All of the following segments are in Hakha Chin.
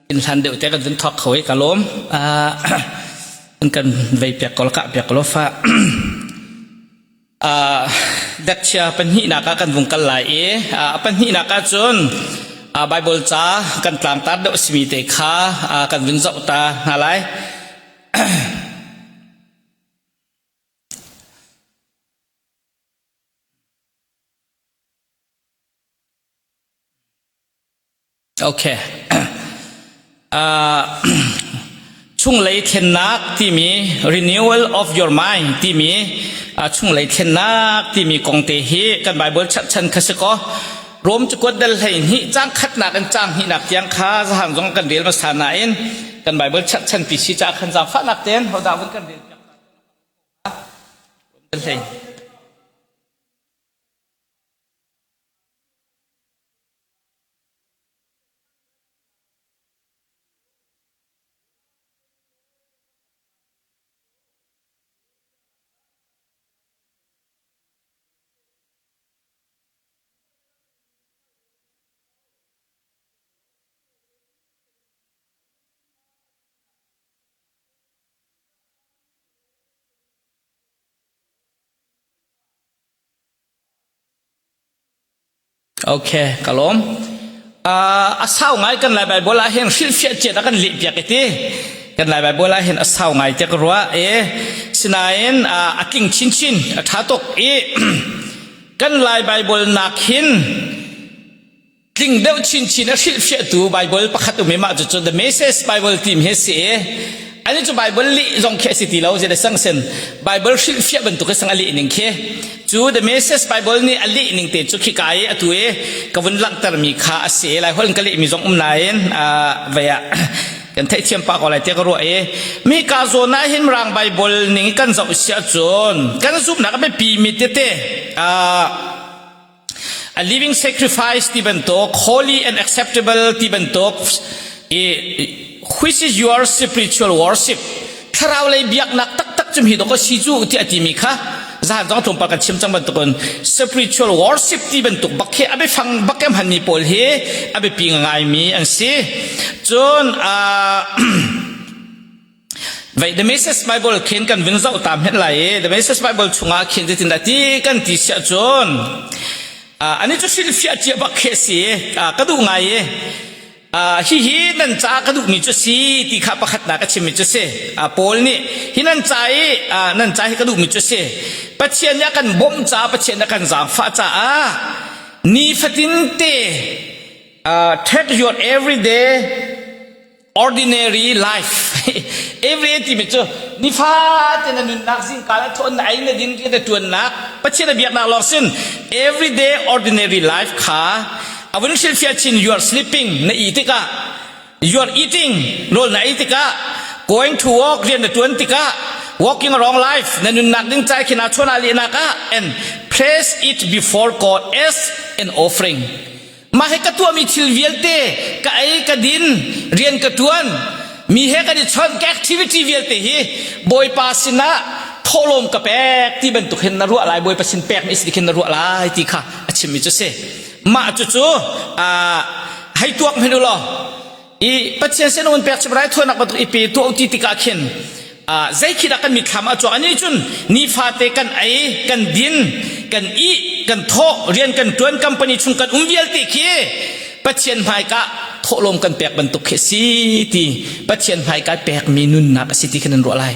In hlan deuh te kan vun thawk kho i ka lawm. Uh, kan vei piak ko kah piak ko fa. Uh, dekchia pahnihnak ah kan vung kal lai i uh, pahnihnak ah cun uh, Bible ca kan tlangtar deuh simi te kha uh, kan vun zoh ta hna lai. Okay. Uh, chunglei thlennak timi renewal of your mind timi uh, chunglei thlennak timi kong te hi kan Bible chan kha si ko Rom cakuat dal hlei hnih cang khatnak in cang hnihnak tiang kha zahang zong kan rel hmasa nain kan Bible chan pi si ca khan zaangfahnak ten hodah vun kan rel piak Rom dal hlei Okay, ka lawm. Uh, a sau ngai kan Lai Bible ah hin hrilhfiah ciat a kan leh piak i ti. Kan Lai Bible ah hin a sau ngai te ka ruah e. Sinain uh, a tling chinchin, a ṭha tuk i kan Lai Bible nak hin tling deuh chinchin a hrilhfiahtu Bible pakhat um i mah cucu The Message Bible team hi si i ani cu Bible lih zong khi a si ti lo zei sang sen Bible hrilhfiah bantuk sang a leh ning khi cu The Message Bible nih a leh ning te cu khi ka i atu i ka vun langhter mi kha a si lai hol ka leh mi zong um nain vei ah kan theihthiam pa ko lai tiah ka ruah i mi ka zawn ah hin rang Bible ning kan zoh siah cun kan zumhnak a biapi mi tete A living sacrifice ti bantuk, holy and acceptable ti bantuk, i which is your spiritual worship thlarau lei biaknak taktak cu hi dok a si cu ti a timi kha zahan zong tlawmpal kan chim cang bantukin spiritual worship ti bantuk bak khi a biafang bak em hanmi pawl hi a biapi ngaimi an si cun Vei The Message Bible khin kan vun zoh ta hmet lai i The Message Bible chungah khin zeitin dah ti kan ti siah cun ani cu hrilhfiah cia bak khi a si ka duh ngai i hihi nan ca ka duhmi cu si ti kha pakhatnak a chimmi cu si Paul nih hi nan ca i nan ca hi ka duhmi cu si Pathian nih a kan bawmh caah Pathian nih a kan zaangfah caah nifatin te take your everyday ordinary life every timi cu nifate na nunnak zingka na thawn na ei na din na tuannak Pathian na biaknak lawng sin everyday ordinary life kha a vun hrilhfiah chin you are sleeping na i tikah you are eating rawl na ei tikah going to work rian na tuan tikah walking a wrong life na nunnak ding cai khin a chuan a lehnak ah and place it before God as an offering Mah hi ka tuahmi thil vialte ka ei ka din rian ka tuan mi he kan i chawnh ka activity vialte hi Bawipa sinah thawhlawm ka pek ti bantuk hin na ruah lai Bawipa sin pek mi si khin na ruah lai ti kha a chimmi cu si mah cucu hei tuak hmanh u law i Pathian sin un pek chim raithawinak bantuk i pe tuah ti tikah khin zei khi dah kan mitthlam ah cuang ani cun nifate kan ei kan din kan ih kan thawh rian kan tuan company chung kan um vialte khi Pathian hmaika thawhlawm kan pek bantuk khi si ti Pathian hmaika pekmi nunnak a si ti khan an ruah lai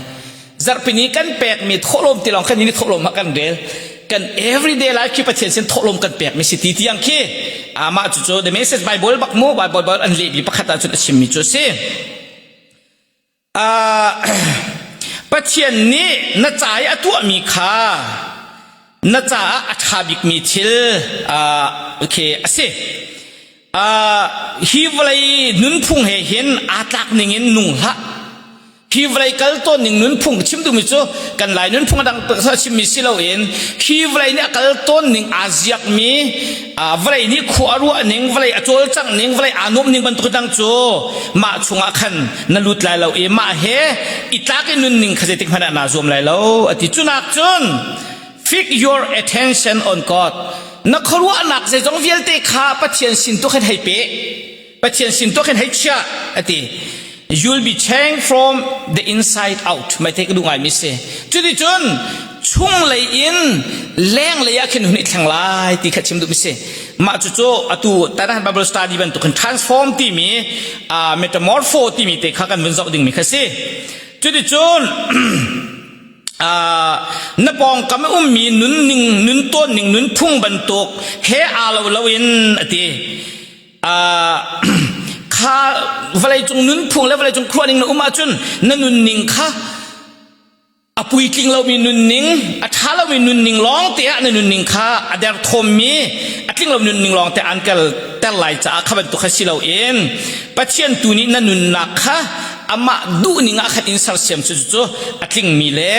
zarhpini kan pekmi thawhlawm ti lawng kan ni thawhlawm ah kan rel kan everyday life khi Pathian sin thawhlawm kan pekmi si ti tiang khi amah cu cu the message Bible bak mu Bible Bible an lehmi pakhat ah cun a chimmi cu a si Pathian nih na ca i a tuahmi kha na caah a ṭha bikmi thil khi a si hi vawlei nunphung he hin aa tlak ning in nung hlah hi vawlei kal tawn ning nunphung chim duhmi cu kan lai nunphung a dang chimmi si loin hi vawlei nih a kal tawn ning aa ziakmi vawlei nih khua a ruah ning vawlei a cawlcangh ning vawlei aa nuamh ning bantuk dang cu mah chungah khan na lut lai lo i mah he i tlak i nun ning kha zeitik hmanh ah naa zuam lai lo a ti cunak cun fix your attention on God na khuaruahnak zeizong vialte kha Pathian sin tu khan hei pe. Pathian sin tuah khin hei chia ati. You'll be changed from the inside out. Mai te ka duh ngai mi si. Cuti cun chung lei in leng lei ah khin hun i thleng lai ti kha chim duh mi si. Mah cucu atu Tanahan Bible study bantukin transform timi uh, metamorpho timi te kha kan vun zoh ding mi kha si. Cuticun uh, na pawngkam ummi nunning nun tawnning nunphung bantuk he aa lo loin a ti. Uh, kha vawleicung nunphung le vawleicung khuaning na um ahcun na nunning kha a puitling lomi nunning, a ṭha lomi nunning lawng te ah na nunning kha a derthawmmi, a tling lomi nunning lawng te an kal ter lai caah kha bantuk kha si loin Pathian tu nih na nunnak kha amah duhning ah khan in sersiam cu cu a tlingmi le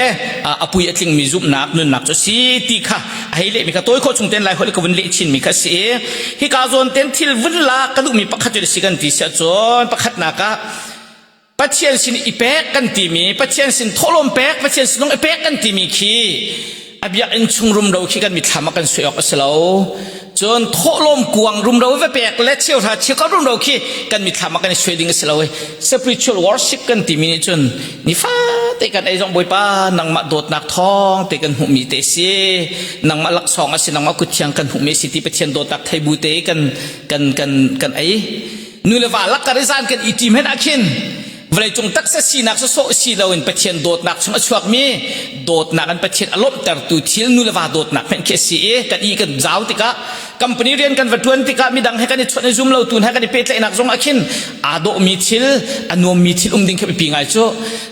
a pui a tlingmi zumhnak nunnak cu si ti kha a hei lehmi kha tawi khawh chung ten lai holh ka vun leh chinmi kha si i hika zawn ten thil vun la ka duhmi pakhat cu si kan ti siah cun pakhatnak ah Pathian sin i pek kan timi, Pathian sin thawhlawm pek, Pathian sin i pek kan timi khi a biakinn chung rumro khi kan mithlam ah kan sui awk a si lo. Cun thawhlawm kuang rumro va pek le cheuhra cheukhat rumro khi kan mithlam ah kan i sui ding a si lo. Spiritual worship kan timi nih cun nifate kan ei zong Bawipa nangmah dawtnak thawng te kan hmuhmi te si, nangmah laksawng a si, nangmah kut thiang kan hmuhmi si ti Pathian dawtnak thei bu te kan kan kan kan ei. Nu le va lakar i zan kan i ṭim hen ah khin vawleicung taksa sinak sawsawh si loin Pathian dawtnak chung a chuakmi dawtnak an Pathian a lawmhtertu thil nu le va dawtnak hmenh khi a si i kan i kan zau tikah company rian kan va ṭuan tikah midang he kan i chawnh i zum lo tu he kan i pehtlaihnak zong ah khin aa dawhmi thil a nuammi thil um ding khi biapi ngai cu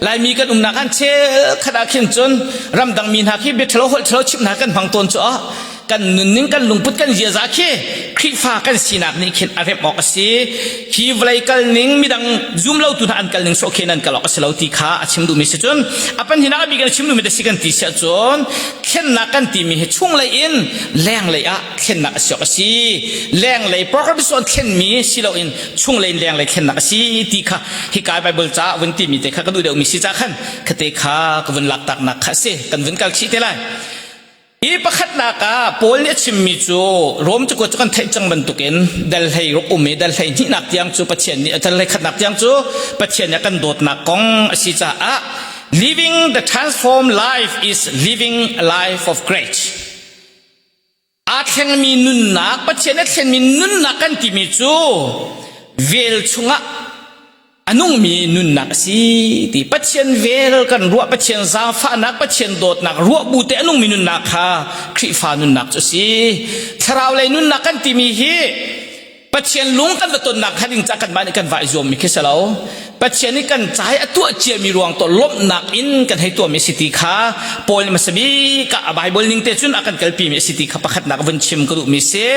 Laimi kan umnak han chel khat ah khin cun ramdang mi hna khi bia ṭhalo holh ṭhalo chimh hna kan hmang tawn cu ah kan nunning kan lungput kan ziaza khi Khrihfa kan sinak nih khin a remh awk a si hi vawlei kal ning midang zum lo tu hna an kal ning sawh khin an kal awk a si lo ti kha a chim duhmi si cun a panhnih a bik in a chim duhmi te si kan ti siah cun thlennak kan timi hi chunglei in lenglei ah thlennak a si awk a si lenglei program sawn thlenmi si loin chunglei in lenglei thlennak a si ti kha hika Bible ca vun timi te kha ka duh deuhmi si ca khan khate kha ka vun lak taknak kha a si kan vun kal chih te lai Hi pakhatnak ah Paul nih a chimmi cu Rom cakuat cu kan theih cang bantukin dal hlei ruk um i dal hlei hnihnak tiang cu Pathian nih dal hlei khatnak tiang cu Pathian nih a kan dawtnak kong a si caah living the transformed life is living a life of grace. Aa thlengmi nunnak Pathian a thlenmi nunnak kan timi cu vel chungah a nungmi nunnak a si ti Pathian vel kan ruah Pathian zaangfahnak Pathian dawtnak ruah bu te a nungmi nunnak kha Khrihfa nunnak cu a si thlarau lei nunnak kan timi hi Pathian lung kan va tonnak kha ding ca kanmah nih kan va i zuammi khi si lo Pathian nih kan cai a tuah ciami ruang to lawmhnak in kan hei tuahmi si ti kha Paul nih hmasa bik ah a Bible ning te cun a kan kalpi mi a si ti kha pakhatnak vun chim ka duhmi si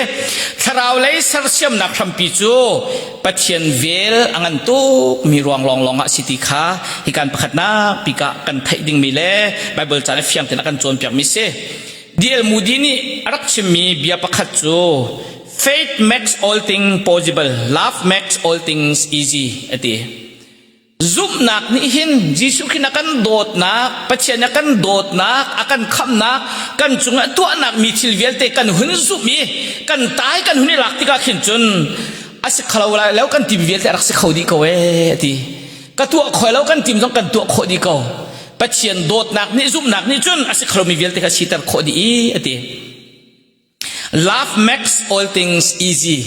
thlarau lei sersiamnak hrampi cu Pathian vel a ngan tuk mi ruang lawnglawng ah si ti kha hikan pakhatnak bik ah kan theih dingmi le Bible ca nih fiang tein a kan cawnpiak mi si. D.L. Moody nih a rak chimmi bia pakhat cu faith makes all things possible, love makes all things easy a ti. Zumhnak nih hin Jesuh Khrih a kan dawtnak, Pathian a kan dawtnak, a kan khamhnak, kan cungah tuahnak mi thil vialte kan hun zumh i kan tai kan hun i lak tikah khin cun a si kho lai lo kan tim vialte a rak si kho dih ko ee a ti. Ka tuah khoi lo kan tim zong kan tuah khawh dih ko. Pathian dawtnak nih zumhnak nih cun a si kho mi vialte kha siter khawh dih i a ti. Love makes all things easy.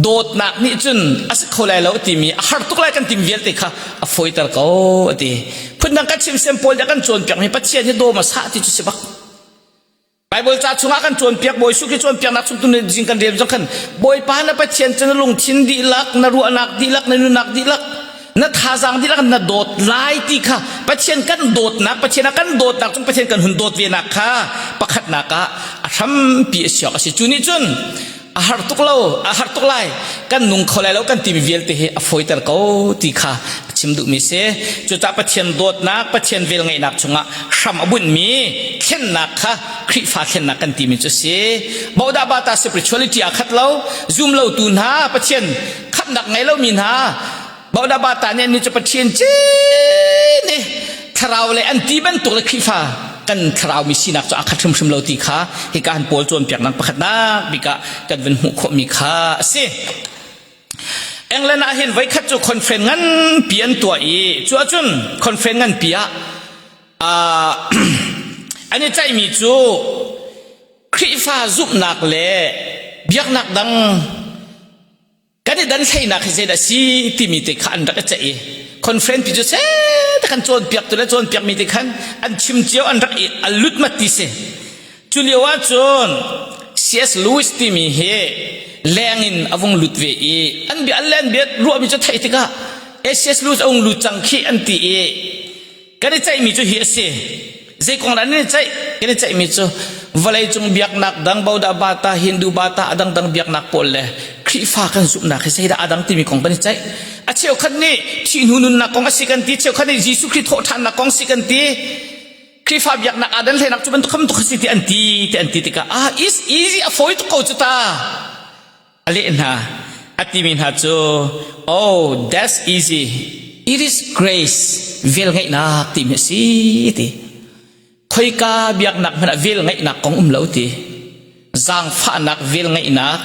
Dawtnak nih cun a si kho lai lo timi a har tuk lai kan tim vialte kha a fawiter ko a ti. Phundang kan chim sem pawl nih kan cawnpiak mi Pathian hi dawm a sah ti cu si bak. Bible ca chungah kan cawnpiak Bawi Jesuh Khrih cawnpiaknak chung tu jing kan rel zong khan Bawipa na Pathian cu na lungthin dihlak, na ruahnak dihlak, na nunnak dihlak na thazaang dihlak na dawt lai ti kha Pathian kan dawtnak Pathian a kan dawtnak cung Pathian kan hun dawt ve nak kha pakhatnak ah a hrampi a siok a si cu nih cun a har tuk lo a har tuk lai kan nung kho lai lo kan timi vialte hi a fawiter ko ti kha a chim duhmi si cucaah Pathian dawtnak Pathian velngeihnak chungah hram a bunhmi thlennak kha Khrihfa thlennak kan timi cu si bodah bata spirituality a khat lo zum lo tu hna Pathian khamhnak ngei lomi hna Baudabata nih annih cu Pathian cin i thlarau le an ti bantuk le Khrihfa kan thlarau mi sinak cu a khat hrimhrim lo ti kha hika han Paul cawnpiaknak pakhatnak bik ah kan vun hmuh khawhmi kha a si. England ah hin voikhat cu conference nganpi an tuah i cu ahcun conference nganpi ah an i ceihmi cu Khrihfa zumhnak le biaknak dang kan i dan hleinak hi zeidah a si timi te kha an rak i ceih i conference pi cu set kan cawnpiak tu le cawnpiak mi te khan an chim cio an rak i a lut mat ti si. Cu lio ah cun C.S. Lewis timi hi leng in a vung lut ve i an bia an le an bia ruahmi cu theih tikah C.S. Lewis a vung lut cang khi an ti i Kan i ceihmi cu hi a si. Zei kong dah nan i ceih? Kan i ceihmi cu vawleicung biaknak dang Boda Bata, Hindu Bata, a dangdang biaknak pawl le Khrihfa kan zumhnak hi zeidah a dang timi kong kan i ceih. A cheukhat nih thih hnu nunnak kong a si kan ti, cheukhat nih Jesuh Khrih thawhṭhannak kong si kan ti. Khrihfa biaknak aa dan hleinak cu bantuk kham tuk a si ti an ti ti an ti tikah ah is easy a fawi tuk ko cu ta. A leh hna. A timi hna cu, Oh, that's easy. It is grace. Velngeihnak timi a si ti. Khoika biaknak hmanh ah velngeihnak kong um lo ti. Zaangfahnak velngeihnak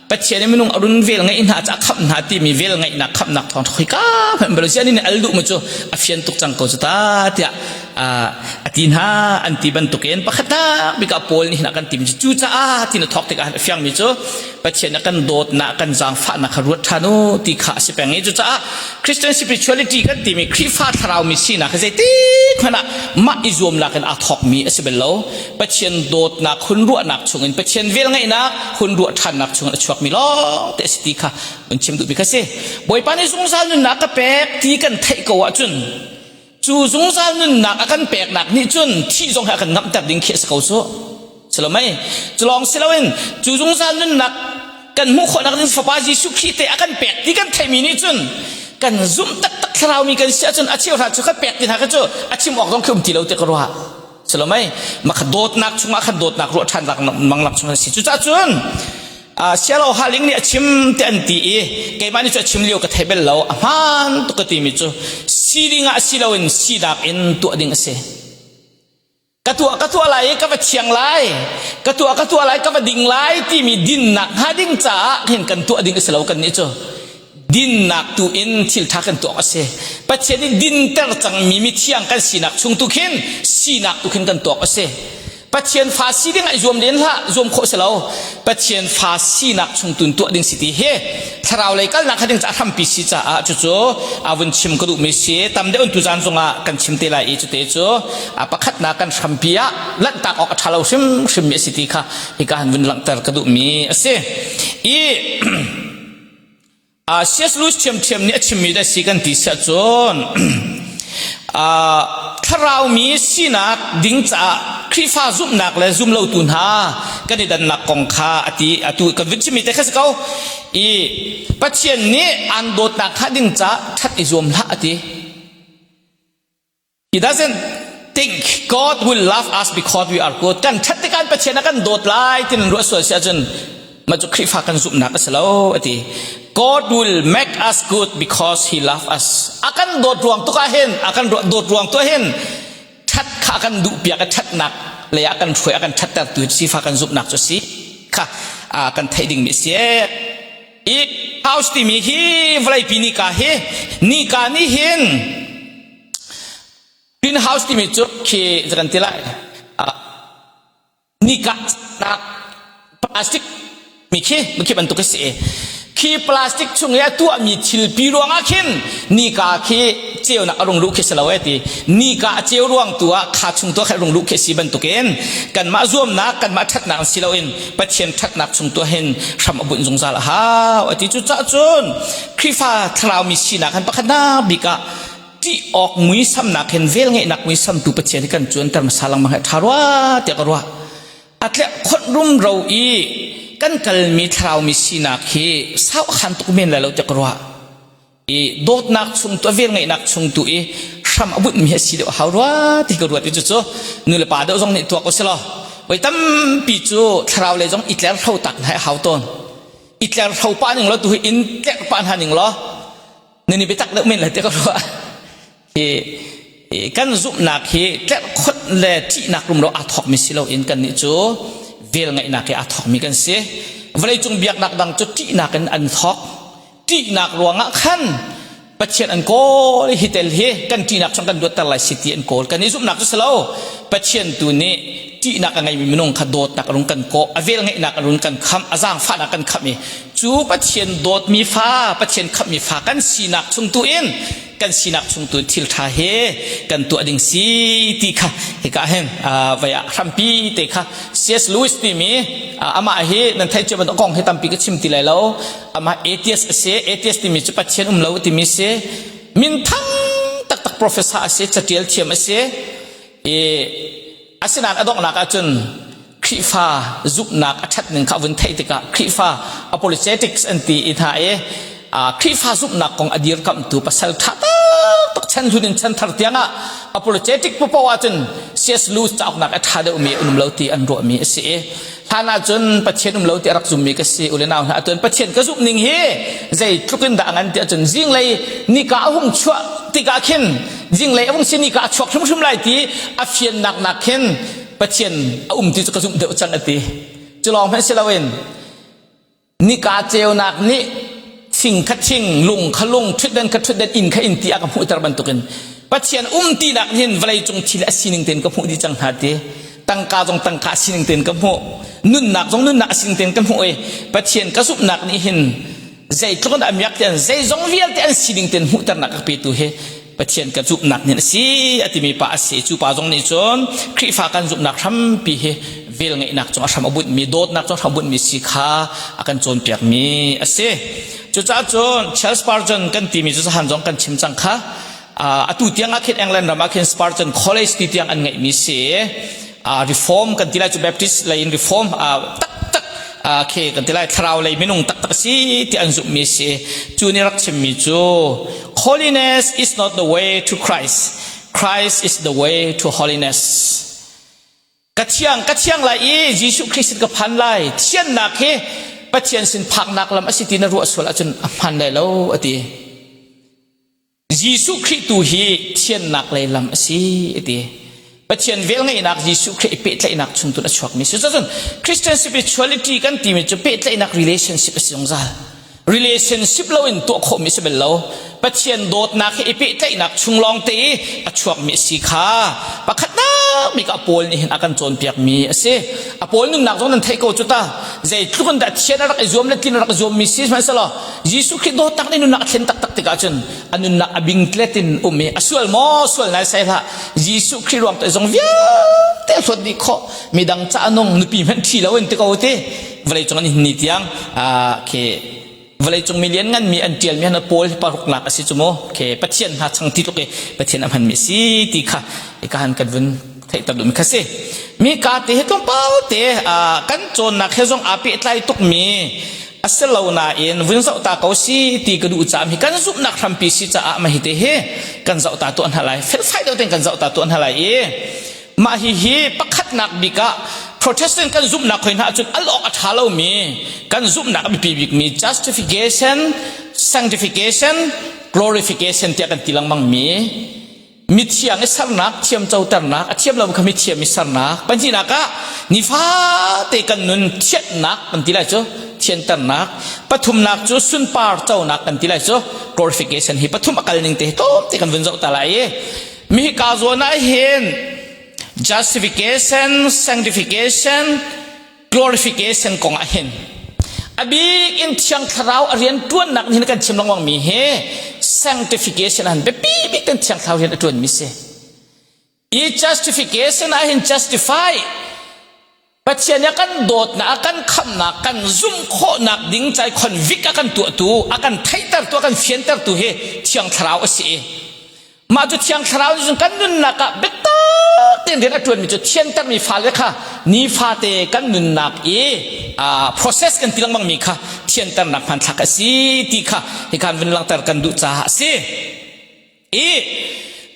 Pathian i minung a run vel ngeih hna ca khamh hna timi vel ngeihnak khamhnak thawng khoika hmanh bal si an al duh mu cu a fian tuk cang ko cu ta tiah a ti hna an ti bantukin pakhatnak bik ah Paul nih hin a kan timi cu cucaah ti na thawk tikah a fiangmi cu Pathian a kan dawtnak kan zaangfahnak kha ruat ṭhan u ti kha a si peng i cucaah Christian spirituality kan timi Khrihfa thlarau mi sinak hi zeitik hmanh ah mah i zuamnak in aa thawkmi a si bal lo Pathian dawtnak hun ruahnak chungin Pathian velngeihnak hun ruah ṭhannak chungin a chuakmi lawng te a si ti kha un chim duhmi kha si Bawipa nih zungzal nunnak ka pek ti kan theih ko ahcun Cu zungzal nunnak a kan peknak nih cun thih zong hi a kan ngamhter ding khi a si ko cu. Silomei, cu lawng si loin cu zungzal nunnak kan hmuh khawhnak ding Fapa Jesuh Khrih te a kan pek ti kan theihmi nih cun kan zumh taktak thlaraumi kan si ahcun a cheuhra cu kan pek ti hna kha cu a chim awk zong khi um ti lo ti ka ruah. Silomei, mah dawtnak chungah khan dawtnak ruah ṭhan mang lak chung a si. Cucaah cun Sialo Haling nih a chim te an ti i keimah nih cu a chim lio ka thei bel lo a hmaan tuk ka timi cu si ding ah si loin sinak in tuah ding a si. Ka tuah ka tuah lai i ka va thiang lai ka tuah ka tuah lai ka va ding lai timi dinnak hnga ding caah hin kan tuah ding a si lo kan nih cu dinnak tu in thil ṭha kan tuah a si. Pathian nih dinter cangmi mithiang kan sinak chung tu khin sinak tu khin kan tuak a si. Pathian fa si ding ah i zuam len hlah zuam khawh si lo Pathian fa sinak chung tun tuah ding si ti hi thlarau lei kalnak kha ding ca hrampi si caah cucu a vun chim ka duhmi si tam deuh tu zan zongah kan chim te lai i cute cu a pakhatnak kan hrampi ah lanhtak awk a ṭha lo hrimhrim mi a si ti kha hika han vun langhter ka duhmi a si i C.S. Lewis ṭhiamṭhiam nih a chimmi dah si kan ti siah cun thlaraumi sinak ding caah Khrihfa zumhnak le zumlotu hna kan i dannak kong kha a ti atu kan vun chimmi te kha si ko i Pathian nih aan dawtnak kha ding caah ṭhat i zuam hlah a ti. He doesn't think God will love us because we are good. Kan ṭhat tikah Pathian a kan dawt lai ti nan ruah sual si ahcun mah cu Khrihfa kan zumhnak a si lo a ti. God will make us good because he love us. A kan dawt ruang tuk ah hin, a kan dawt ruang tu ah hin ṭhat kha a kan duh piak a ṭhatnak lei ah kan hruai a kan ṭhatter tu sifa kan zumhnak cu si kha kan theih dingmi a si. I house timi hi vawleipi nika hi nika nih hin Greenhouse timi cu khi kan ti lai. Nika nak plastic mi khi khi bantuk a si. Khi plastic chung i a tuahmi thilpi ruangah khin nika khi ceunak a rung luh khi si lo e ti. Nika a ceu ruang tu ah kha chung tu ah khan rung luh khi si bantukin kanmah zuamnak kanmah ṭhatnak si loin Pathian ṭhatnak chung tu hin hram a bunh zungzal a hau a ti. Cucaah cun Khrihfa thlarau mi sinak han pakhatnak bik ah ṭih awk muisamnak hin velngeihnak muisam tu Pathian hi kan cuanter hmasa lengmang hi a ṭha rua tiah ka ruah. A tlek khonh rumro i kan kalmi thlarau mi sinak hi sau a khan tuk men lai lo tiah ka ruah. I dawtnak chung tu a velngeihnak chung tu i hram a bunhmi a si deuh a hau rua ti ka ruat i cucu nu le pa deuh zong nih tuak u silaw voi tampi cu thlarau lei zong i tler hro tak hna a hau tawn. I tler hro pa ning law tu hi in tlerh pa hna ning law nan i biatak deuh men lai ti ka ruah. Hi kan zumhnak hi tlerhkhonh le ṭihnak rumro aa thawkmi si loin kannih cu velngeihnak he aa thawkmi kan si. Vawleicung biaknak dang cu ṭihnak in an thawk. Ṭihnak ruangah khan Pathian an kawl hi tel hi kan ṭihnak chung kan luatter lai si ti an kawl. Kan i zumhnak cu si lo. Pathian tu nih ṭihnak a ngeimi minung kha dawtnak a rung kan kawh, a velngeihnak a rung kan khamh, a zaangfahnak kan khamh i cu Pathian dawtmi fa, Pathian khamhmi fa kan sinak chung tu in kan sinak chung tu thil ṭha he kan tuah ding si ti kha hika hin vai ah hrampi te kha C.S. Lewis timi amah hi nan theih cio bantuk kong hi tampi ka chim ti lai lo. Amah atheist a si. Atheist timi cu Pathian um lo timi si. Minthang taktak professor a si, catial thiam a si. I asinain a donghnak ahcun Khrihfa zumhnak a ṭhat ning kha a vun theih tikah Khrihfa apologetics an ti i hna i Khrihfa zumhnak kong a dirkamhtu pasal ṭha taktak chan hlun in chan thar tiangah apologetic paoh ahcun C.S. Lewis cauknak a ṭha deuhmi an um lo ti an ruahmi a si i hlan ahcun Pathian um lo ti a rak zummi ka si u le nau hna ahcun Pathian ka zumh ning hi zeitluk in dah a ngan ti ahcun zinglei nika a hung chuah tikah khin zinglei a hung si nika a chuak hrimhrim lai ti a fiannak nak khin Pathian a um ti cu ka zumh deuh cang a ti cu lawng hmanh si loin nika ceunak nih thing kha thing lung kha lung ṭhutdan kha ṭhutdan inn kha inn ti a ka hmuhter bantukin Pathian um tinak hin vawlei cung thil a sining tein ka hmuh dih cang hna ti tangka zong tangka a sining tein ka hmuh nunnak zong nunnak a sining tein ka hmuh i Pathian ka zumhnak nih hin zeitluk in a miak tian zeizong vialte an sining tein hmuhternak ka petu hi Pathian ka zumhnak nih a si a timi pa a si. Cu pa zong nih cun Khrihfa kan zumhnak hrampi hi velngeihnak cung a hram a bunhmi, dawtnak cung a hram a bunhmi si kha a kan cawnpiakmi a si. Cucaah cun Charles Spurgeon kan timi cu zahan zong kan chim cang kha. Atu tiang ah khin England ram ah khin Spurgeon College ti tiang an ngeihmi si. Reform kan ti lai cu Baptist lei in Reform taktak khi kan ti lai thlarau lei minung taktak si ti an zumhmi si. Cu nih rak chimmi cu Holiness is not the way to Christ. Christ is the way to holiness. Ka thiang, ka thiang lai i Jesuh Christ sin ka phan lai. Thiannak hi Pathian sin phaknak lam a si ti na ruah sual ahcun a hman lai lo a ti. Jesuh Khrih tu hi thiannak lei lam a si a ti. Pathian velngeihnak Jesuh Khrih i pehtlaihnak chung tun a chuakmi si. Cucun Christian spirituality kan timi cu pehtlaihnak relationship a si zungzal. Relationship loin tuah khawhmi si bal lo. Pathian dawtnak he i pehtlaihnak chung lawng te i a chuakmi a si kha pakhatnak bik ah Paul nih hin a kan cawnpiakmi a si. A Paul nunnak zong nan theih ko cu ta. Zeitluk in dah thian a rak i zuam le tlin a rak i zuammi si hmanhsehlaw Jesuh Khrih dawtnak nih nunnak a thlen taktak tikah cun a nunnak a bingtlet in um i a sual maw sual nai sai hlah Jesuh Khrih ruang te zong vialte a hlawt dih khawh midang ca nung nupi hmanh ṭhi lo in ti ko ti vawleicung an ni tiang khi vawleicung mi lianngan mi an ṭialmi han Paul paruknak a si cu mu khi Pathian hna chang ti tluk i Pathian a hmanmi si ti kha ka han kan vun theihter duhmi kha si mi ka te hi tlawmpal te kan cawnnak he zong aa pehtlai tukmi a si lo nain vun zoh ta ko si ti ka duh caam hi kan zumhnak hrampi si caah mah hi te hi kan zoh ta tuah hna lai felfai deuh tein kan zoh ta tuah hna lai i mah hi hi pakhatnak bik ah Protestant kan zumhnak khoi hna ahcun al awk a ṭha lomi kan zumhnak a biapi bikmi justification sanctification glorification tiah kan ti lengmang mi mithiang i sernak thiamcoternak a thiam lo kha mithiam i sernak pahnihnak ah nifate kan nun thianhnak kan ti lai cu thianternak pathumnak cu sunpar conak kan ti lai cu glorification hi pathum a kal ning te hi tlawmte kan vun zoh ta lai i mi hi ka zawn ah hin justification sanctification glorification kong ah hin a bik in thiang thlarau a rian ṭuannak nih kan chim lengmang mi hi sanctification han biapi bik kan thiang thlarau rian a ṭuan mi si i justification ah hin justify Pathian nih a kan dawtnak a kan khamhnak kan zumh khawhnak ding cai convict a kan tuahtu a kan theihtertu a kan fiantertu hi thiang thlarau a si i Mah cu Thiang Thlarau nih cun kan nunnak ah biatak tein rian a ṭuanmi cu thiantermi fale kha nifate kan nunnak i process kan ti lengmangmi kha thianternak hmanthlak a si ti kha hika vun langhter kan duh caah a si. I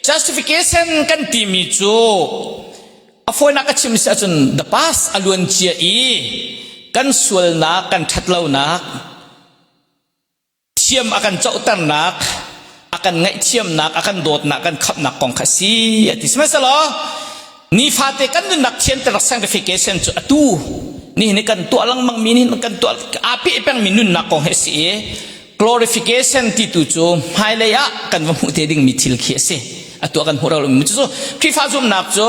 justification kan timi cu a fawinak a chim si ahcun the past a luan cia i kan sualnak kan ṭhatlonak thiam a kan cohternak a kan ngaihthiamnak a kan dawtnak kan khamhnak kong kha si a ti sihmanhsehlaw nifate kan nunnak thianter sanctification cu atu nihin kan tuah lengmang mi nihin kan tuah aa peh pengmi nunnak kong hi a si i. Glorification ti tu cu hmailei ah kan va hmuh te dingmi thil khi a si. Atu ah kan hmuh lo mi cu Khrihfa zumhnak cu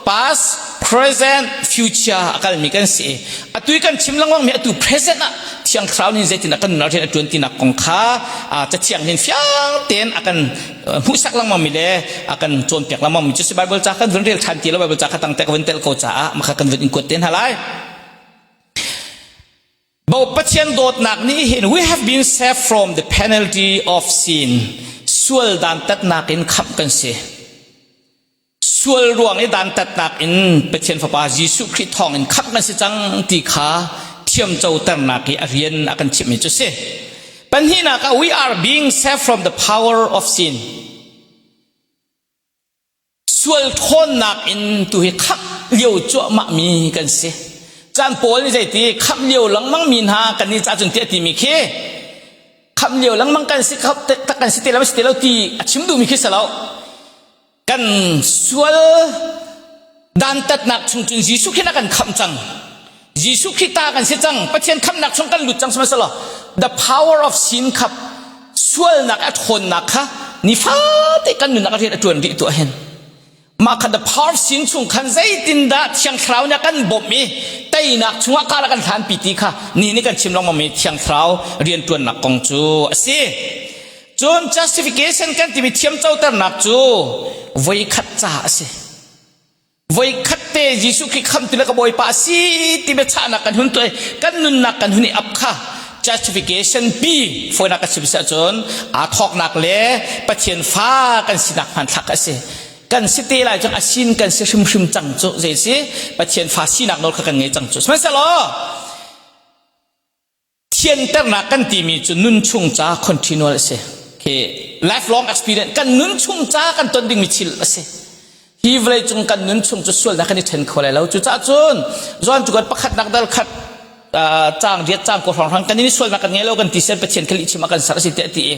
past, present, future a kalmi kan si. Atu i kan chim lengmang mi atu present ah Thiang Thlarau nih zeitin kan nunnak rian a ṭuan tinak kong kha Cathiang hin fiang tein a kan hmuhsak lengmang mi le a kan cawnpiak lengmang mi cu si Bible ca kan vun rel ṭhan ti lo Bible ca kha tang te ka vun tel ko caah maka kan vun in kuat te hna lai. Bo Pathian dawtnak nih hin we have been saved from the penalty of sin. Sual dantatnak in khamh kan si. Sual ruang i dantatnak in Pathian Fapa Jesuh Khrih thawng in khamh kan si cang ti kha thiamcoternak i a rian a kan chimhmi cu si. Pahnihnak ah we are being saved from the power of sin. Sual ṭhawnnak in tu hi khamh lio cuahmah mi kan si. Caan Paul nih zeiti khamh lio lengmang mi hna kan nih ca cun tiah timi khi khamh lio lengmang kan si khamh tak kan si te lo si te lo ti a chim duhmi khi si lo. Kan sual dantatnak chung cun Jesuh khin a kan khamh cang. Jesuh Khrih ta kan si cang. Pathian khamhnak chung kan lut cang sihmanhsehlaw the power of sin kha sualnak a ṭhawnnak kha nifate kan nunnak a rian a ṭuan rih tuah hin. Mah kha the power of sin chung khan zeitindah Thiang Thlarau nih a kan bawmh i teinak chungah kar a kan hlanpi ti kha ni nih kan chim lengmang mi Thiang Thlarau rianṭuannak kong cu a si. Cun justification kan timi thiamcoternak cu voikhat ca a si. Voikhat te Jesuh Khrih khamtu le ka Bawipa a si ti biachahnak kan hun tuah i kan nunnak kan hun i ap kha justification pi fawinak ka chim si ahcun aa thawknak le Pathian fa kan sinak hmanthlak a si. Kan si te lai cun a sin kan si hrimhrim cang cu zei si Pathian fa sinak nawl kha kan ngei cang cu. Sihmanhsehlaw Thianternak kan timi cu nun chung ca continual a si. Khi lifelong experience kan nun chung ca kan ton dingmi thil a si. Hi vawlei cung kan nun chung cu sualnak kan i then kho lai lo. Cucaah cun Johan cu kan pakhatnak dal khat caang riat caang ko hrawng kan in sualnak kan ngei lo kan ti sen Pathian khali chim a kan ser a si tiah ti i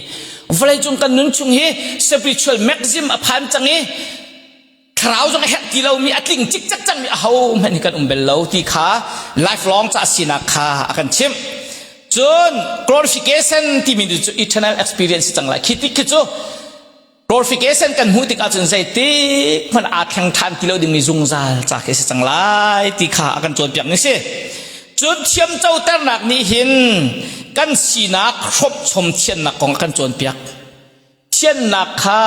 vawlei cung kan nun chung hi spiritual maxim a phan cang i thlarau zong a herh ti lomi a tling cikcek cangmi aho hmanh hi kan um bel lo ti kha lifelong ca sinak kha a kan chimh. Cun glorification timi cu eternal experience cang lai. Khi tik khi cu glorification kan hmuh tikah cun zeitik hmanh aa thleng ṭhan ti lo dingmi zungzal ca khi a si cang lai ti kha a kan cawnpiak ni si. Cun thiamcoternak nih hin kan sinak hrawmhchom thiannak kong a kan cawnpiak. Thiannak kha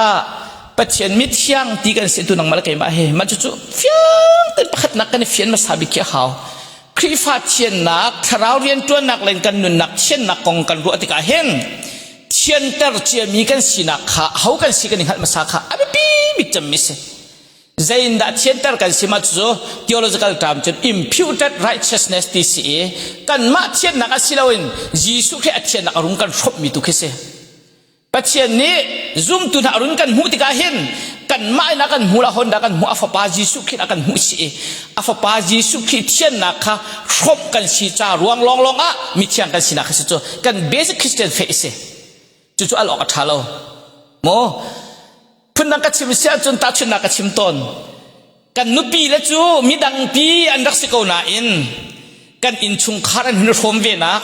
Pathian mithiang ti kan si tu nangmah le keimah he mah cucu fiang tein pakhatnak kan i fian hmasa bik khi a hau. Khrihfa thiannak, thlarau rianṭuannak len kan nunnak thiannak kong kan ruah tikah hin thianter ciami kan sinak kha ho kan si kan i hngalh hmasa kha a biapi bik cemmi si. Zeindah thianter kan si mah cucu theological term cun imputed righteousness ti si i kanmah thiannak a si loin Jesuh Khrih a thiannak a rung kan hrawmhmi tu khi si. Pathian nih zumtu hna run kan hmuh tikah hin kanmah in a kan hmuh la hon dah kan hmuh a fapa Jesuh Khrih a kan hmuh si i a fapa Jesuh Khrih thiannak kha hrawmh kan si ca ruang lawnglawng ah mithiang kan sinak kha si cu kan basic Christian faith si cucu al awk a ṭha lo maw phundang ka chim si ahcun tahchunhnak ka chim tawn Kan nupi le cu midang pi an rak si ko nain kan innchungkhar an hun hrawm ve nak,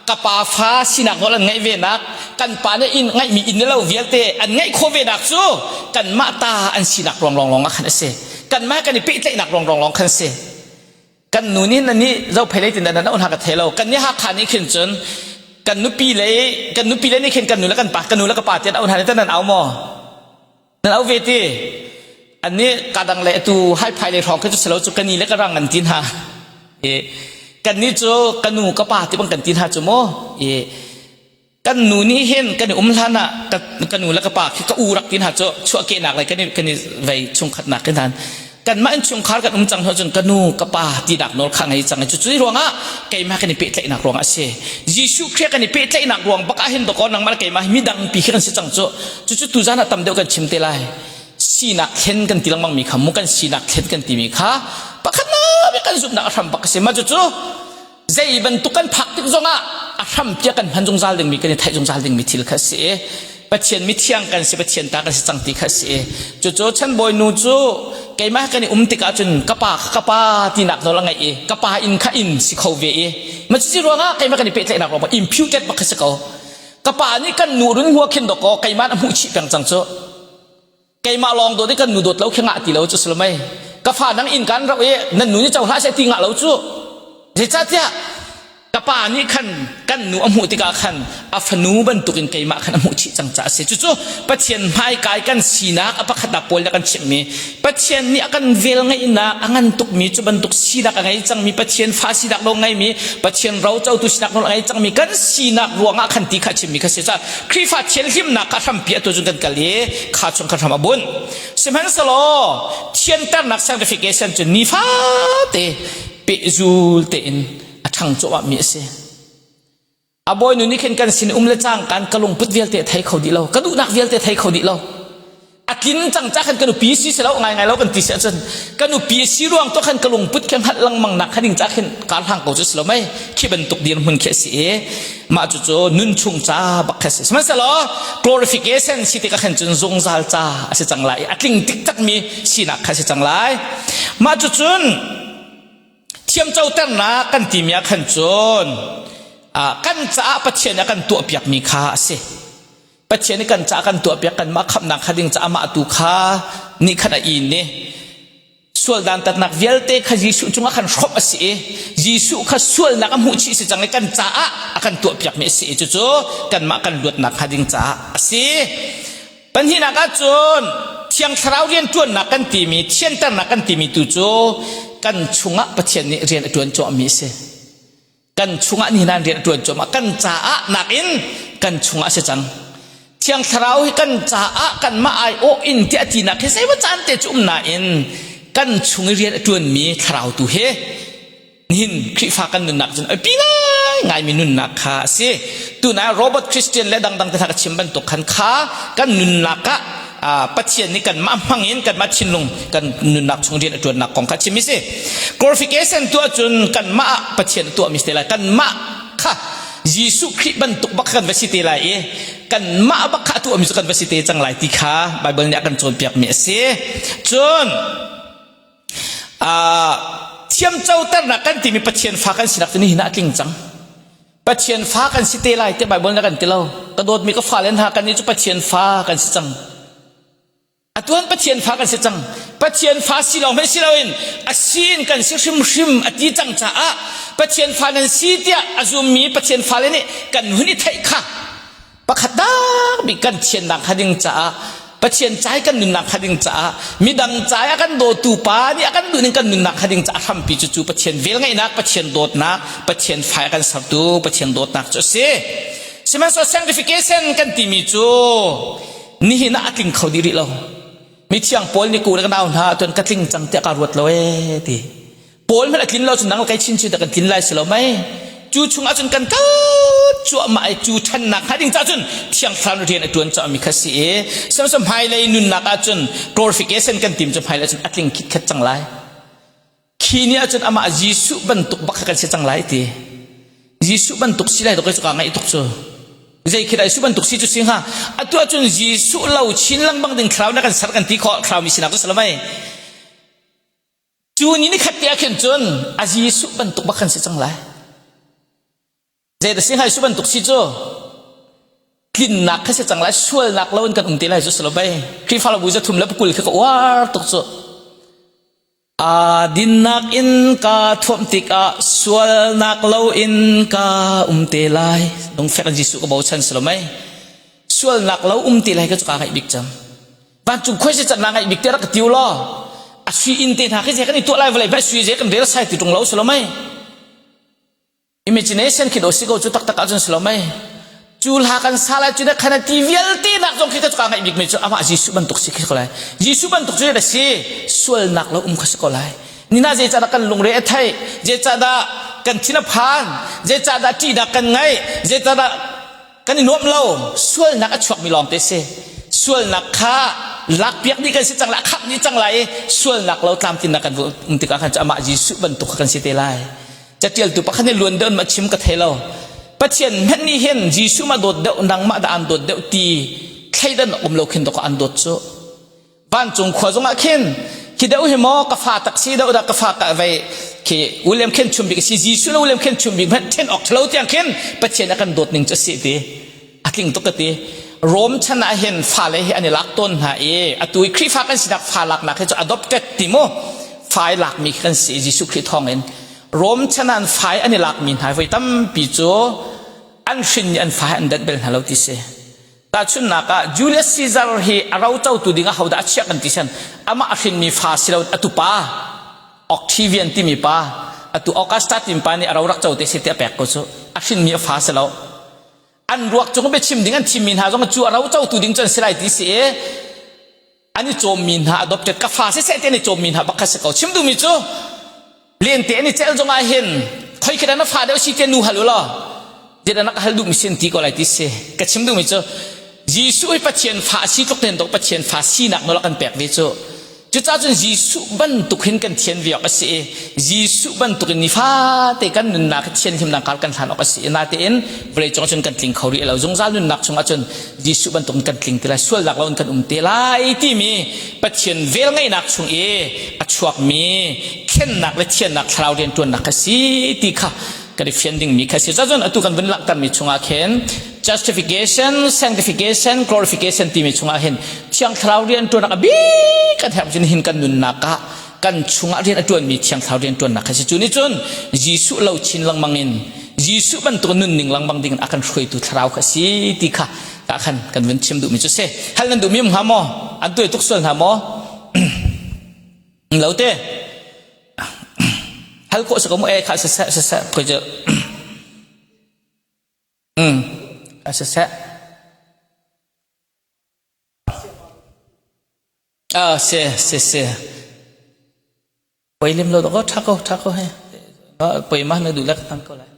ka pa fa sinak nawl an ngeih ve nak, kan pa nih inn ngeihmi inn le lo vialte an ngeih khawh ve nak cu kanmah ta an sinak ruang lawnglawng ah khan a si. Kanmah kan i pehtlaihnak ruang lawnglawng khan si. Kan nu nih nan nih zophei lei tin nan hna ka thei lo. Kan nih Hakha nih khin cun kan nupi le kan nupi le nih khin kan nu le kan pa kan nu le ka pa tian au hna nih nan au maw? Nan au ve ti. Annih kadang le atu haiphai le hrawng khi cu silo cu kani le ka rang an ti hna. I kannih cu ka nu ka pa ti bang kan ti hna cu mu. I kan nu nih hin kan i um hlan ah ka, ka nu le ka pa khi ka u rak ti hna cu chuahkehnak le kan i, kan i vei chungkhatnak khi hna kanmah innchungkhar kan um cang hnu cun ka nu ka pa tinak nawl kha ngei cang i cucu ruangah keimah kan i pehtlaihnak ruangah a si Jesuh Khrih kan i pehtlaihnak ruang bak ah hin dakaw nangmah le keimah hi midang pi khi kan si cang cu cucu tuzan ah tam deuh kan chim te lai sinak thlen kan ti lengmang mi kha mu kan sinak thlen kan timi kha pakhat na kan zumhnak a hram bak a si ma cucu zei bantuk kan phak tik zongah a hrampi kan hman zungzal dingmi kan i theih zungzal dingmi thil kha a si i Pathian mithiang kan si Pathian ta kan si cang ti kha a si i cucu chanbawi nu cu keimah kan i um tikah cun ka pa kha ka pa tinak nawl a ngeih i ka pa inn kha inn si kho ve i ma cuci ruangah keimah kan i pehtlaihnak ruangah imputed bak kha si ko. Ka pa nih kan nu run hua khin dawkaw keimah na hmuh chih peng cang cu. Keimah lawng dawt i kan nu dawt lo khi ngah ti lo cu si mei. Ka fa nang inn kan rauh i nan nu nih co hlah seh ti ngah lo cu. Zeicahtiah ka pa nih khan kan nu a hmuh tikah khan a fanu bantukin keimah khan a hmuh chih cang caah a si. Cucu Pathian hmaikai kan sinak a pakhatnak pawl nih a kan chimhmi Pathian nih a kan vel ngeihnak a ngan tukmi cu bantuk sinak a ngei cangmi Pathian fa sinak lo ngeimi Pathian rocotu sinak nawl a ngei cangmi kan sinak ruangah khan ti kha chimmi kha si caah Khrihfa thianhlimnak kha hrampi atu cun kan kal i kha chung kha hram a bunh. Sihmanhsehlaw thianternak sanctification cu nifate pehzul tein a ṭhang cuahmahmi a si. A bawinu nih khin kan sin um le cang kan ka lungput vialte a thei kho dih lo ka duhnak vialte a thei kho dih lo a tlin cang ca khan ka nupi si si lo ngai ngai lo kan ti si ahcun ka nupi si ruang to khan ka lungput khan hngalh lengmang nak kha ding ca khin kar hlang ko cu si lo mei khi bantuk dirhmun khi a si i mah cu cu nun chung ca bak kha si sihmanhsehlaw glorification si tikah khan cun zungzal ca a si cang lai i a tling tik takmi sinak kha si cang lai mah cu cun Thiamcoternak kan timi ah khan cun kan caah Pathian a kan tuahpiakmi kha a si. Pathian nih kan caah kan tuahpiak kanmah khamhnak kha ding caah amah tu kha nih khan a in i sual dantatnak vialte kha Jesuh cungah khan hrawmh a si i Jesuh kha sualnak a hmuh chih si cang i kan caah a kan tuahpiakmi a si i cucu kanmah kan luatnak hnga ding caah a si. Pahnihnak ahcun Thiang Thlarau rianṭuannak kan timi, thianternak kan timi tu cu kan chungah Pathian nih rian a ṭuan cuahmi a si. Kan chungah nihin ah rian a ṭuan cuahmah. Kan caah nakin kan chungah a si cang. Thiang Thlarau hi kan caah kanmah aiawh in tiah tinak hi zeimaw caan te cu um nain kan chung i rian a ṭuanmi Thlarau tu hi Nihin Khrihfa kan nunnak cun a pi ngaingaimi nunnak kha a si. Tunai Robert Christian le dangdang te hna ka chim bantuk khan kha kan nunnak ah Pathian nih kanmah hmang in kanmah thinlung kan nunnak chung rian a ṭuannak kong kha chim i si. Glorification tuah cun kanmah ah Pathian a tuahmi si te lai. Kanmah kha Jesuh Khrih bantuk bak kan va si te lai i kanmah bak kha a tuahmi cu kan va si te cang lai ti kha Bible nih a kan cawnpiakmi a si. Cun Thiamcoternak kan timi Pathian fa kan sinak cu nihin ah a tling cang. Pathian fa kan si te lai tiah Baibal nih a kan ti lo. Ka dawtmi ka fale hna kan nih cu Pathian fa kan si cang. Atuan Pathian fa kan si cang. Pathian fa si lawng hmanh si loin a si in kan si hrimhrim a ti cang caah Pathian fa nan si tiah a zummi Pathian fale nih kan hun i theih kha pakhat tak bik kan thiannak hnga ding caah Pathian cai kan nunnak hnga ding caah midang cai a kan dawtu pa nih a kan duh ning kan nunnak hnga ding caah hrampi cu cu Pathian velngeihnak Pathian dawtnak Pathian fai a kan sertu Pathian dawtnak cu a si sihmanhsehlaw sanctification kan timi cu nihin ah a tling kho dih rih lo mithiang Paul nih ku le ka nau hna ahcun ka tling cang tiah ka ruat lo ee ti Paul hmanh a tlin lo cun nang kai chin chin kan tlin lai si lo mei cu chung ahcun kan kal cuahmah i cu ṭhannak hnga ding cah cun thiang thlarau rian a ṭuan cahmi kha si i samsam hmailei nunnak ahcun glorification kan tim cu hmailei ahcun a tling khitkhet cang lai khi ni ahcun amah Jesuh bantuk bak kha kan si cang lai ti Jesuh bantuk si lai to kai cu ka ngaih tuk cu zei khi dah Jesuh bantuk si cu si hnga atu ahcun Jesuh lo chin lengmang ding thlarau na kan ser kan ti khawh thlarau mi sinak cu si lo mei Cu ni nikhat te ah khin cun a Jesuh bantuk bak khan si cang lai. Zei dah si hnga Jesuh bantuk si cu tlinnak kha si cang lai sualnak lo in kan um te lai cu si lo bei Khrihfa bu 320 kha ka uar tuk cu. A dinnak in ka thuamh tikah sualnak lo in ka um te lai. Lungfek in Jesuh ka bochan si lo mei. Sualnak lo um te lai ka cu ka ngaih bik cang. Vancung khoi si cannak ngaih bik te rak ka tiu law a sui inn te hna khi ze kan i tuah lai vawlei sui ze kan rel sai ti tung lo si lo mei imagination khi do si ko cu taktak ahcun si lo mei cu hla kan sa lai cu ne khan ti vialte nak zong khi ka ka ngaih bik mi cu amah Jesuh bantuk si khi ko lai Jesuh bantuk cu da si sualnak lo um kha si ko lai nina zeicahdah kan lungre a thei zeicahdah kan thin a phan zeicahdah ṭihnak kan ngei zeicahdah kan i nuam lo sualnak a chuakmi lawng te si sualnak kha lakpiak dih kan si cang lai khap dih cang lai i sualnak lo tlamtlinnak kan um tikah khan cu amah Jesuh bantuk kha kan si te lai catialtu pakhat nih luan deuh ma chim ka thei lo Pathian hmenh nih hin Jesuh ma dawt deuh nangmah dah an dawt deuh ti thleidan um lo khin dawk an dawt cu vancung khua zongah khin khi deuh hi maw ka fa tak si deuh dah ka fa ka vei khi William khen chum bik si Jesuh le William khen chum bik hmanh then awk thalo tiang khin Pathian a kan dawt ning cu si ti a tling tuk ka ti. Rom chan ah hin fale hi an i lak tawn hna i atu i Khrihfa kan sinak fa laknak hi cu adopted ti mu fa i lakmi kan si Jesuh Khrih thawngin Rom chan ah an fa i an i lakmi hna voi tampi cu an hrin i an fa hi an danh bel hna lo ti si. Tahchunhnak ah Julius Caesar hi a rocotu ding ah hodah a chiah kan ti sian amah a hrinmi fa si lo a tupa Octavian timi pa atu Augusta timi pa nih a ro rak co te si ti a pek ko cu a hrinmi a fa si lo. An ruak cung biachim ding an thimmi hna zong cu a ro cotu ding cu an si lai ti si i an i cawmmi hna adopted ka fa siseh ti an i cawmmi hna bak kha si ko. Chim duhmi cu lente an i celh zong ah hin khoi khi dah na fa deuh si tiah nu hal u law zeidah na ka hal duhmi si an ti ko lai ti si. Ka chim duhmi cu Jesuh hi Pathian fa a si tluk ten dawh Pathian fa sinak nawl a kan pek ve cu. Cucaah cun Jesuh bantuk hin kan thian ve awk a si i Jesuh bantuk in nifate kan nunnak hi thianhlimnak kar kan hlan awk a si i natein vawleicung ah cun kan tling kho rih lo. Zungzal nunnak chungah cun Jesuh bantuk in kan tling te lai, sualnak lo in kan um te lai timi Pathian velngeihnak chung i a chuakmi thlennak le thiannak thlarau rianṭuannak a si ti kha kan i fian dingmi kha si. Cun atu kan vun langhtermi chungah khin justification, sanctification, glorification timi chungah hin Thiang Thlarau rianṭuannak a bik kan herh cun hin kan nunnak ah kan chungah rian a ṭuanmi Thiang Thlarau rianṭuannak kha si. Cu nih cun Jesuh lo chin lengmang in Jesuh bantuk nunning lengmang ding in a kan hruaitu Thlarau kha si ti kha ka khan kan vun chim duhmi cu si. Hal nan duhmi um hnga maw? An tuai tuk sual hna maw? Lo te. Hal khawh si ko mu e kha siseh siseh koi cu um siseh ah si si si poi lim lo ko tha ko tha ko he poi ma na duh lek tang ko lai.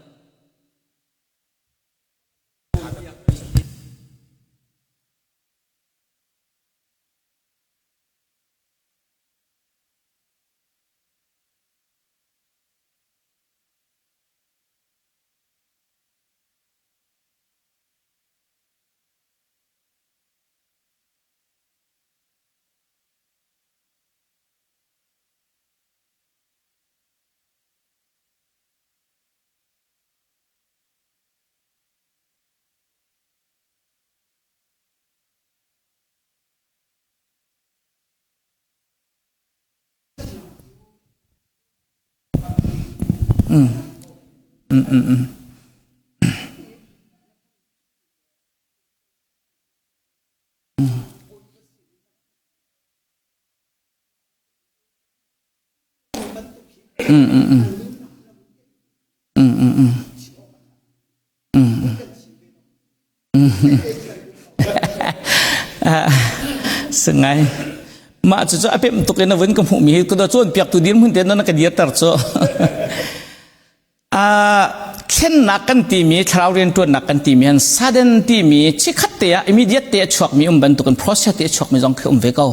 Mm. Mm, mm, mm. Mm, mm, mm. Mm, mm, mm. Sungai. Mah cu cu a pem tuk in a vun ka hmuhmi hi ka cawnpiak tu dirhmun te na ka dirter cu. Thlennak kan timi thlarau rianṭuannak kan timi han sudden timi chikhat te ah immediate te a chuakmi um bantukin process te a chuakmi zong khi um ve ko.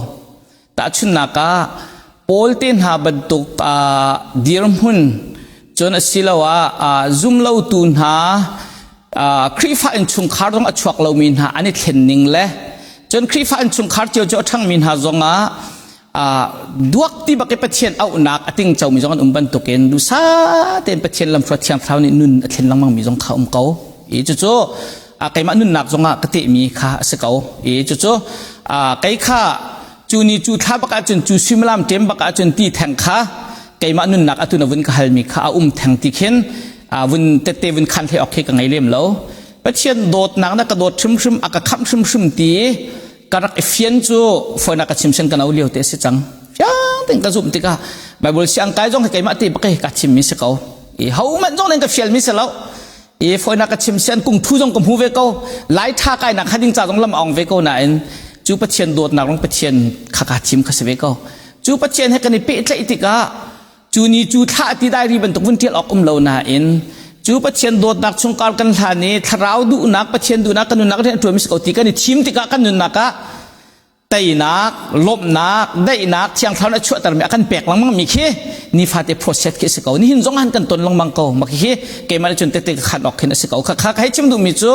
Tahchunhnak ah Paul te hna bantuk dirhmun cun asiloah zumlotu hna Khrihfa innchungkhar zong a chuak lomi hna an i thlen ning le cun Khrihfa innchungkhar cio cu a ṭhangmi hna zongah duak ti bak i Pathian auhnak a tingcomi zong an um bantukin duhsah tein Pathian lamhruat Thiang Thlarau nih nun a thlen lengmangmi zong kha um ko. I cucu keimah nunnak zongah ka tehmi kha a si ko. I cucu kei kha cu ni cu thla bak ahcun cu suimilam ṭem bak ahcun ti theng kha keimah nunnak atu na vun ka halmi kha a um theng ti khin vun tette vun khan hlei awk khi ka ngei lem lo. Pathian dawtnak na ka dawt hrimhrim a ka khamh hrimhrim ti ka rak i fian cu foinak ka chim sen ka no lio te si cang. Fiang tein ka zumh tikah Bible siang kai zong hi keimah te bak ka chimmi si ko. I ho hmanh zong nih ka fialmi si lo. I foinak ka chim sian kung thu zong ka hmu ve ko. Lai tha kai nak hading ca zong lam ong ve ko nain cu Pathian dawtnak rong Pathian kha ka thim kha si ve ko. Cu Pathian he kan i pehtlaih tikah cu ni cu thla ti dairi bantuk vun ṭial awk um lo nain cu Pathian dawtnak chungkar kan hlan i thlarau duhnak Pathian duhnak kan nunnak rian ṭuan mi si ko ti kan i thim tikah kan nunnak ah teinak lawmhnak daihnak thiang thlarau a chuahtermi a kan pek lengmang mi khi nifate process khi a si ko nihin zong han kan ton lengmang ko mak hi keimah nih cun tete ka khan awk khin a si ko kha kha hei chim duhmi cu.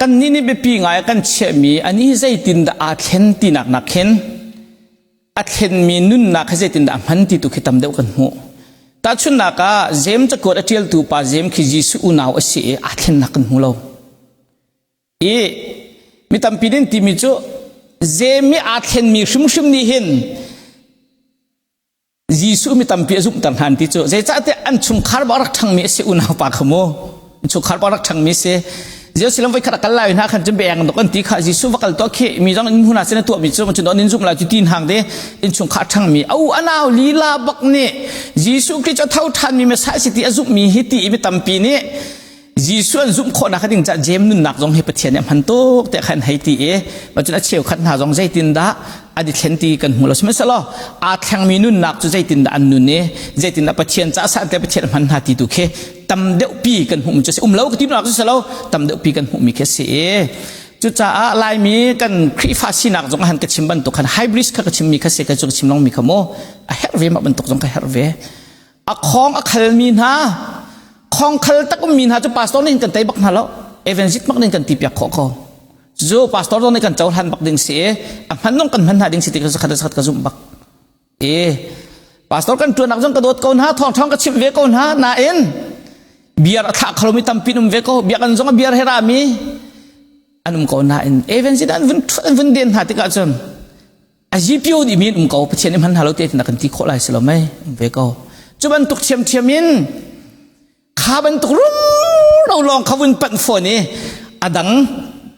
Kan nih nih biapi ngai kan chiahmi ani hi zeitindah aa thlen tinak nak khin a thlenmi nunnak hi zeitindah a hman ti tu khi tam deuh kan hmuh. Tahchunhnak ah Jeim cakuat a ṭialtu pa Jeim khi Jesuh unau a si i aa thlennak kan hmu lo. I mi tampi nih timi cu Jeim i aa thlenmi hrimhrim nih hin Jesuh mi tampi a zumhter hna ti cu zeicahtiah an chungkhar bak rak ṭhangmi a si unau pa kha mu an chungkhar bak rak ṭhangmi a si Jerusalem voi khat a kal lai hna khan cun beng dok an ti kha Jesuh va kal tuah khi mi zong in huna sin a tuahmi cu cun an in zumh lai cu tin hang de in chungkhar ṭhangmi au anau lila bak nih Jesuh Christ a tho ṭhanmi Messiah si ti a zumhmi hi ti mi tampi nih Jesuh an zumh khawhnak ding caah Jeim nunnak zong hi Pathian nih a hman tuk tiah khan hei ti i macun a cheukhat hna zong zeitindah an i thlen ti kan hmu lo sihmanhsehlaw aa thlengmi nunnak cu zeitindah an nun i zeitindah Pathian caah san te Pathian a hman hna ti tu khi tam deuhpi kan hmuhmi cu a si um lo ka ti nak cu si lo tam deuhpi kan hmuhmi khi a si i cucaah Laimi kan Khrihfa sinak zong han ka chim bantuk khan hybrid kha ka chimmi kha si ka cu ka chim longmi kha mu a herh ve mah bantuk zong ka herh ve A khong a khalmi hna, khong khal tak ummi hna cu pastor nih kan tei bak hna lo. Evangelist bak nih kan ti piak khawh ko. Cu pastor zong nih kan cohlan bak ding si i a hman zong kan hman hna ding si ti ka khat khat ka zumh bak. E pastor kan tuanak zong ka dawt ko hna, thawng thawng ka chimh ve ko hna nain biar a thlah khalomi tampi um ve ko. Biakinn zong a biar he rami an um ko nain evangelist an vun an vun den hna tikah cun A GPO nih min um ko Pathian nih hman hna lo te na kan ti khawh lai si lo mei um ve ko cu bantuk thiamthiam in kha bantuk rum lawng kha vun panh fawn i a dang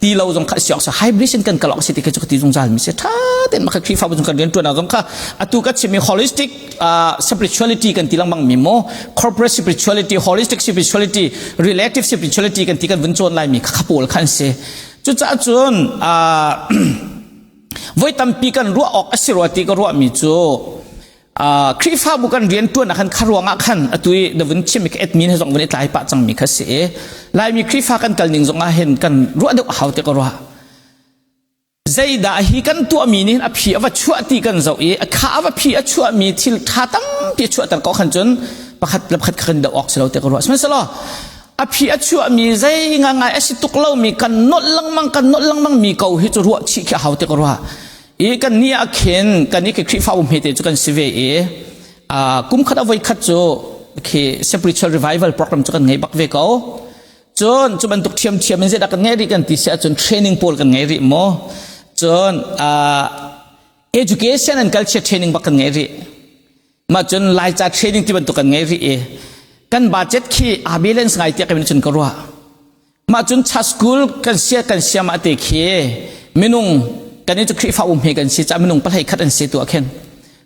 ti lo zong kha siok sa hybrid in kan kalok si ti kha cu ti zungzal mi si tha ten maka Khrihfa bu kan rian tuan zong kha atu ka chimi holistic spirituality kan ti lengmang mi mo corporate spirituality holistic spirituality relative spirituality kan ti kan vun cawn lai mi kha pawl khan si cucaah cun Voi tampi kan ruah awk a si rua ti ka ruahmi cu Khrihfabu kan rian ṭuan ah khan kha ruangah khan atu i na vun chimmi ka admin he zong vun i tlai pah cangmi kha si i Laimi Khrihfa kan kal ning zong ah hin kan ruah deuh a hau ti ka ruah. Zeidah hi kan tuahmi nih a phi a va chuah ti kan zoh i a kha a va phi a chuahmi thil ṭha tampi a chuahter ko khan cun pakhat le pakhat kha kan doh awk si lo ti ka ruah. Sihmanhsehlaw a phi a chuahmi zei ngangai a si tuk lomi kan nolh lengmang kan nolh lengmang mi ko hi cu ruah chih khi a hau te ka ruah i kan ni ah khin kan i Khrihfabu hmete cu kan si ve i kum khat a voi khat cu khi spiritual revival program cu kan ngei bak ve ko cun cu bantuk ṭhiamṭhiam in zeidah kan ngei rih kan ti si ahcun training pawl kan ngei rih maw cun education and culture training bak kan ngei rih Mah cun Laica training ti bantuk kan ngei rih i kan budget khi aa balance ngai tiah kan cun ka ruah. Mah cun cha school kan sia kan siam ah te khi minung kan i cu Khrihfa um he kan si ca minung pahlei khat an si tu ah khin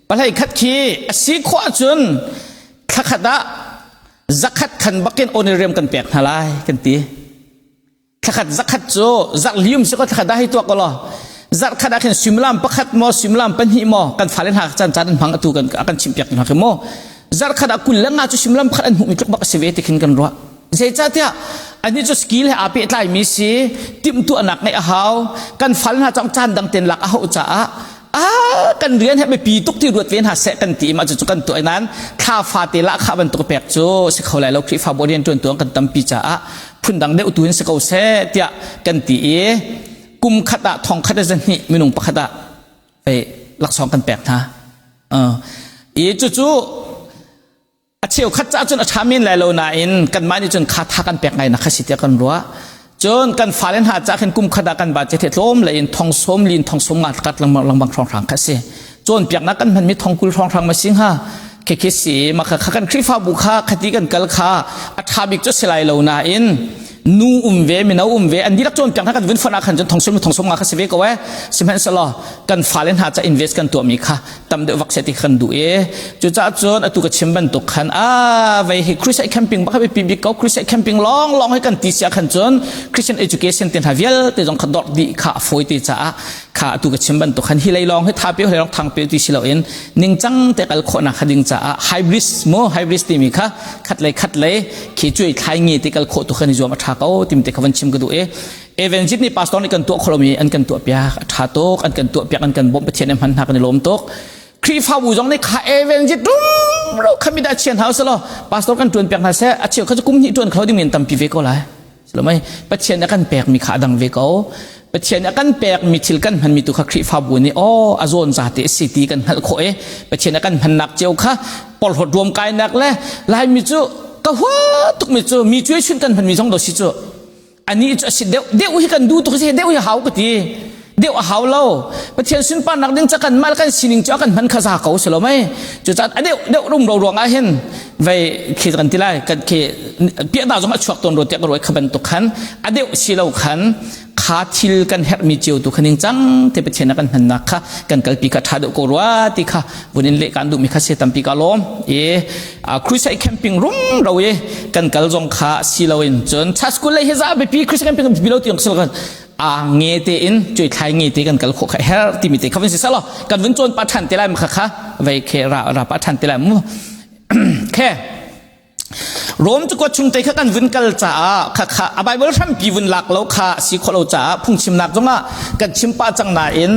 pahlei khat khi a si khawh ahcun thlakhat ah zakhat khan bakin honorarium kan pek hna lai kan ti. Thlakhat zakhat cu zarh lium si ko thlakhat dah hei tuak ko law zarh khat ah khin suimilam pakhat maw suimilam pahnih maw kan fale hna caan caan an hmang atu kan kan chimpiak hna khi maw zarh khat ah 25 cu suimilam pakhat an hmuhmi tluk bak a si ve ti khin kan ruah zeicahtiah ani cu skill he aa pehtlai mi si timhtuahnak ngeih a hau kan fale hna cong caan dang ten lak a hauh caah ah kan rian he biapi tuk ti ruat ve hna seh kan ti ma cu kan tuah nain thla fate lah kha bantuk pek cu si kho lai lo Khrihfabu rian ṭuan tuang kan tampi caah phundang deuh tu in si ko seh tiah kan ti i kum khat ah thong khat a hnih minung pakhat ah fei laksawng kan pek hna i cucu a cheukhat caah cun a ṭha men lai lo nain kanmah nih cun kha tha kan pek ngai nak kha si tiah kan ruah cun kan fale hna caah khin kum khat ah kan budget hi tlawm le in thong sawm lin thong sawm nga kat lengmang lengmang hrawnghrang kha si cawnpiaknak kan hmanmi thong 20 hrawnghrang ma si hnga khekhe si ma kha kan Khrihfabu kha khati kan kal kha a ṭha bik cu si lai lo nain nu um ve mino um ve an dihlak cawnpiak hna kan vun fonh ah khan cun thong sawm thong sawm nga kha si ve ko eh sihmanhsehlaw kan fale hna ca invest kan tuahmi kha tam deuh vak se ti kan duh i cucaah cun atu ka chim bantuk khan a vei hi crusade camping bak biapi bik ko crusade camping lawng lawng hi kan ti sia khan cun Christian education te hna vialte zong kha dor dih kha a fawi te caah kha atu ka chim bantuk khan hi lei lawng hi tha pe lei lawng thang pe ti si loin ningcang te kal khawhnak kha ding caah hybrid mo hybrid timi kha khat lei khat lei khi cuai thlai ngi te kal khawh tu khan i zuam a tha ko tim te kha van chim ka duh i Evangelist nih pastor nih kan tuah kholomi an kan tuah piak a ṭha tuk an kan tuah piak an kan bawmh Pathian nih hman hna kan i lawm tuk Khrihfabu zong nih kha evangelist rum ro kha mi dah chian hau selaw pastor kan ṭuan piak hna seh a cheu kha cu kum hnih ṭuan kho ding in tampi ve ko lai. Silomai Pathian a kan pekmi kha a dang ve ko. Pathian a kan pekmi thil kan hmanmi tu kha Khrihfabu nih aw a zawn za te a si ti kan hngalh khawh i Pathian a kan hmannak cio kha porhlawt ruam kainak le Laimi cu ka hua tukmi cu mi cuai chun kan hmanmi zong do si cu ani cu a si deuh deuh hi kan duh tuk si deuh hi hau ka ti deuh a hau lo. Pathian sunparnak ding ca kan mal kan sining cu a kan hman kha za ko si lo mei. Cucaah a deuh deuh rum ro ruang ah hin vei khi kan ti lai kan khi piahna zong a chuak tawn ro tiah ka ruai kha bantuk khan a deuh si lo khan kha thil kan herhmi cio tu kha ning cang te Pathian a kan hmannak kha kan kalpi kha tha deuh ko rua ti kha vun in leh kan duhmi kha se tampi ka lawm i crusade camping rum ro i kan kal zong kha si lo in cun church school lei hi za biapi crusade camping biapi lo ti ong a nge te in cuai thlai nge te kan kal khawh kha her timi te kha vun si salo kan vun cawn pa than te lai kha kha vei khe ra ra pa than te lai mu khe Rom cu kuat chung te kha kan vun kal caah kha kha a Bible hrampi vun lak lo kha si khawh lo caah phungchimnak zongah kan chim pah cang nain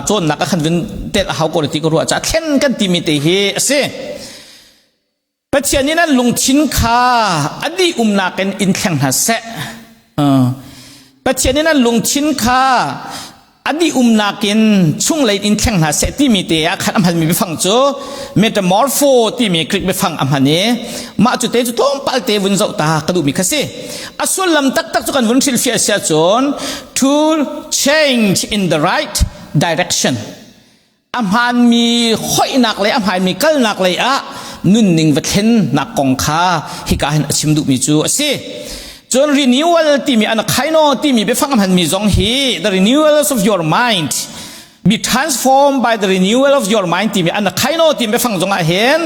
cawnnak ah khan vun tel a hau ko ti ka ruah caah thlen kan timi te hi a si. Pathian nih nan lungthin kha a dih umnak in in thleng hna seh. Pathian nih nan lungthin kha a dih umnak in chunglei in thleng hna seh timi te ah khan a hmanmi biafang cu metamorpho timi Greek biafang a hman i mah cu te cu tlawmpal te vun zoh ta ka duhmi kha si. A sullam taktak cu kan vun hrilhfiah sia cun to change in the right direction. A hmaanmi hoihnak le a hmaanmi kalnak lei ah nunning va thlennak kong kha hika hin a chim duhmi cu a si. Cun renewal timi anakhaino timi biafang a hmanmi zong hi the renewals of your mind, be transformed by the renewal of your mind timi anakhaino timi biafang zong ah hin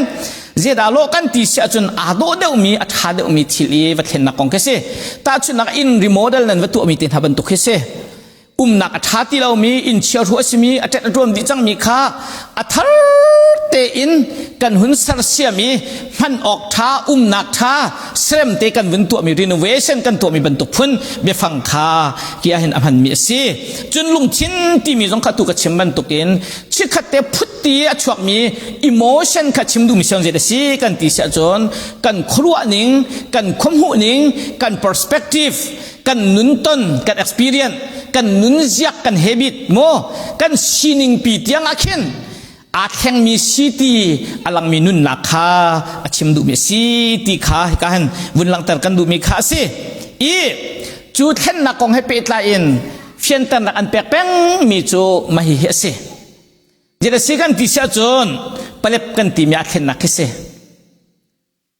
zeidah lawh kan ti si ahcun aa dawh deuhmi a ṭha deuhmi thil i va thlennak kong khi si. Tahchunhnak inn remodel nan va tuahmi te hna bantuk khi si. Umnak a ṭha ti lomi inn chiahru a simi a ṭet a ṭuam dih cangmi kha a thar tein kan hun sersiam i hman awk ṭha umnak ṭha serem te kan vun tuahmi renovation kan tuahmi bantuk phun biafang kha ki ahhin a hmanmi a si. Cun lungthin timi zong kha tu ka chim bantukin chikkhat te phut ti a chuakmi emotion kha chim duhmi siang zei a si kan ti si ahcun kan khuaruah ning, kan khuahmuh ning, kan perspective, kan nunton, kan experience, kan nunziak, kan habit maw, kan sining pi tiang ah khin aa thlengmi si ti a langmi nunnak kha a chim duhmi a si ti kha hika hin vun langhter kan duhmi kha a si. I cu thlennak kong he pehtlai in fianternak an pek pengmi cu mahi hi a si. Zeidah si kan ti si ahcun palep kan timi aa thlennak khi si.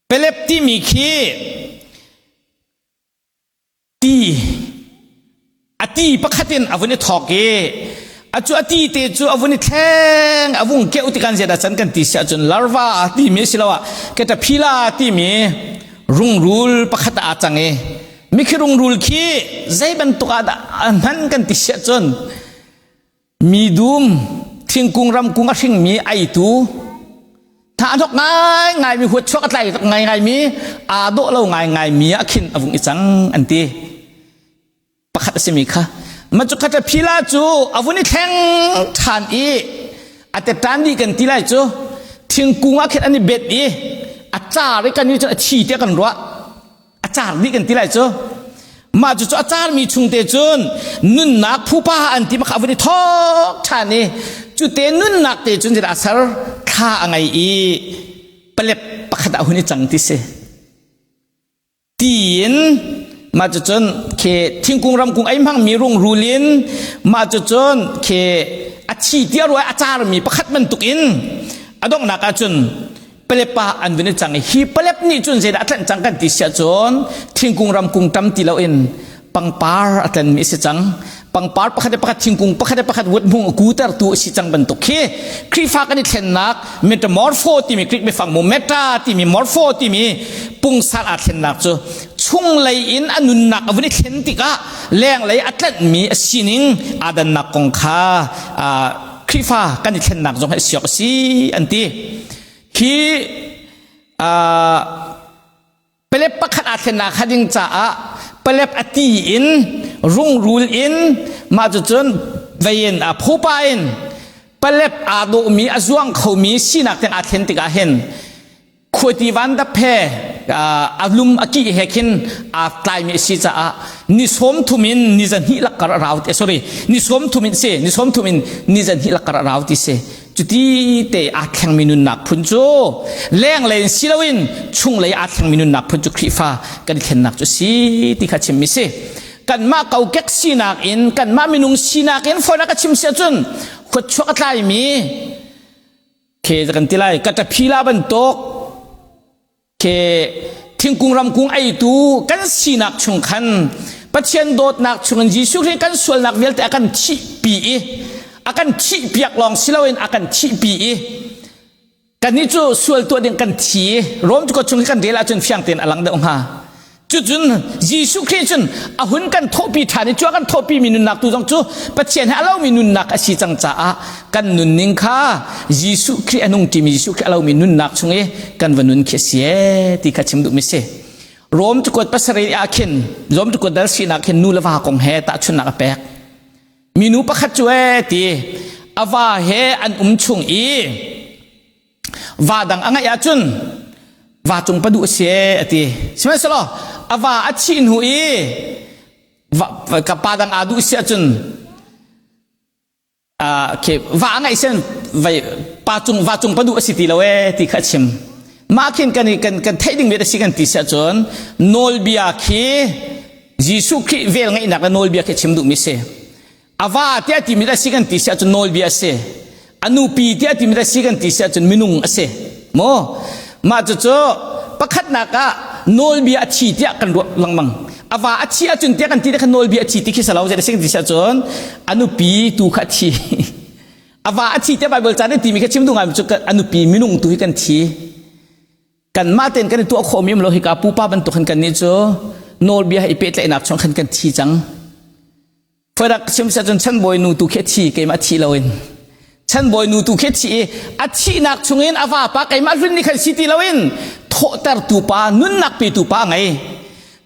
Palep timi khi Ti a ti pakhat in a vun i thawk i a cu a ti te cu a vun i thleng a vung keuh ti kan ziat ah can kan ti si ahcun larva timi asiloah caterpillar timi rungrul pakhat ah aa cang i mikhi rungrul khi zei bantuk ah dah a hman kan ti si ahcun Mi dum, thingkung ramkung a hringmi aitu, tha a hnok ngaingaimi, huatchuak a tlai ngaingaimi, aa dawh lo ngaingaimi ah khin a vung i cang an ti. Pakhat a simi kha. Ma cu caterpillar cu a vun i thleng ṭhan i a teṭan dih kan ti lai cu thingkung ah khin an i bet i a car i kan i cun a thi tiah kan ruah. A car dih kan ti lai cu. Mah cu cu a carmi chungte cun nunnak phupa an ti kha a vun i thawk ṭhan i cu te nunnak te cun zeidah a ser? Thla a ngei i palep pakhat ah hun i cang ti si. Tiin mah cu cun khi thingkung ramkung ei hmangmi rungrul in mah cu cun khi a thi tia ruai a carmi pakhat bantuk in a donghnak ah cun palep ah an vun i cang i hi palep nih cun zeidah a tlanh cang kan ti siah cun thingkung ramkung tam ti loin pangpar a tlanmi a si cang. Pangpar pakhat le pakhat, thingkung pakhat le pakhat vuat hmung a kutertu a si cang bantuk khi Khrihfa kan i thlennak metamorpho timi Greek biafang mu meta timi morpho timi pungsan aa thlennak cu chunglei in a nunnak a vun i thlen tikah lenglei a tlanhmi a sining aa dannak kong kha Khrihfa kan i thlennak zong hi a siok a si an ti. Khi palep pakhat aa thlennak kha ding caah palep a ti in rungrul in mah cucun vei in a phupa in palep aa dawhmi a zuang khomi sinak tiang aa thlen tikah hin khuati van dap he. a lum a kih he khin aa tlaimi a si caah ni 30 in ni 2 lakkar a rau ti sorry ni 30 in si ni 30 in ni 2 lakkar a rau ti si. Cuti te aa thlengmi nunnak phun cu lenglei in si loin chunglei aa thlengmi nunnak phun cu Khrihfa kan i thlennak cu si ti kha chimmi si. Kanmah kokek sinak in kanmah minung sinak in fawinak ka chim si ahcun khuachuak a tlaimi khe kan ti lai kataphila bantuk Ke thingkung ramkung eitu kan sinak chung khan Pathian dawtnak chungin Jesuh Khrih kan sualnak vialte a kan thihpi i a kan thihpiak lawng si loin a kan thihpi i kannih cu sual tuah ding kan thi. Rom cu chung kan rel ahcun fiang tein a lang deuh hnga. Cucun Jesuh Khrih cun a hun kan thawhpi ṭhan i cu a kan thawhpi mi nunnak tu zong cu Pathian he a lomi nunnak a si cang caah kan nunning kha Jesuh Khrih a nung ṭimi Jesuh Khrih a lomi nunnak chung i kan va nun khi a si ee ti kha chim duhmi si. Rom cakuat pasarih ah khin Rom cakuat dal sinak khin nu le va kong he tahchunhnak a pek. Minu pakhat cu ee ti a va he an um chung i va dang a ngeih ahcun va cung pa duh a si ee a ti. Sihmanhsehlaw a va a thih hnu i ka pa dang aa duh si ahcun va a ngeih sen vai pa cung va cung pa duh a si ti lo ee ti kha a chim. Mah khin kan kan kan theih ding mi a si kan ti si ahcun nawlbia khi Jesuh Khrih vel ngeihnak le nawlbia khi chim duhmi si. A va tiah timi a si kan ti si ahcun nawlbia a si. A nupi tiah timi a si kan ti si ahcun minung a si. Maw? Mah cucu pakhatnak ah nawlbia a thi tiah kan ruah lengmang. A va a thi ahcun tiah kan ti te kha nawlbia a thi ti khi si lo. Zei si kan ti si ahcun a nupi tu kha a thi. A va a thi tiah Bible ca nih timi kha chim duh ngai cu a nupi minung tu hi kan thi. Kanmah tein kan i tuah khawhmi um lo. Hika pupa bantuk khan kannih cu nawlbia i pehtlaihnak chung khan kan thi cang. Fadak chim seh cun chanbawi nu tu khi a thi, keimah thi loin. Chanbawi nu tu khi a thi i a thihnak chungin a vapa keimah hlun nih khan si ti loin thawhtertu pa, nunnak petu pa a ngei.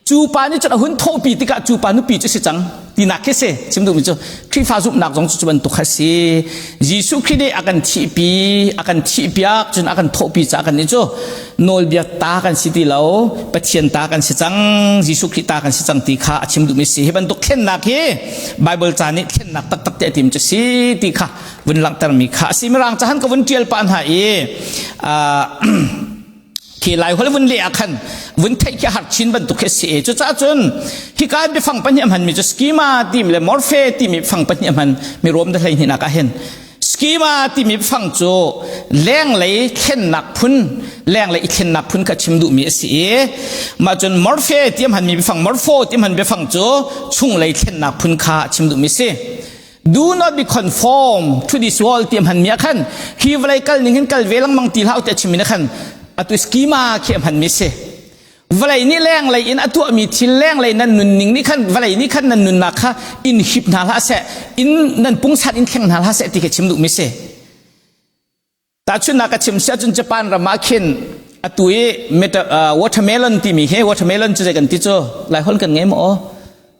Cu pa nih cun a hun thawhpi tikah cu pa nupi cu si cang tinak khi si. Chim duhmi cu Khrihfa zumhnak zong cu cu bantuk kha si. Jesuh Khrih nih a kan thihpi, a kan thihpiak, cun a kan thawhpi caah kan nih cu nawlbia ta kan si ti lo, Pathian ta kan si cang, Jesuh Khrih ta kan si cang ti kha a chim duhmi si. Hi bantuk thlennak hi Bible ca nih thlennak taktak te a tim cu si ti kha vun langhtermi kha a si. Mirang cahan ka vun ṭial pah hna i khi lai holh vun leh ah khan vun theih khi a har chin bantuk khi a si. Cucaah cun hika biafang pahnih a hmanmi cu schema timi le morphe timi fang pahnih a hman mi rom da hlei hnih ah hin. Schema timi fang cu lenglei thlennak phun, lenglei i thlennak phun kha chim duhmi a si i mah cun morphe ti a hmanmi biafang, morpho ti a hman biafang cu chunglei thlennak phun kha a chim duhmi a si. Do not be conformed to this world ti a hmanmi ah khan hi vawlei kal ning hin kal ve lengmang ti hlah u ti a chimmi na khan atu schema khi a hmanmi si. Vawlei nih lenglei in a tuahmi thil, lenglei nan nunning nih khan, vawlei nih khan nan nunnak kha in hip hna hlah seh, in nan pungsan in thleng hna hlah seh ti khi chim duhmi si. Tahchunhnak ka chim si ahcun Japan ram ah khin atu i watermelon timi hi, watermelon cu zei kan ti cu, Laiholh kan ngei maw?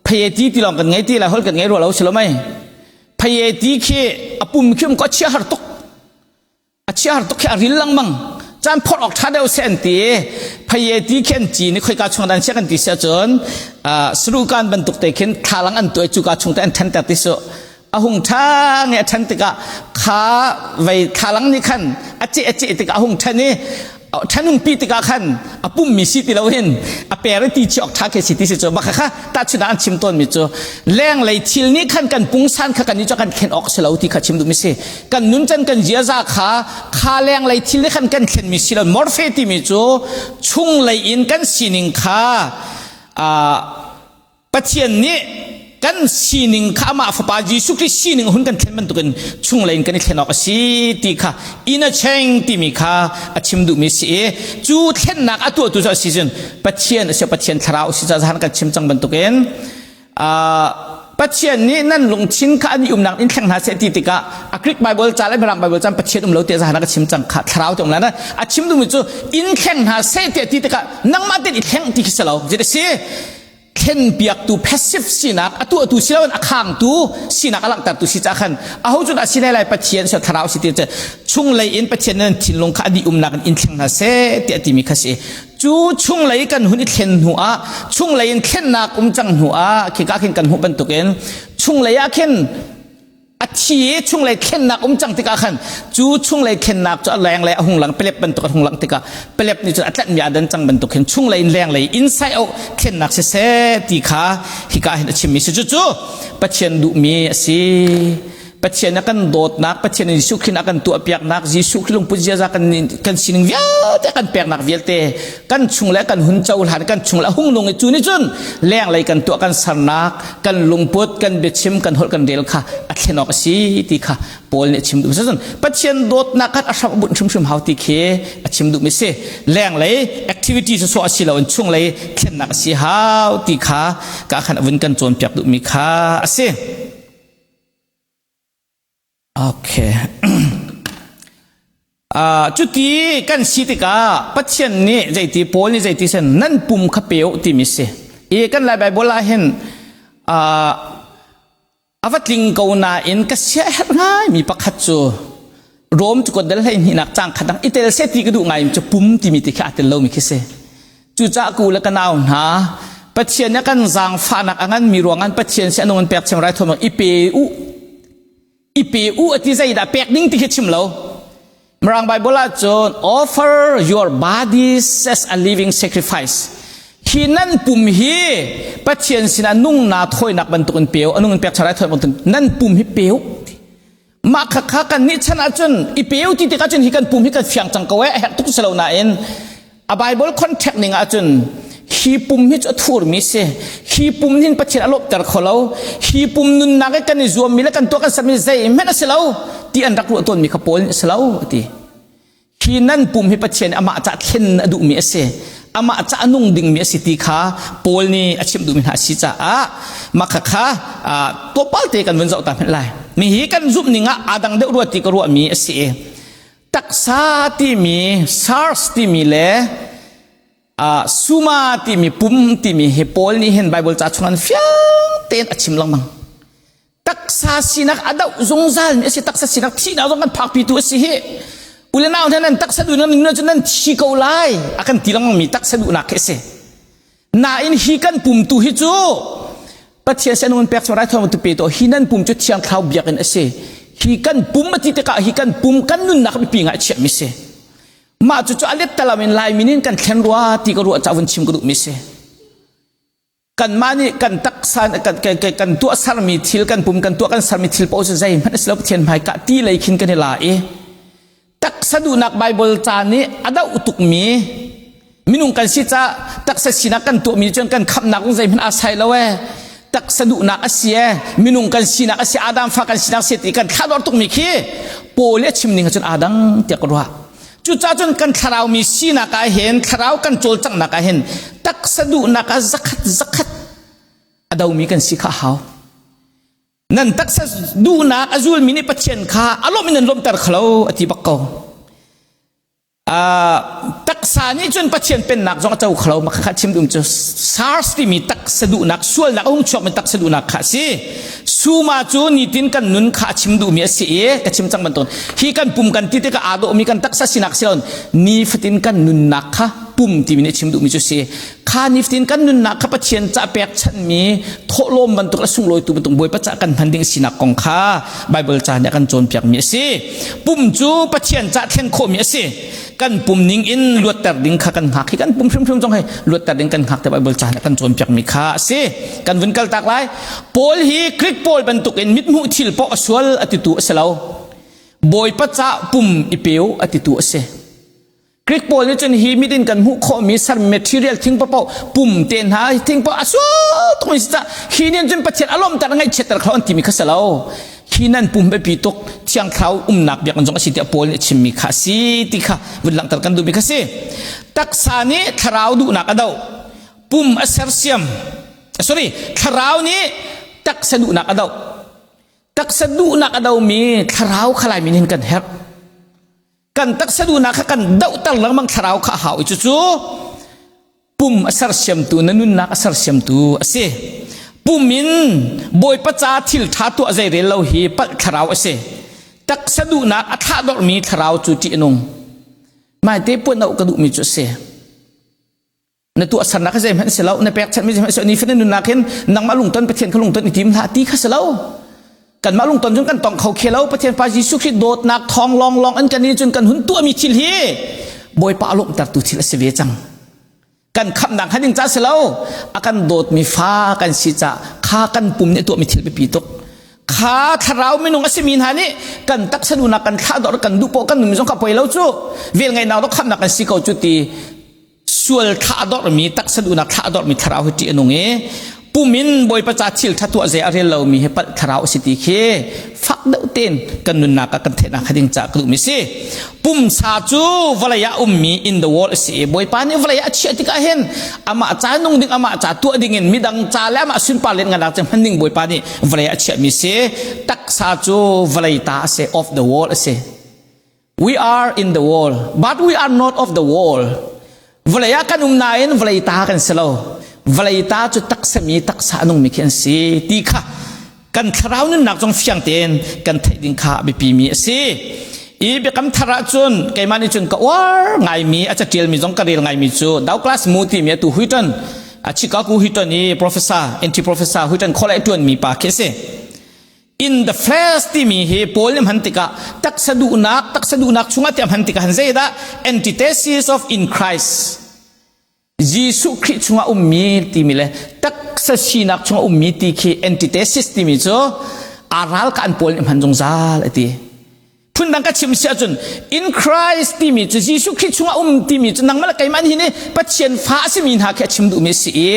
Pheye ti ti lawng kan ngei ti, Laiholh kan ngei rua lo si lo mei? Pheye ti khi a pum khi um ko, a chia har tuk. A chia har tuk khi a ril lengmang. Caan phorh awk ṭha deuh seh an ti. Pheye ti khi an cin i khoika chung dan chia kan ti si ahcun sarukan bantuk te khin thlalang an tuah i cuka chung te an ṭhanter ti su. A hung ṭha nge a ṭhan tikah kha vei thlalang nih khan a ceh a ceh tikah a hung ṭhan i ṭhan hung pi tikah khan a pummi si ti loin a per i ti chiok ṭha khi si ti si cu. Bak kha tahchun ah an chim tawnmi cu lenglei thil nih khan kan pungsan kha kan i cu kan thlen awk si lo ti kha chim duhmi si. Kan nuncan kan ziaza kha kha lenglei thil nih khan kan thlenmi si lo. Morphe timi cu chunglei in kan sining kha Pathian nih kan sining kha amah fapa Jesuh Khrih sining hun kan thlen bantukin chunglei in kan i thlen awk a si ti kha in a cheng timi kha a chim duhmi si i cu thlennak a tuahtu cu a si cun Pathian a si. Pathian thlarau a si caah zahan kan chim cang bantukin Pathian nih nan lungthin kha an i umnak in thleng hna seh ti tikah a Greek Bible ca le Mirang Bible ca Pathian um lo tiah zahan ka chim cang kha, thlarau te um lai. A chim duhmi cu in thleng hna seh tiah ti tikah nangmah tein i thleng ti khi si lo. Zei si thlenpiaktu passive sinak a tuahtu si loin a khangtu sinak a langhtertu si caah khan aho cu dah si lai lai? Pathian si, thlarau si ti chunglei in Pathian nan thinlung kha a dih umnak in in thleng hna seh tiah timi kha si. Cu chunglei kan hun i thlen hnu ah, chunglei in thlennak um cang hnu ah, khika khin kan hmuh bantukin chunglei ah khin a thi i chunglei thlennak um cang tikah khan cu chunglei thlennak cu a lenglei a hung lang pelep bantuk a hung lang tikah pelep nih cun a tlanhmi aa dan cang bantuk hin chunglei in lenglei inside out thlennak siseh ti kha hika hin a chimmi si. Cucu Pathian duhmi a si. Pathian a kan dawtnak, Pathian in Jesuh Khrih a kan tuahpiaknak, Jesuh Khrih lungput ziaza kan kan sining vialte kan peknak vialte kan chung le kan hun cohlan kan chung le hung nung i cu nih cun lenglei kan tuah kan sernak kan lungput kan biachim kan holh kan rel kha a thlen awk a si ti kha Paul nih a chim duh cun Pathian dawtnak khan a hram a bunh hrimhrim hau ti khi a chim duhmi si. Lenglei activity sawsawh a si lo in chunglei thlennak a si hau ti kha ka khan a vun kan cawnpiak duhmi kha a si. Okay. Uh, cuti kan si tikah Pathian nih zeiti Paul nih zeiti sen nan pum kha pe u timi si. I kan Lai Bible ah hin uh, a va tling ko nain ka sia herh ngai mi pakhat cu Rom cu dal hlei hnihnak cang khat dang i tel se ti ka duh ngai cu pum timi ti khi aa tel lomi khi si. Cucaah ku le ka nau hna, Pathian nih a kan zaangfahnak a nganmi ruangah Pathian si a nung in pek chem raithuam i pe u. I pe u a ti zeidah pek ding ti khi chim lo. Mirang Bible ah cun offer your bodies as a living sacrifice. Hi nan pum hi Pathian sinah nung na thawinak bantukin pe u, a nung in pek chem raithuam bantukin nan pum hi pe u. Mah khakha kan nih chan ahcun i peu ti tikah cun hi kan pum hi kan fiang cang ko eh a herh tuk si lo nain a Bible contact ning ahcun hi pum hi cu a thurmi si hi pum hin Pathian a lawmhter kho lo hi pum nunnak i kan i zuammi le kan tuah kan sermi zeihmanh a si lo ti an rak ruah tawnmi kha Paul nih a si lo a ti. Hi nan pum hi Pathian nih amah cah thlen a duhmi a si. Amah cah a nung dingmi a si ti kha Paul nih a chimh duhmi hna a si caah mah khakha tlawmpal te kan vun zoh ta hmanh lai. Mi hi kan zumh ning ah aa dang deuh rua ti ka ruahmi a si i taksa timi SARS timi le suma timi pum timi hi Paul nih hin Bible ca chung an fiang tein a chim lengmang. Taksa sinak a doh zungzal mi a si. Taksa sinak thihnak zong kan phakpitu a si hi. Ule nau hna, nan taksa duhnak nan cu nan thi ko lai a kan ti lengmang mi taksa duhnak khi a si. Nain hi kan pum tu hi cu Pathian sin an pek chung raithawi tu pe to hi nan pum cu thiang thlau biakinn a si. Hi kan pum a ti tikah hi kan pum kan nunnak biapi ngai chiah mi si. Mah cu cu a let talam in Lai min in kan thlen rua ti ka ruah ca vun chim ka duh mi si. Kanmah nih kan taksa kan, kan, kan, kan tuah sermi thil kan pum kan tuah kan sermi thil paoh cu zeihmanh a si lo. Pathian hmaika ti lei khin kan i la i taksa duhnak Bible ca nih a doh tukmi minung kan si ca taksa sinak kan tuahmi cun kan khamnak zong zeihmanh aa sai lo e taksa duhnak a si e minung kan sinak a si, Adam fa kan sinak si ti kan thlador tukmi khi Paul a chim ning cun aa dang tiah ka ruah. Cucaah cun kan thlarau mi sinak ah hin, thlarau kan cawlcanghnak ah hin taksa duhnak ah zakhat zakhat a domi kan si kha a hau. Nan taksa duhnak a zulmi nih Pathian kha a lawmh in an lawmhter khalo a ti bak ko. Taksa nih cun Pathian pennak zong a co khalo. Mah kha chim dum cu SARS timi taksa duhnak sualnak a hung chuakmi taksa duhnak kha a si. Suma cu nitin kan nun kha a chim duhmi a si i ka chim cang bantuk hi kan pum kan ti tikah aa dawhmi kan taksa sinak si loin nifatin kan nunnak kha pum timi nih a chim duhmi cu si. Kha nifatin kan nunnak kha Pathian ca pekchanhmi thawhlawm bantuk a sunglawitu bantuk Bawipa ca kan hman ding sinak kong kha Bible ca nih a kan cawnpiakmi a si. Pum cu Pathian ca thlen khawhmi a si. Kan pum ning in luatter ding kha kan hngak hi kan pum hrimhrim zong hei luatter ding kan hngak te Bible ca nih a kan cawnpiakmi kha a si. Kan vun kal tak lai. Paul hi Greek Paul bantukin mithmuh thil poh a sual a titu a si lo. Bawipa ca pum i peu a titu a si. Greek pawl nih cun hi mit in kan hmuh khawhmi ser material thing paoh pum te hna thing paoh a sual tuk mi si ca hi nih cun Pathian a lawmhter a ngaihchiatter kho an timi kha si lo. Hi nan pum biapi tuk thiang thlarau umnak biakinn zong a si tiah Paul nih a chimmi kha a si ti kha vun langhter kan duhmi kha si. Taksa nih thlarau duhnak a doh. Pum a sersiam. Sorry, thlarau nih taksa duhnak a doh. Taksa duhnak a domi thlarau kha Laimi nih kan herh. Kan taksa duhnak kha kan dohter lengmang thlarau kha a hau i cucu pum a sersiamtu, na nunnak a sersiamtu a si. Pum in Bawipa ca thil ṭha tuah zeirel lo hi palh thlarau a si. Taksa duhnak a thlahdorhmi thlarau cu ṭih a nung. Mai te puan ka duhmi cu a si. Na tuahsernak kha zeihmanh si lo, na pekchanhmi zeihmanh si lo, nifatin nunnak hin nangmah lungton Pathian kha lungton i tim hlah ti kha si lo. Kanmah lungton cun kan tong kho khe lo. Pathian Pa Jesuh Khrih dawtnak thawng lawnglawng an kan i cun kan hun tuahmi thil hi Bawipa a lawmhtertu thil a si ve cang. Kan khamhnak kha ding ca si lo, a kan dawtmi fa kan si ca kha kan pum nih tuahmi thil biapi tuk. Kha thlarau minung a simi hna nih kan taksa duhnak kan thlah dawr kan duh poh kan nun zong kha poi lo cu vel ngaihnak dawh khamhnak kan si ko cu ti sual thlah dormi taksa duhnak thlah dormi thlarau hi ṭih a nung i pum in Bawipa ca thil ṭha tuah zei a rel lomi hi palh thlarau a si ti khi fak deuh tein kan nunnak ah kan theihnak kha ding caah ka duhmi si. Pumsa cu vawlei ah ummi in the world a si i Bawipa nih vawlei ah a chiah tikah hin amah ca nung ding amah ca tuah ding in midang ca le amah sunpar len nganak cu hman ding Bawipa nih vawlei ah a chiahmi si. Taksa cu vawlei ta a si, of the world a si. We are in the world, but we are not of the world. Vawlei ah kan um nain vawlei ta kan si lo. Vawlei ta cu taksa mi taksa a nungmi khi an si ti kha kan thlarau nunnak zong fiang tein kan theih ding kha a biapi mi a si. I biakam thar ahcun keimah nih cun ka uar ngaimi a catialmi zong ka rel ngaimi cu Douglas Moo timi atu Wheaton a Chicago Wheaton i professor NT professor Wheaton College tuanmi pa khi a si. In the flesh timi hi Paul nih hman tikah taksa duhnak taksa duhnak chungah tiah hman tikah han zeidah antithesis of in Christ Jesuh Khrih chungah ummi timi le taksa sinak chungah ummi ti khi antithesis timi cu aa ral ka an Paul nih hman zungzal a ti. Phundang ka chim si ahcun in Christ timi cu Jesuh Khrih chungah um timi cu nangmah le keimah hi nih Pathian fa a simi hna khi a chim duhmi a si i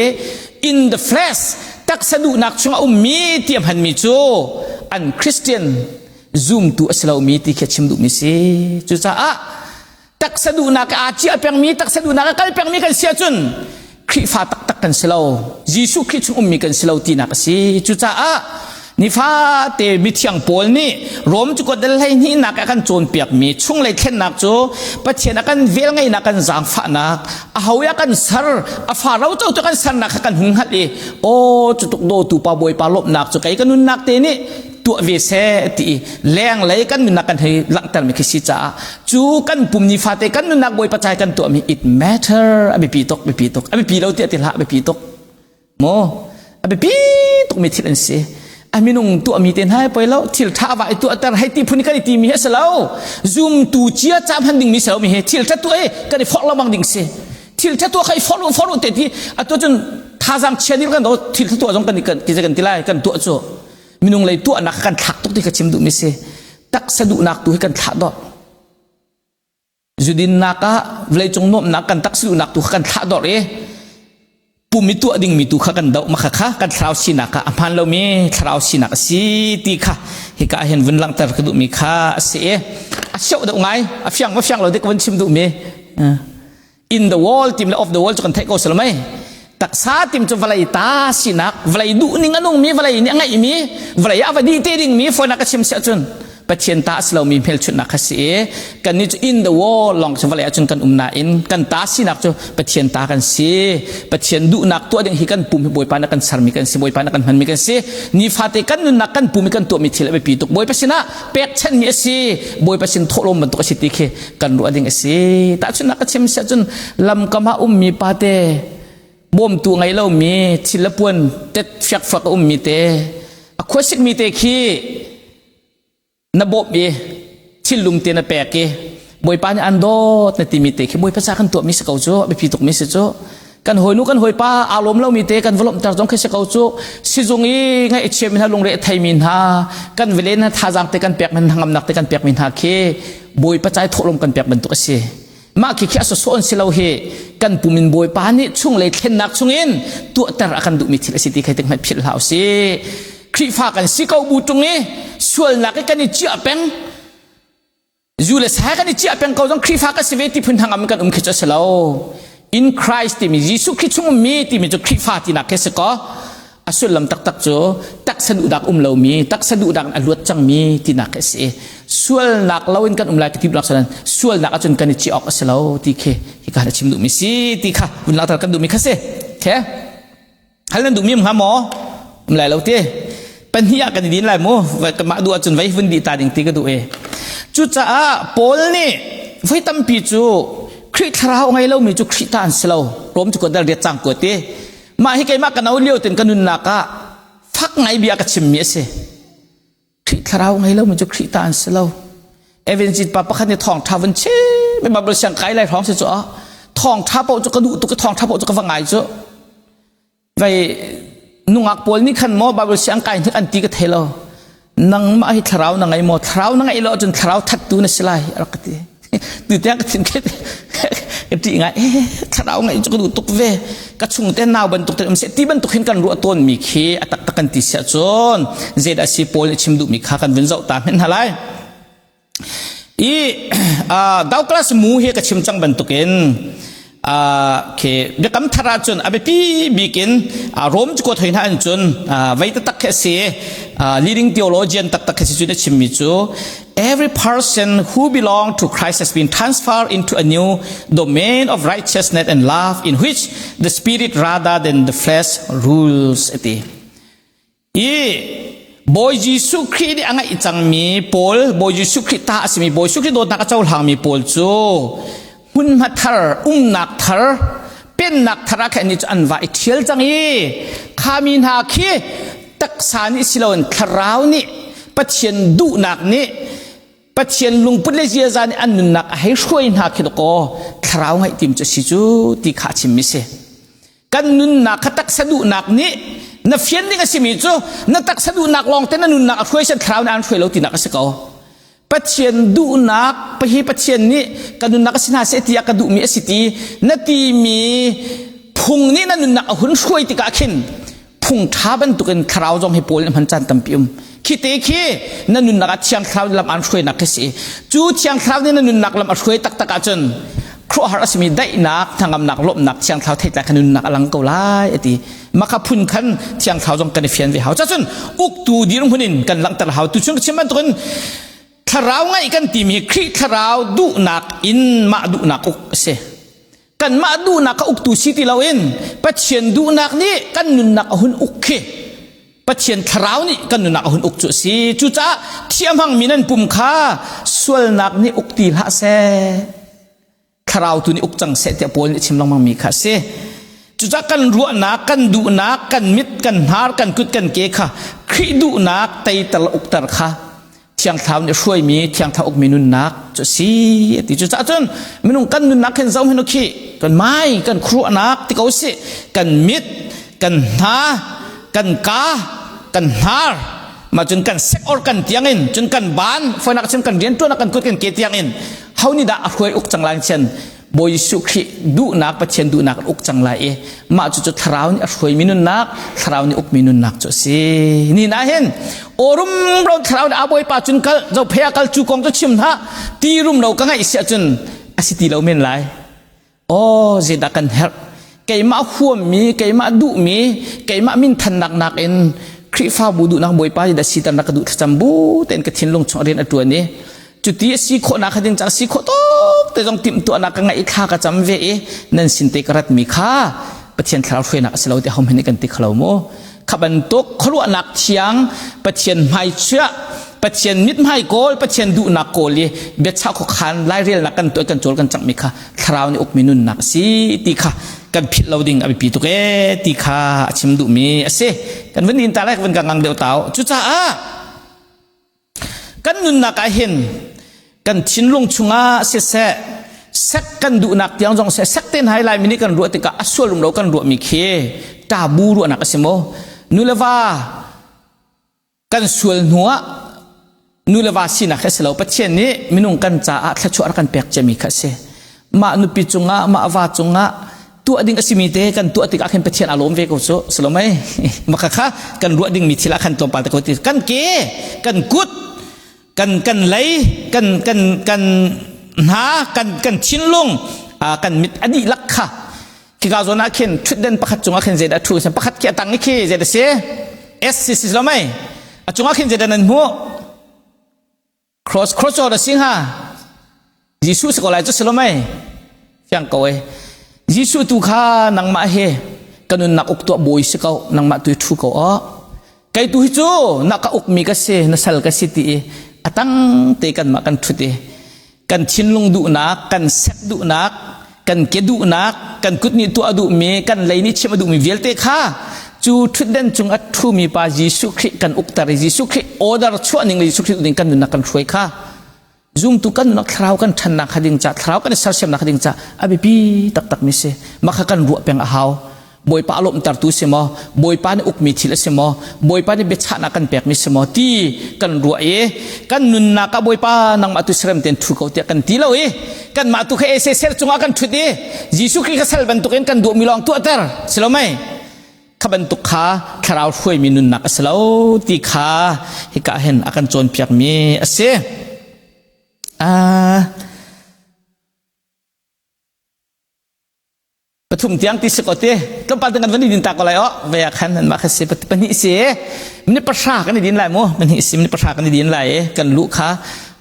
in the flesh taksa duhnak chungah ummi ti a hmanmi cu an Christian zumtu a si lomi ti khi a chim duhmi si. Cucaah taksa duhnak aa ciah pengmi taksa duhnak a kal pengmi kan si ahcun Khrihfa taktak kan si lo Jesuh Khrih chung ummi kan si lo tinak a si. Cucaah nifate mithiang Paul nih Rom cu kuat dal 12 nak a kan cawnpiakmi chunglei thlennak cu Pathian a kan velngeihnak kan zaangfahnak a ho a kan ser a fa ro co tu kan sernak kha kan hung hngalh i aw cu tuk dawtu pa Bawipa lawmhnak cu kei ka nunnak te nih tuah ve seh ti i lenglei kan nunnak kan hei langhtermi khi si caah cu kan pum nifate kan nunnak Bawipa cai kan tuahmi it matter a biapi tuk biapi tuk a biapi lo tiah ti hlah a biapi tuk maw a biapi tukmi thil an si a minung tuahmi te hna poi lo thil tha va i tuahter hei ti phun kan i timi hi a si lo zumtu cia ca hman dingmi si lo mi hi thil tha tuah i kan i forh lengmang ding si thil tha tuah kha i forh forh te ti atu cun thazaang chia ni kan do thil tha tuah zong kan kan kan ti lai kan tuah cu minung lei tuahnak kan thlak tuk ti ka chim duhmi si. Taksa duhnak tu hi kan thlah dawh zudinnak ah vawleicung nuamhnak kan taksa duhnak tu kha kan thlah dawh i pum i tuah dingmi tu kha kan doh ma kha kha kan thlarau sinak kha a hmaan lomi thlarau sinak a si ti kha hika ah hin vun langhter ka duhmi kha a si i a sioh deuh ngai a fiang ma fiang lo dik ka vun chim duhmi. In the world tim le of the world cu kan theih ko si lo mei? Taksa tim cu vawlei ta sinak vawlei duh ning a nungmi vawlei nih a ngeihmi vawlei ah va dih te dingmi fawinak ka chim siah cun Pathian ta a si lomi hmelchunhnak kha si i kannih cu in the world lawng cu vawlei ahcun kan um nain kan ta sinak cu Pathian ta kan si. Pathian duhnak tuah ding hi kan pum hi Bawipa nih kan sermi kan si Bawipa nih kan hmanmi kan si. Nifate kan nunnak kan pum i kan tuahmi thil a biapi tuk. Bawipa sinah pekchanhmi a si Bawipa sin thawhlawm bantuk a si ti khi kan ruah ding a si. Tahchunhnak ka chim siah cun lamkam ah ummi pate bawmtu ngei lomi thil le puan tet fiakfak a ummi te a khuasikmi te khi na bawmh i thillum te na pek i Bawipa nih an dawt na timi te khi Bawipa ca kan tuahmi si ko cu biapi tukmi si cu. Kan hawinu kan hawipa aa lawm lomi te kan va lawmhter zong khi si ko cu. Sizung i ngaih chiami hna lungre a theimi hna kan velen hna thazaang te kan pek hna ngamnak te kan pekmi hna khi Bawipa ca i thawhlawm kan pek bantuk a si. Mah khi khi a sawsawh an si lo hi kan pum in Bawipa nih chunglei thlennak chungin tuahter a kan duhmi thil a si ti kha tik hmanh philh hlah usih. Khrihfa kan si ko bu ṭung i sualnak i kan i ciah peng zu le sa kan i ciah peng ko zong Khrihfa ka si ve ti phun hangam kan um khi cu a si lo. In Christ timi Jesuh Khrih chung ummi timi cu Khrihfa tinak khi si ko. A sullam taktak cu taksa duhnak um lomi taksa duhnak in a luat cangmi tinak khi a si. Sualnak loin kan um lai ka ti duhnak sanan sualnak ahcun kan i ci awk a si lo ti khi hika na chim duhmi si ti kha vun langhter kan duhmi kha si. Okay? Hal nan duhmi um hnga maw? Um lai lo ti. Pahnih ah kan i din lai mu. Mah duh ahcun vei vun dih ta ding ti ka duh e. Cucaah Paul nih voi tampi cu Khrih thlarau ngei lomi cu Khrih ta an si lo. Rom cu dal riat cang ko ti. Mah hi keimah ka no lio ten ka nunnak ah fak ngai bia ka chimmi a si. Khrih thlarau ngei lomi cu Khrih ta an si lo. Evangelist pa pakhat nih thawngṭha vun chim i Bible siang kai lai hrawng si cu ah thawngṭha paoh cu ka duh tuk i thawngṭha paoh cu ka va ngai cu. Vai nungak pawl nih khan maw Bible siang kai hnik an ti ka thei lo. Nangmah hi thlarau na ngei maw? Thlarau na ngeih lo ahcun thlarau thattu na si lai a rak ka ti. Tu tiang ka thin ka ṭih ngai. Eh, thlarau ngeih cu ka duh tuk ve. Ka chung te nau bantuk te um seh ti bantuk hin kan ruah tawn mi khi a taktak kan ti siah cun zeidah si Paul nih chim duhmi kha kan vun zoh ta hmenh hna lai. I Douglas Moo hi ka chim cang bantukin khi biakam thar ahcun a biapi bik in Rome cu thoi hna an cun vei taktak khi a si leading theologian taktak khi si cun a chimmi cu every person who belong to Christ has been transferred into a new domain of righteousness and love in which the spirit rather than the flesh rules ati I Bawi Jesuh Khrih nih a ngeih cangmi pawl, Bawi Jesuh Khrih ta a simi, Bawi Jesuh Khrih dawtnak a cohlangmi pawl cu hmunhma thar, umnak thar, pennak thar ah khin cu an va i ṭhial cang i khami hna khi taksa nih si loin thlarau nih Pathian duhnak nih Pathian lungput le ziaza nih an nunnak a hei hruai hna khi dakaw thlarau ngaih tim cu a si cu ti kha a chimmi si. Kan nunnak kha taksa duhnak nih na fian ding a simi cu na taksa duhnak lawng te na nunnak a hruai sen thlarau nih an hruai lo tinak a si ko. Pathian duhnak pahi Pathian nih ka nunnak a si hna seh tiah ka duhmi a si ti na timi phung nih na nunnak a hun hruai tikah khin phung ṭha bantukin thlarau zong hi Paul nih hman caan tampi um khi te khi na nunnak ah thiang thlarau lam aan hruainak khi si cu thiang thlarau nih na nunnak lam a hruai taktak ahcun khuaruahhar a simi daihnak hnangamnak lawmhnak thiang thlarau theitlai kha nunnak a lang ko lai a ti maka phun khan thiang thlarau zong kan i fian ve hau cacun uktu dirhmun in kan langhter hau tu chung ka chim bantukin thlarau ngaih kan timi Khrih thlarau duhnak in mah duhnak uk a si kanmah duhnak kha uktu si ti loin Pathian duhnak nih kan nunnak a hun uk khi Pathian thlarau nih kan nunnak a hun uk cu a si cucaah thiamhangmi nan pum kha sualnak nih uk ti hlah seh thlarau tu nih uk cang seh tiah Paul nih a chim lengmang mi kha a si cucaah kan ruahnak kan duhnak kan mit kan hnar kan kut kan ke kha Khrih duhnak teiter ukter kha Thiang Thlarau nih hruaimi Thiang Thlarau ukmi nunnak cu a si a ti. Cucaah cun minung kan nunnak khin zoh hin khi kan mai kan khuaruahnak ti ko sih kan mit kan hna kan ka kan hnar mah cun kan sek or kan tiang in cun kan ban foinak cun kan riantuan kan kut kan ke tiang in ho nih dah a hruai uk cang lai chian Bawi Jesuh Khrih duhnak Pathian duhnak an uk cang lai i mah cucu thlarau nih a hruaimi nunnak thlarau nih ukmi nunnak cu a si ni na hin awrum ro thlarau nih a bawipa cun kal zophei ah kal cu kong cu chim hlah ti rum lo ka ngaih si ahcun a si ti lo men lai aw zeidah kan herh keimah huammi keimah duhmi keimah minthannak nakin Khrihfabu duhnak Bawipa nih dah sitar na ka duh thlacam bu tein ka thinlung chung rian a ṭuan i cuti a si khawhnak kha ding cang si khawh tuk te zong timhtuahnak ka ngeih thla ka cam ve i nan sin te ka ratmi kha Pathian thlarau hruainak a si lo ti hom hin kan ti khalo mu kha bantuk khuaruahnak thiang Pathian hmaichiah Pathian mithmai kawl Pathian duhnak kawl i biachah khuakhan lairelnak kan tuah kan cawl kan cangmi kha thlarau nih ukmi nunnak a si ti kha kan philh lo ding a biapi tuk ee ti kha a chim duhmi a si kan vun in ta lai kan ngang deuh tau cucaah Kan nunnak ah hin kan thinlung chungah siseh sek kan duhnak tiang zong seh sek ten hai lai mi nih kan ruah tikah a sual um lo kan ruahmi khi tabu ruahnak a si maw nu le va kan sual hnu ah nu le va sinak hi a si lo Pathian nih minung kan caah thluachuah rak kan pek ciami kha a si mah nupi cungah mah va cungah tuah ding a simi te kan tuah tikah khin Pathian a lawm ve ko cu salomai maka kha kan ruah ding mi thil ah khan tlawmpal te ko ti kan ke kan kut kan kan lei kan kan kan hna kan kan thinlung kan mit a dihlak kha khika zawn ah khin thutden pakhat cungah khin zeidah thu pakhat khi a tang i khi zeidah si S si si lomai a cungah khin zeidah nan hmuh Cross cross a si hnga. Jesuh si ko lai cu si lo mei. Fiang ko e. Jesuh tu kha nangmah he ka nunnak uk tuah bawi si ko nangmah tu thu ko o. Kei tu hi cu na ka ukmi ka si na sal ka si ti i a tang te kanmah kan thut i kan thinlung duhnak kan sek duhnak Kan ke duhnak, kan kut nih tuah a duhmi, kan lei nih chim a duhmi vialte kha cu ṭhutden cung a ṭhumi pa Jesuh Khrih kan ukter i Jesuh Khrih order chuah ning le Jesuh Khrih ning kan nunnak kan hruai kha zumtu kan nunnak thlarau kan ṭhannak kha ding ca thlarau kan i sersiamnak kha ding ca a biapi taktak mi si mah kha kan ruah peng a hau. Bawipa a lawmhtertu si maw? Bawipa nih ukmi thil a si maw? Bawipa nih biachahnak kan pekmi si maw? Ti kan ruah i kan nunnak ah Bawipa nangmah tu serem tein ṭhu ko tiah kan ti lo i kanmah tu kha ese ser cungah kan ṭhut i Jesuh Khrih kha sal bantukin kan duhmi lawng tuahter si lo mei? Kha bantuk kha thlarau hruaimi nunnak a si lo ti kha hika hin a kan cawnpiakmi a si. Uh, Pathum tiang ti si ko ti. Tlawmpal te kan van i din ta ko lai o. Ve ah khan nan mah kha si pahnih si. Minute pahra kan i din lai mu. Pahnih si minute pahra kan i din lai i kan luh kha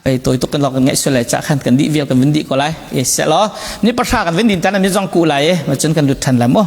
ei toi tuk kan lok kan ngaih sual lai cha khan kan dih vial kan vun dih ko lai. E se lo. Minute pahra kan vun din tan mi zong ku lai i ma cun kan lut than lai mu.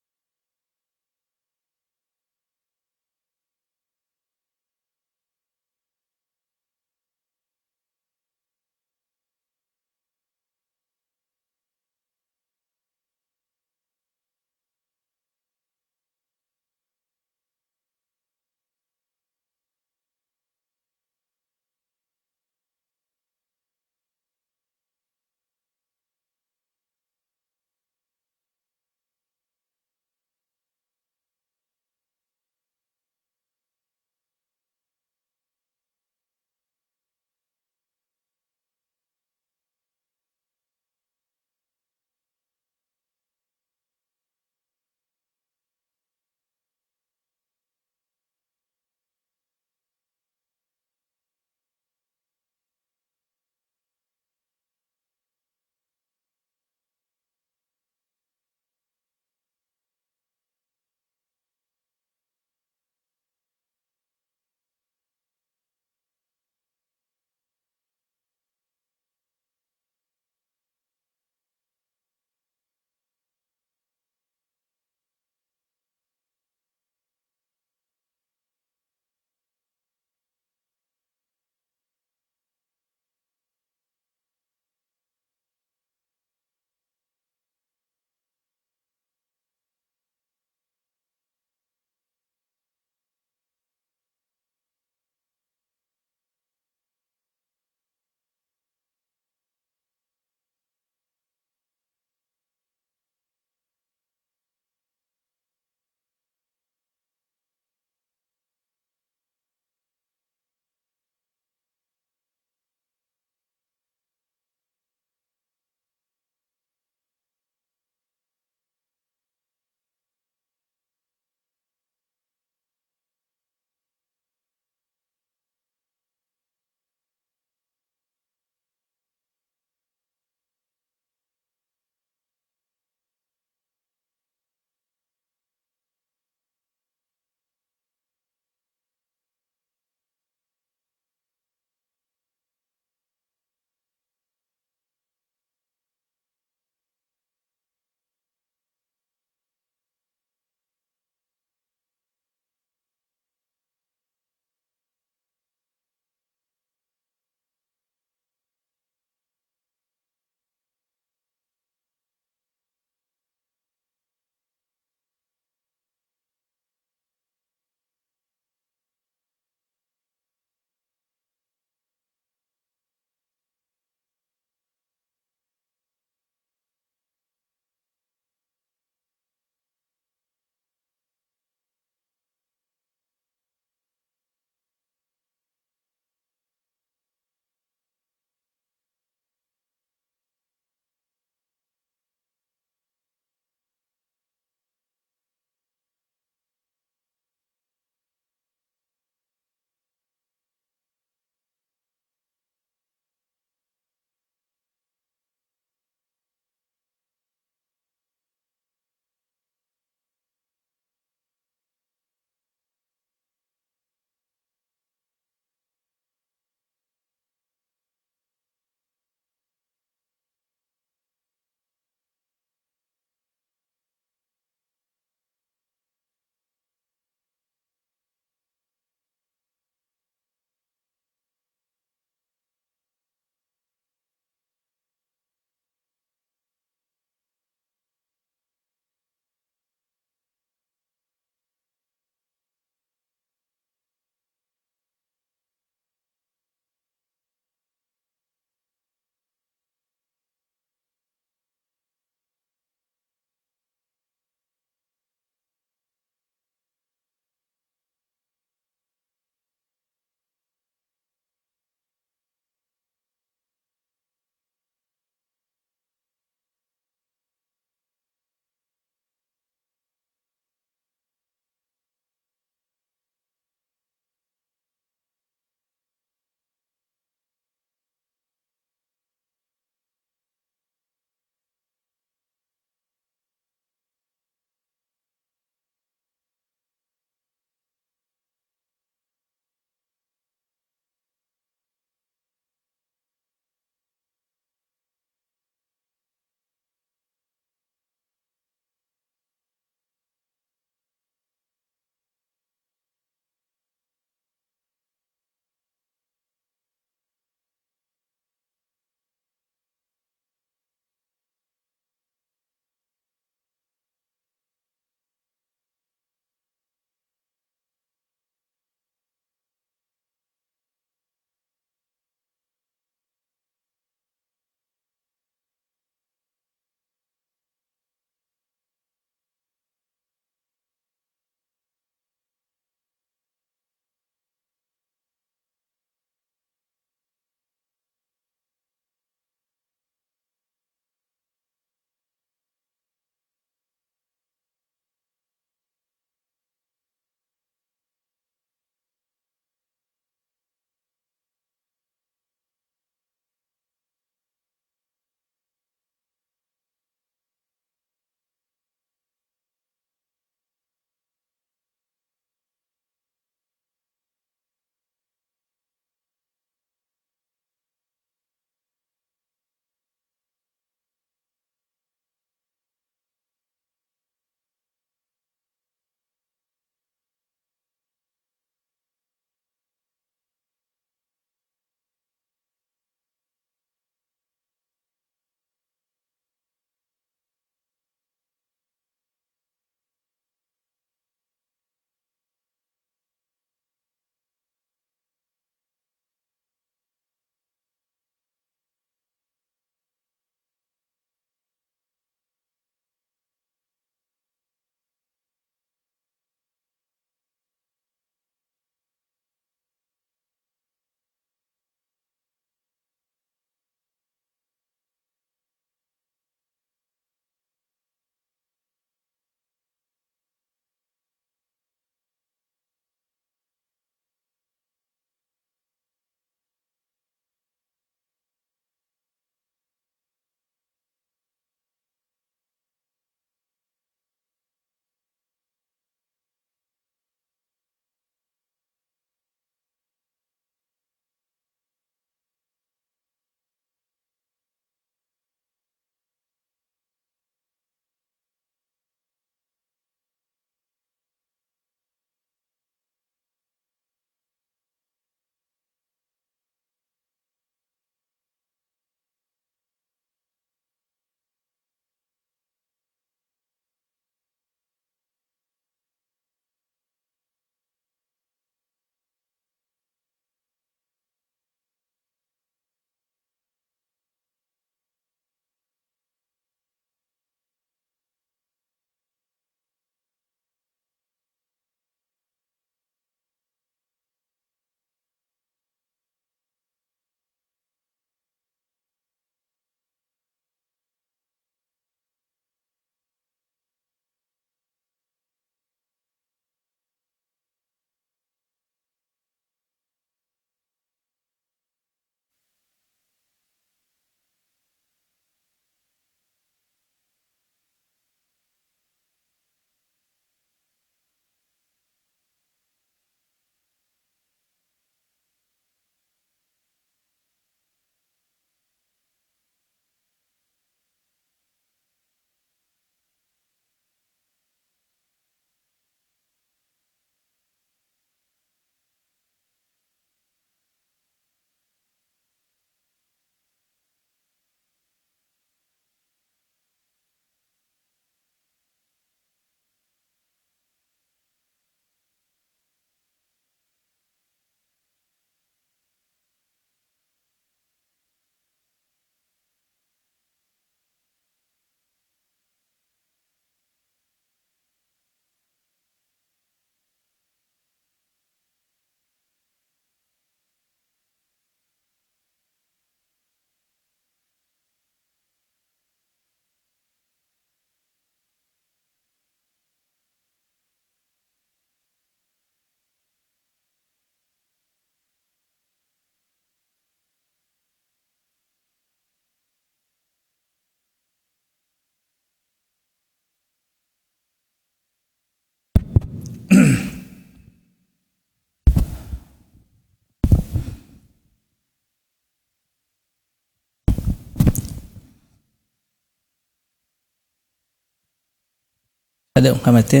Deuh hnga ma ti.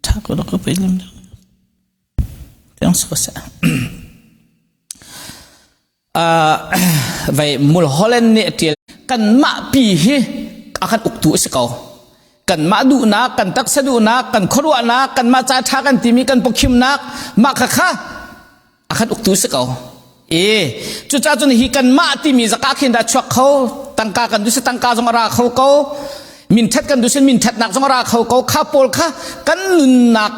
Tha ko ko pe lam. Tiang so sa. Vai Mulholland nih a ṭial kanmah pi hi a kan uktu a si ko. Kanmah duhnak, kan taksa duhnak, kan khuaruahnak, kanmah ca ṭha kan timi kan pawkhimnak, mah kha kha a kan uktu si ko. E cucaah cun hi kanmah timi zaka khin dah chuak kho, tangka kan duh si tangka zong a ra kho ko, min ṭhat kan duh si min ṭhatnak zong a ra kho ko, kha pawl kha kan nunnak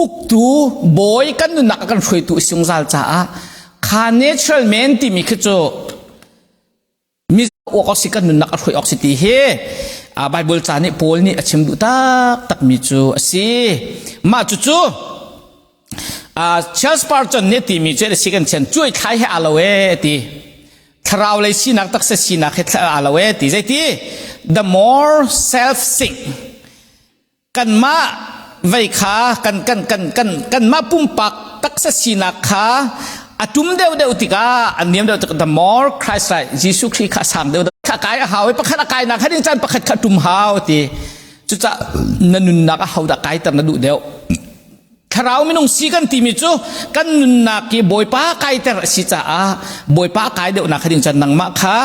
uktu bawi kan nunnak a kan hruaitu a si zungzal caah kha natural man timi khi cu mi awk si kan nunnak a hruai awk si ti hi Bible ca nih Paul nih a chim duh taktak mi cu a si. Mah cucu Charles Spurgeon nih timi cu a si kan chian cuai thlai he aa lo e ti. Thlarau lei sinak taksa sinak he aa lo e ti. Zeiti? The more self sink kanmah vei kha kan kan kan kan kanmah pumpak taksa sinak kha a tum deuh deuh tikah a niam deuh tikah the more Christ like Jesuh Khrih kha sang deuh kha kai a hau i pakhat a kai nak kha ding caan pakhat kha tum hau ti cucah na nunnak a hau dah kaiter na duh deuh thlarau minung si kan timi cu kan nunnak hi Bawipa kaiter a si caah Bawipa kai deuh nak kha ding caan nangmah kha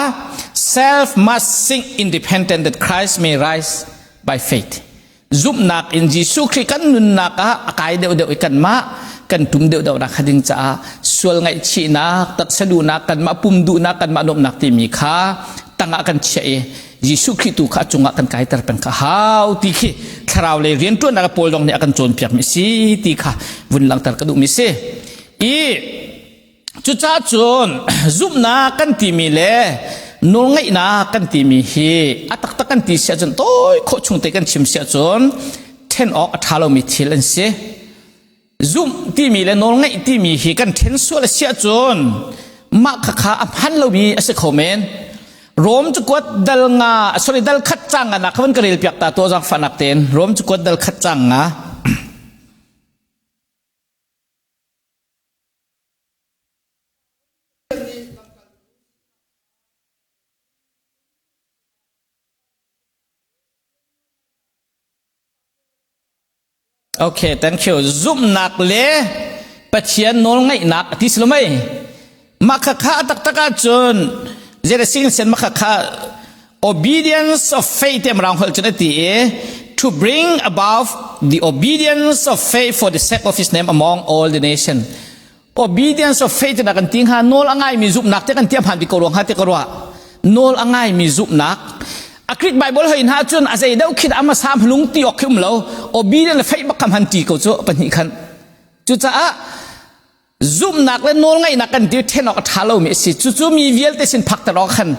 self must sink independent that Christ may rise by faith zumhnak in Jesuh Khrih kan nunnak ah a kai deuhdeuh i kanmah kan tum deuhdeuh nak kha ding caah sual ngaihchihnak taksa duhnak kanmah pum duhnak kanmah nuamhnak timi kha tangah kan chiah i Jesuh Khrih tu kha a cungah kan kaiter peng kha hau ti khi thlarau lei rianṭuannak Paul dong nih a kan cawnpiak mi si ti kha vun langhter ka duh mi si i Cucaah cun zumhnak kan timi le nawlngaihnak kan timi hi a taktak kan ti si ahcun tawi khawh chung te kan chim si ahcun ṭhen awk a ṭha lomi thil an si. Zumh timi le nawlngaih timi hi kan ṭhen sual a si ahcun mah khakha a hman lomi a si kho men. Rom cakuat dal nga sorry dal khat cang nga nak kha van ka rel piak ta tuah zaangfahnak tein Rom cakuat dal khat cang nga. Okay, thank you. Zumhnak le Pathian nawlngaihnak a ti si lo mei? Mah khakha a taktak ahcun zei sing sen mah khakha obedience of faith tiah mirang holh cun a ti i to bring about the obedience of faith for the sake of his name among all the nation. Obedience of faith na kan ti hnga nawl a ngaimi zumhnak te kan tiam han bi ko ruang ha te ka ruah. Nawl a ngaimi zumhnak a Greek Bible hoi hna cun a zei deuh khin ama sam hlung ti ok khi um lo obedience le faith bak kam han ti ko cu pahnih khan cucaah zumhnak le nawlngaihnak kan ti ṭhen awk a ṭha lomi a si cucu mi vialte sin phakter awk khan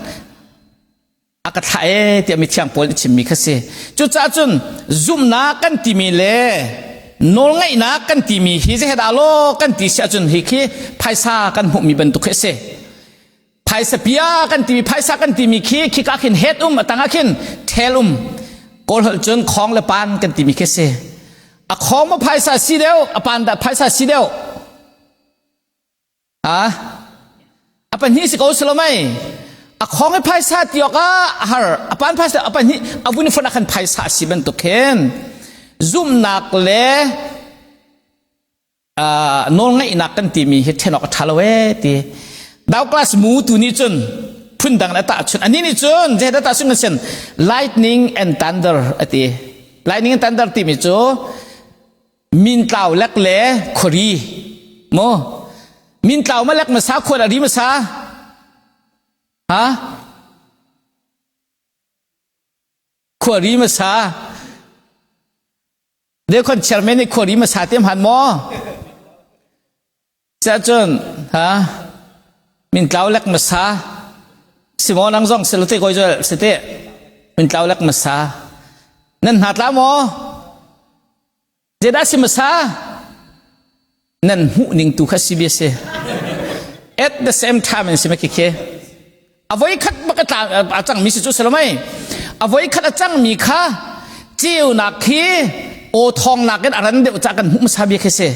a ka thlah e tiah mithiang Paul nih chimmi kha si cucaah cun zumhnak kan timi le nawlngaihnak kan timi hi zeidah law kan ti si ahcun hi khi phaisa kan hmuhmi bantuk khi a si phaisa pia kan timi phaisa kan timi khi khika khin het um a tangah khin thel um kawl holh cun khong le pan kan timi khi si a khong ma phaisa si deuh a pan dah phaisa si deuh a a pahnih si ko salomai a khong i phaisa ti awk ah a har a pan phaisa a pahnih a vun fon ah khan phaisa si bantuk khin zumnak le nawlngaihnak kan timi hi ṭhen awk a ṭha lo ee ti Douglas Moo tu nih cun phundang a tahchunh ani nih cun zeidah tahchunh kan sin lightning and thunder a ti lightning and thunder timi cu mintlau lek le khuari mu mintlau ma lek masa khual a ri masa ha khuari masa Dekhon chairman nih khuari hmasa te hman maw? Cun ha mintlau lek hmasa Simon ang zong silo te koi jual site mintlau lek hmasa nan hna tla maw? Zeidah si hmasa? Nan hmuh ning tu kha si bia si. At the same time in si ma khi a voi khat bak a tla a cangmi si cu si lo mei a voi khat a cangmi kha ceunak khi aw thawng nakin a ran deuh ca kan hmuh hmasa bia khi si.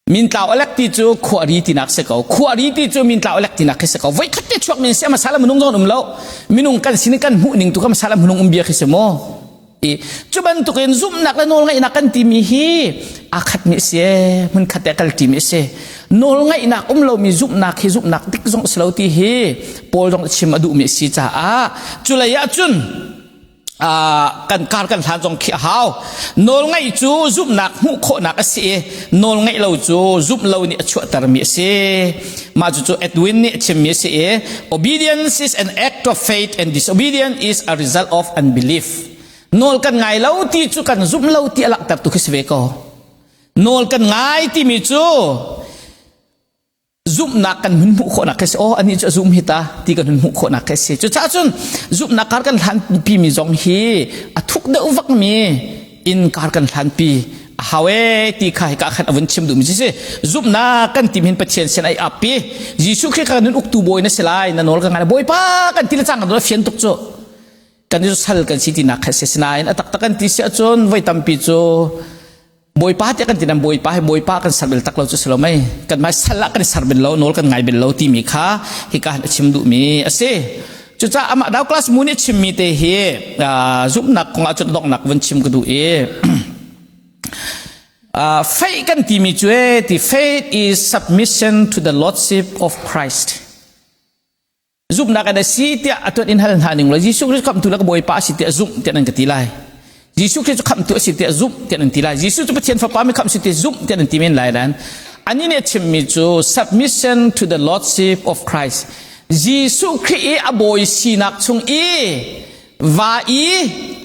Mintlau alek ti cu khuari tinak si ko. Khuari ti cu mintlau alek tinak khi si ko. Voi khat te chuak min si a masala minung zong um lo. Minung kan sin kan hmuh ning tu ka masala minung um bia khi si mu. I cu bantukin zumhnak le nawlngaihnak kan timi hi aa khat mi si hmun khat te kal ṭi mi si. Nawlngaihnak um lomi zumhnak hi zumhnak dik zong si lo ti hi Paul zong chim a duh mi si caah cu lei ah cun kan kar kan hlan zong khi a hau. Nawlngaih cu zumhnak hmuh khawhnak a si i nawlngaih lo cu zumh lo nih a chuahtermi a si. Mah cucu Edwin nih a chimmi a si i obedience is an act of faith and disobedience is a result of unbelief. Nawl kan ngai lo ti cu kan zumh lo ti a langhtertu khi si ve ko. Nawl kan ngai timi cu zumhnak kan hun hmuh khawhnak khi si aw anih cu a zum hi ta ti kan hun hmuh khawhnak khi si cucaah cun zumhnak kar kan hlan pi mi zong hi a thuk deuh vak mi in kar kan hlan pi a hau e ti kha hika khan a vun chim duh mi si zumhnak kan tim hin Pathian sin ai ap pi Jesuh Khrih kan nun uktu bawi na si lai na nawl ka ngai bawipa kan ti le cang kan fian tuk cu kan i sal kan si tinak kha si sinain a taktak kan ti si ahcun voi tampi cu Bawipa tiah kan ti nan Bawipa hi Bawipa kan ser bel tak lo cu si lo mei kan mai sal ah kan i ser bel lo nawl kan ngai bel lo timi kha hika han a chim duhmi a si cucaah amah dau class mu nih chimmi te hi zumhnak kong ah cun donghnak vun chim ka duh i faith kan timi cu e ti faith is submission to the lordship of Christ Zumhnak an si tiah a tuan in hal hna ning law Jesuh Christ khamhtu le ka Bawipa a si tiah zumh tiah nan ka ti lai. Jesuh Christ cu khamhtu a si tiah zumh tiah nan ti lai. Jesuh cu Pathian Fapa mi khamh si tiah zumh tiah nan ti men lai nan. Ani nih a chimmi cu submission to the lordship of Christ. Jesuh Khrih i a bawi sinak chung i va i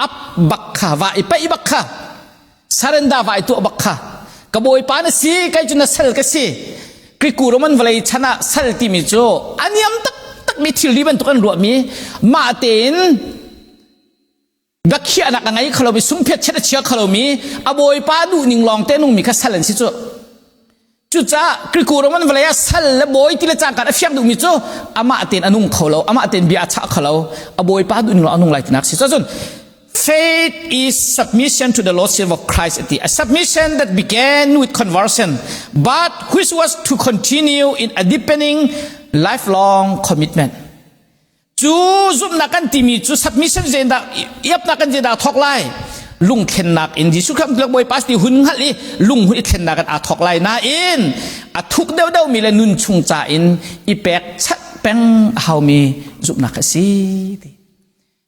ap bak kha va i paih bak kha Sarenda vai tuah bak kha ka bawipa na si kei cu na sal ka si Kriku Roman vawlei chan ah sal timi cu a niam taktak mi thilri bantuk an ruahmi mah tein biakhiahnak a ngei kho lomi sungphiat chet a chia kho lomi a bawipa duh ning lawng te nungmi kha sal an si cu Cucaah Kriku Roman vawlei ah sal le bawi ti le cangka a fiang duhmi cu amah tein a nung kho lo, amah tein bia a chah kho lo, a bawipa duh ning a nung lai tinak si. Cun faith is submission to the lordship of Christ ati. A submission that began with conversion but which was to continue in a deepening lifelong commitment. Cu zumhnak kan timi cu submission zeidah iapnak kan zeidah thawk lai lungthlennak in Jesuh Khrih tlak Bawipa ti hun hngalh i lung hun i thlennak in aa thawk lai nain a thuk deuhdeuh mi le nun chung ca in i pek chat peng a haumi zumhnak a si ti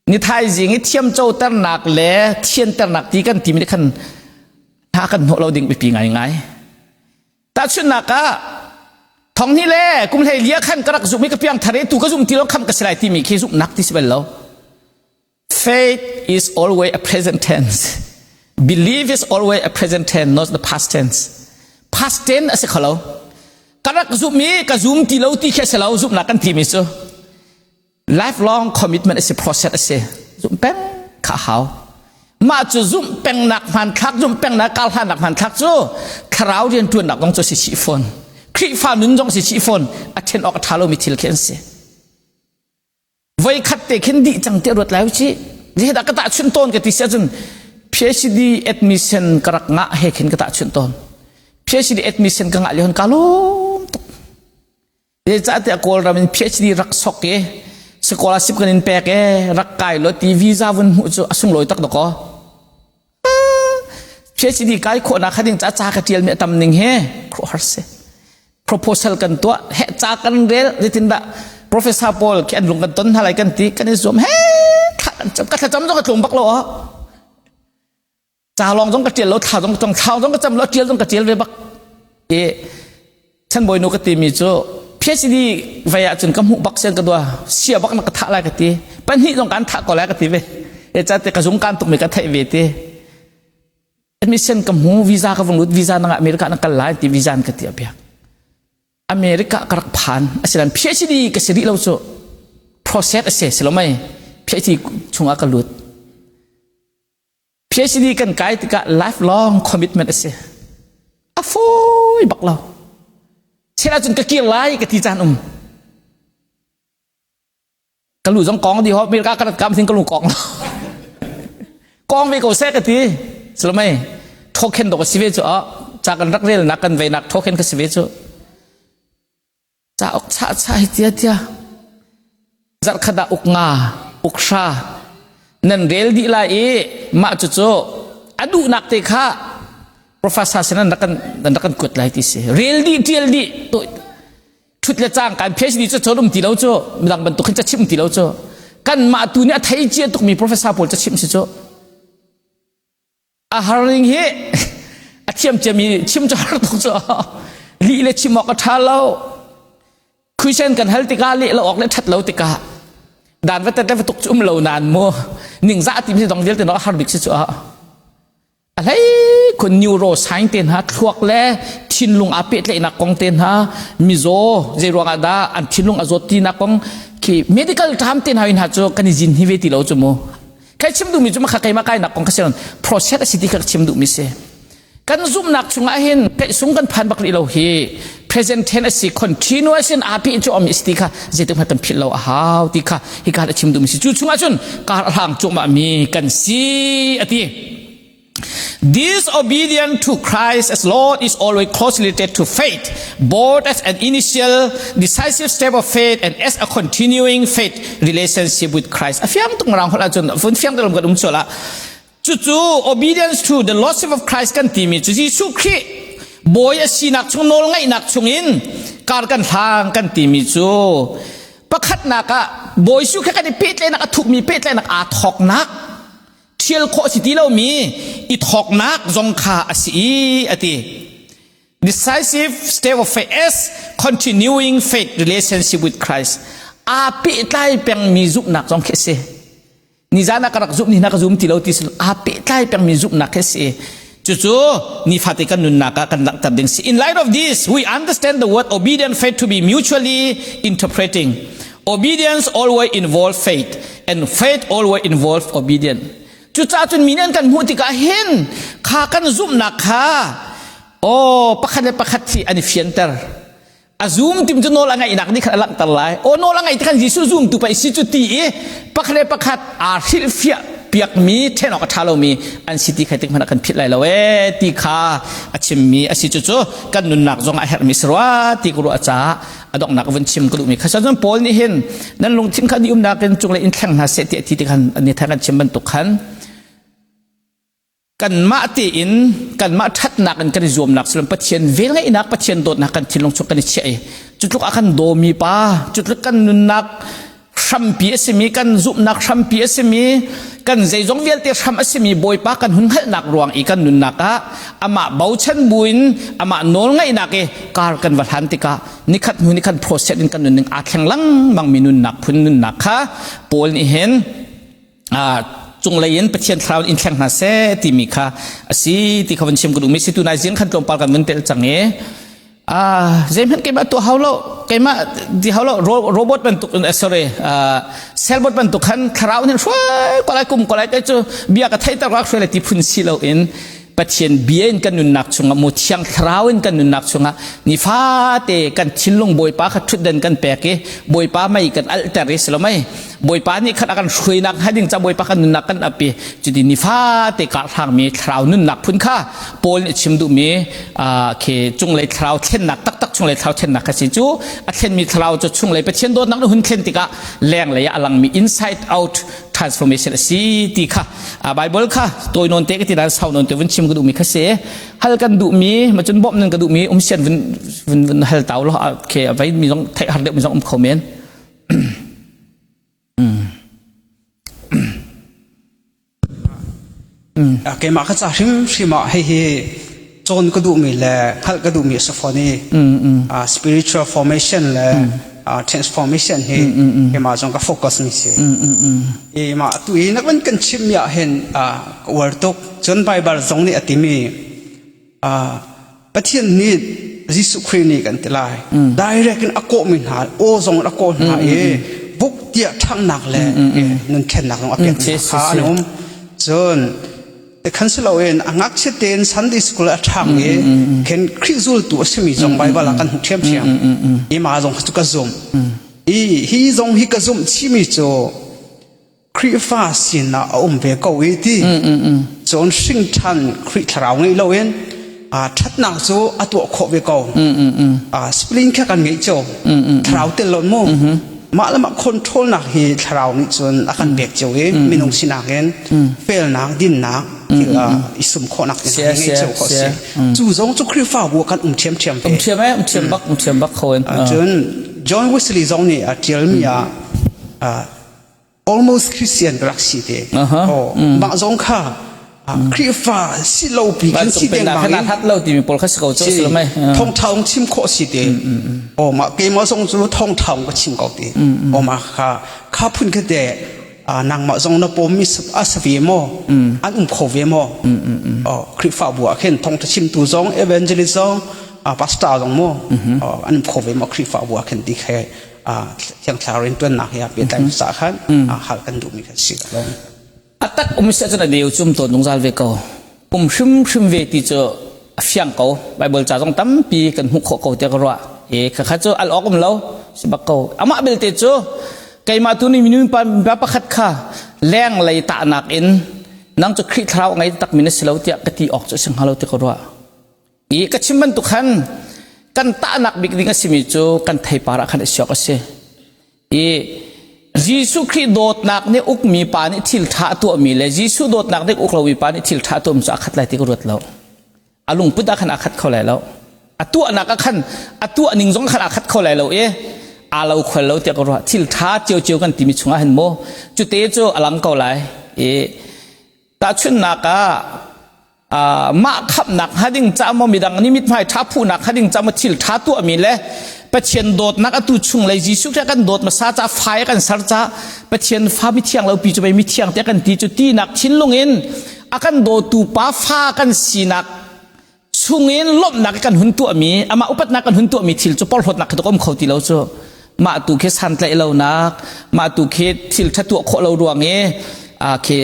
ni thaizing i thiamcoternak le thianternak ti kan timi nih khan hna kan hnawh lo ding biapi ngaingai Tahchunhnak ah, thong hnih le kum hlei lia khan ka rak zumh i ka piang thar i tu ka zum ti lo kham ka si lai timi khi zumhnak ti si bal lo. Faith is always a present tense. Belief is always a present tense, not the past tense. Past tense a si kho lo. Ka rak zumh i ka zum ti lo ti khi a si lo zumhnak kan timi cu. Lifelong commitment a si process a si zumh peng kha a hau mah cu zumh pengnak hmanthlak zumh pengnak karhlannak hmanthlak cu thlarau rianṭuannak zong cu si chih fawn Khrihfa nun zong si chih fawn a ṭhen awk a ṭha lomi thil khi an si voi khat te khin dih cang tiah ruat lai u zeidah ka tahchunh tawn ka ti si ahcun PhD admission ka rak ngah he khin ka tahchunh tawn PhD admission ka ngah lio ka lawm tuk Zeicahtiah Kawlram in PhD rak sok i scholarship kan in pek e rak kai lo ti visa vun hmuh cu a sunglawi tak dakaw. PhD kai khawhnak kha ding ca ca ka tial mi a tam ning he khuahar si. Proposal kan tuah he ca kan rel zeitindah professor pawl khi an lung kan ton hna lai kan ti kan i zuam he thla kan cam ka thlacam zong ka tlung bak lo ah Ca lawng zong ka ṭial lo, thla zong ka thla zong ka cam lo, ṭial zong ka ṭial ve bak. I chanbawi nu ka timi cu PhD vei ahcun ka hmuh bak sian ka dua sia bak na ka thah lai ka ti. Pahnih zong kan thah ko lai ka ti ve. E ca te ka zung kan tuk mi ka theih ve ti. Admission ka hmu visa ka vung lut visa nang America na kal lai ti visa an ka ti apiak. America ka rak phan asilan PhD ka si rih lo cu process a si si lo mei PhD chungah ka lut. PhD kan kai tikah lifelong commitment a si. A fawi bak lo. Chel ahcun ka kir lai ka ti caan um. Ka lu zong kong di ho America ka rat kam sin ka lu kong lo. Kong ve ko seh ka ti. Salomai thokhen dok a si ve cu a. Ca kan rak relnak kan veinak thaw khin ka si ve cu. Cauk chah chah hi tia tia. Zarhkhat ah uk nga, uk hra nan rel dih lai i mah cucu a duhnak te kha professor sin an rak kan an rak kan kuat lai ti si. Rel dih tial dih thut le cang kan PhD cu cawn um ti lo cu midang bantuk hin ca chim ti lo cu kan mah tu nih a thei cia tukmi professor pawl ca chim si cu a har ning hi a thiam ciami chim cu har tuk cu lih le chim awk a ṭha lo Christian kan hal tikah leh lo awk le ṭhat lo tikah dan va tet le va tuk cu um lo nan mu ningzah ti mi dong vialte no a har bik si cu a hlei khun neuroscience te hna thluak le thinlung aa pehtlaihnak kong te hna mizaw zei ruangah dah an thinlung a zawt tinak kong khi medical term te hna in hna cu kan i zin hi ve ti lo cu mu Kai chim duhmi cu makha keimah kainak kong ka si process a si ti kha ka chim duhmi si. Kan zumhnak chungah hin sung kan phan bak rih lo hi present tense a si continuous in api cu om si ti kha zeitik hmanh kan philh lo a hau ti kha hika a chim duhmi si. Cu chungah cun kar a hlang cuahmah mi kan si a ti. Disobedience to Christ as Lord is always closely related to faith, both as an initial decisive step of faith and as a continuing faith relationship with Christ. A fiang tuk marang holh ahcun fun fiang te kan um sual ah cucu obedience to the lordship of Christ kan timi cu Jesuh Khrih bawi a sinak chung nawl ngaihnak chungin kar kan hlang kan timi cu pakhatnak ah bawi Jesuh kha kan i pehtlaihnak a thukmi pehtlaihnak aa thawknak ṭhial khawh si ti lomi i thawknak zong kha a si i a ti. Decisive step of faith as continuing faith relationship with Christ. Aa pehtlai pengmi zumhnak zong khi a si. Nizan ah ka rak zumh ni hna ka zum ti lo ti si aa pehtlai pengmi zumhnak khi a si. Cucu nifate kan nunnak ah kan langhter ding si. In light of this, we understand the word obedient faith to be mutually interpreting. Obedience always involves faith and faith always involves obedience. Cucaah cun mi nih an kan hmuh tikah hin kha kan zumhnak kha oh pakhat le pakhat hi an i fianter. A zum tim cu nawl a ngaihnak nih khan a langhter lai. Aw nawl a ngaih ti khan Jesuh zumtu pei si cu ti i pakhat le pakhat aa hrilhfiah piakmi ṭhen awk a ṭha lomi an si ti kha tik hmanh ah kan philh lai lo ee ti kha a chimmi a si cucu kan nunnak zong a herhmi si rua ti ka ruah caah a donghnak vun chim ka duhmi kha cun Paul nih hin nan lungthin kha ni umnak in cunglei in thleng hna seh tiah ti ti khan ni thang kan chim bantuk khan Kanmah tein kanmah ṭhatnak in kan i zuamnak si lo Pathian velngeihnak Pathian dawtnak kan thinlung chung kan i chiah i cutluk a kan dawmi pa cutluk kan nunnak hrampi a simi kan zumhnak hrampi a simi kan zeizong vialte hram a simi Bawipa kan hun hngalhnak ruang i kan nunnak ah amah bochan buin amah nawlngaihnak i kar kan va hlan tikah nikhat hnu nikhat process in kan nunning aa thleng lengmang mi nunnak phun nunnak kha Paul nih hin cunglei in Pathian thlarau in thleng hna seh timi kha a si ti kha van chim ka duhmi si tu nai zing khan tlawmpal kan vun tel cang i zeihmanh keimah tuah hau lo keimah di hau lo robot bantuk sorry cellbot bantuk khan thlarau nih hruai ko lai kum ko lai kai cu bia ka thei ter rak hruai le ti phun si lo in Pathian bia in kan nunnak chungah mu thiang thlarau in kan nunnak chungah nifate kan thinlung Bawipa kha ṭhutdan kan pek i Bawipa mei kan alhter i si lo mei Bawipa nih khan a kan hruainak hnga ding ca Bawipa kan nunnak kan ap i cuti nifate karhlangmi thlarau nunnak phun kha Paul nih chim duhmi khi cunglei thlarau thlennak taktak chunglei thlarau thlennak kha si cu a thlenmi thlarau cu chunglei Pathian dawtnak na hun thlen tikah lenglei ah a langmi inside out transformation a si ti kha Bible kha tawi nawn te ka ti nain sau nawn te vun chim ka duhmi kha si hal kan duhmi macun bawmh nan ka duhmi um sian vun vun vun hal tau lo ke vai mi zong theih har deuh mi zong um kho men Keimah ka ca hrimhrim ah hihi cawn ka duhmi le hngalh ka duhmi a si fawn i spiritual formation le transformation hi keimah zong ka focus mi si. I mah tu i na van kan chimmi ah hin ka uar tuk. Cun Bible zong nih a timi Pathian nih Jesuh Khrih nih kan ti lai. Direct in a kawhmi hna, aw zong in a kawh hna i buk tiah ṭhanghnak le nun thlennak zong a pek hna kha an um. Cun khan si loin a ngakchia tein Sunday school a ṭhang i khin Khrih zultu a simi zong Bible ah kan hmuh ṭhiamṭhiam. I ma zong cu ka zumh. I hi zong hi ka zumh chimi cu Khrihfa sinah a um ve ko i ti. Cun hringṭhan Khrih thlarau ngeih loin. Ṭhatnak cu a tuah khawh ve ko. Spleen kha kan ngeih cio. Thlarau tel lo mu. Mah le mah control nak hi thlarau nih cun a kan pek cio i minung sinak in felnak, dinnak thil i sum khawhnak hi ngei cio khawh si. Cu zong cu Khrihfabu kan um ṭhiamṭhiam ve. Um ṭhiam eh, um ṭhiam bak, um ṭhiam bak kho in. Cun John Wesley zong nih a ṭialmi ah almost Christian rak si te. Oh, mah zong kha Khrihfa si lo pi khin si dengmang in hat lo timi pawl kha si ko cu si mei. Thongthaung chim khawh si te. Oh mah keimah zong cu thongthaung ka chim ko ti. Oh mah kha kha phun kha te nangmah zong na pawm mi a sa ve maw? An um kho ve maw? Oh Khrihfabu ah khin thongtha chimtu zong evangelist zong pastor zong mu an um kho ve maw Khrihfabu ah khin ti khe thiang thlarau in tuannak he pehtlai sa khan hal kan duhmi kha si lo. A tak um si ahcun a deu cu um tawn zungzal ve ko. Um hrimhrim ve ti cu a fiang ko. Bible ca zong tampi kan hmuh khawh ko tiah ka ruah. E khakha cu al awk um lo si bak ko. Amah belte cu keimah tu nih minung pa pakhat kha leng lei tahnak in nang cu Khrih thlarau ngei tak mi na si lo tiah ka ti awk cu si hnga lo ti ka ruah. I ka chim bantuk khan kan tahnak bik ding a simi cu kan theipar ah khan a siok a si. I Jesuh Khrih dawtnak nih ukmi pa nih thil ṭha a tuahmi le Jesuh dawtnak nih uk lomi pa nih thil ṭha a tuahmi cu a khat lai ti ka ruat lo. A lungput ah khan a khat kho lai lo. A tuahnak ah khan a tuah ning zong khan a khat kho lai lo i aa lo khual lo tiah ka ruah. Thil ṭha ciocio kan timi chungah hin maw cute cu a lang ko lai. I Tahchunhnak ah mah khamhnak hnga ding ca maw midang nih mithmai ṭha phuhnak hnga ding ca maw thil ṭha tuahmi le Pathian dawtnak atu chung lei Jesuh Khrih kan dawt hmasa ca fai kan ser ca Pathian fa mithiang lo pi cu pei mithiang te kan ti cu tinak thinlung in a kan dawtu pa fa kan sinak chungin lawmhnak kan hun tuahmi amah upatnak kan hun tuahmi thil cu porhlawtnak khi um kho ti lo cu mah tu khi santlaih lonak mah tu khi thil ṭha tuah khawh lo ruang i khi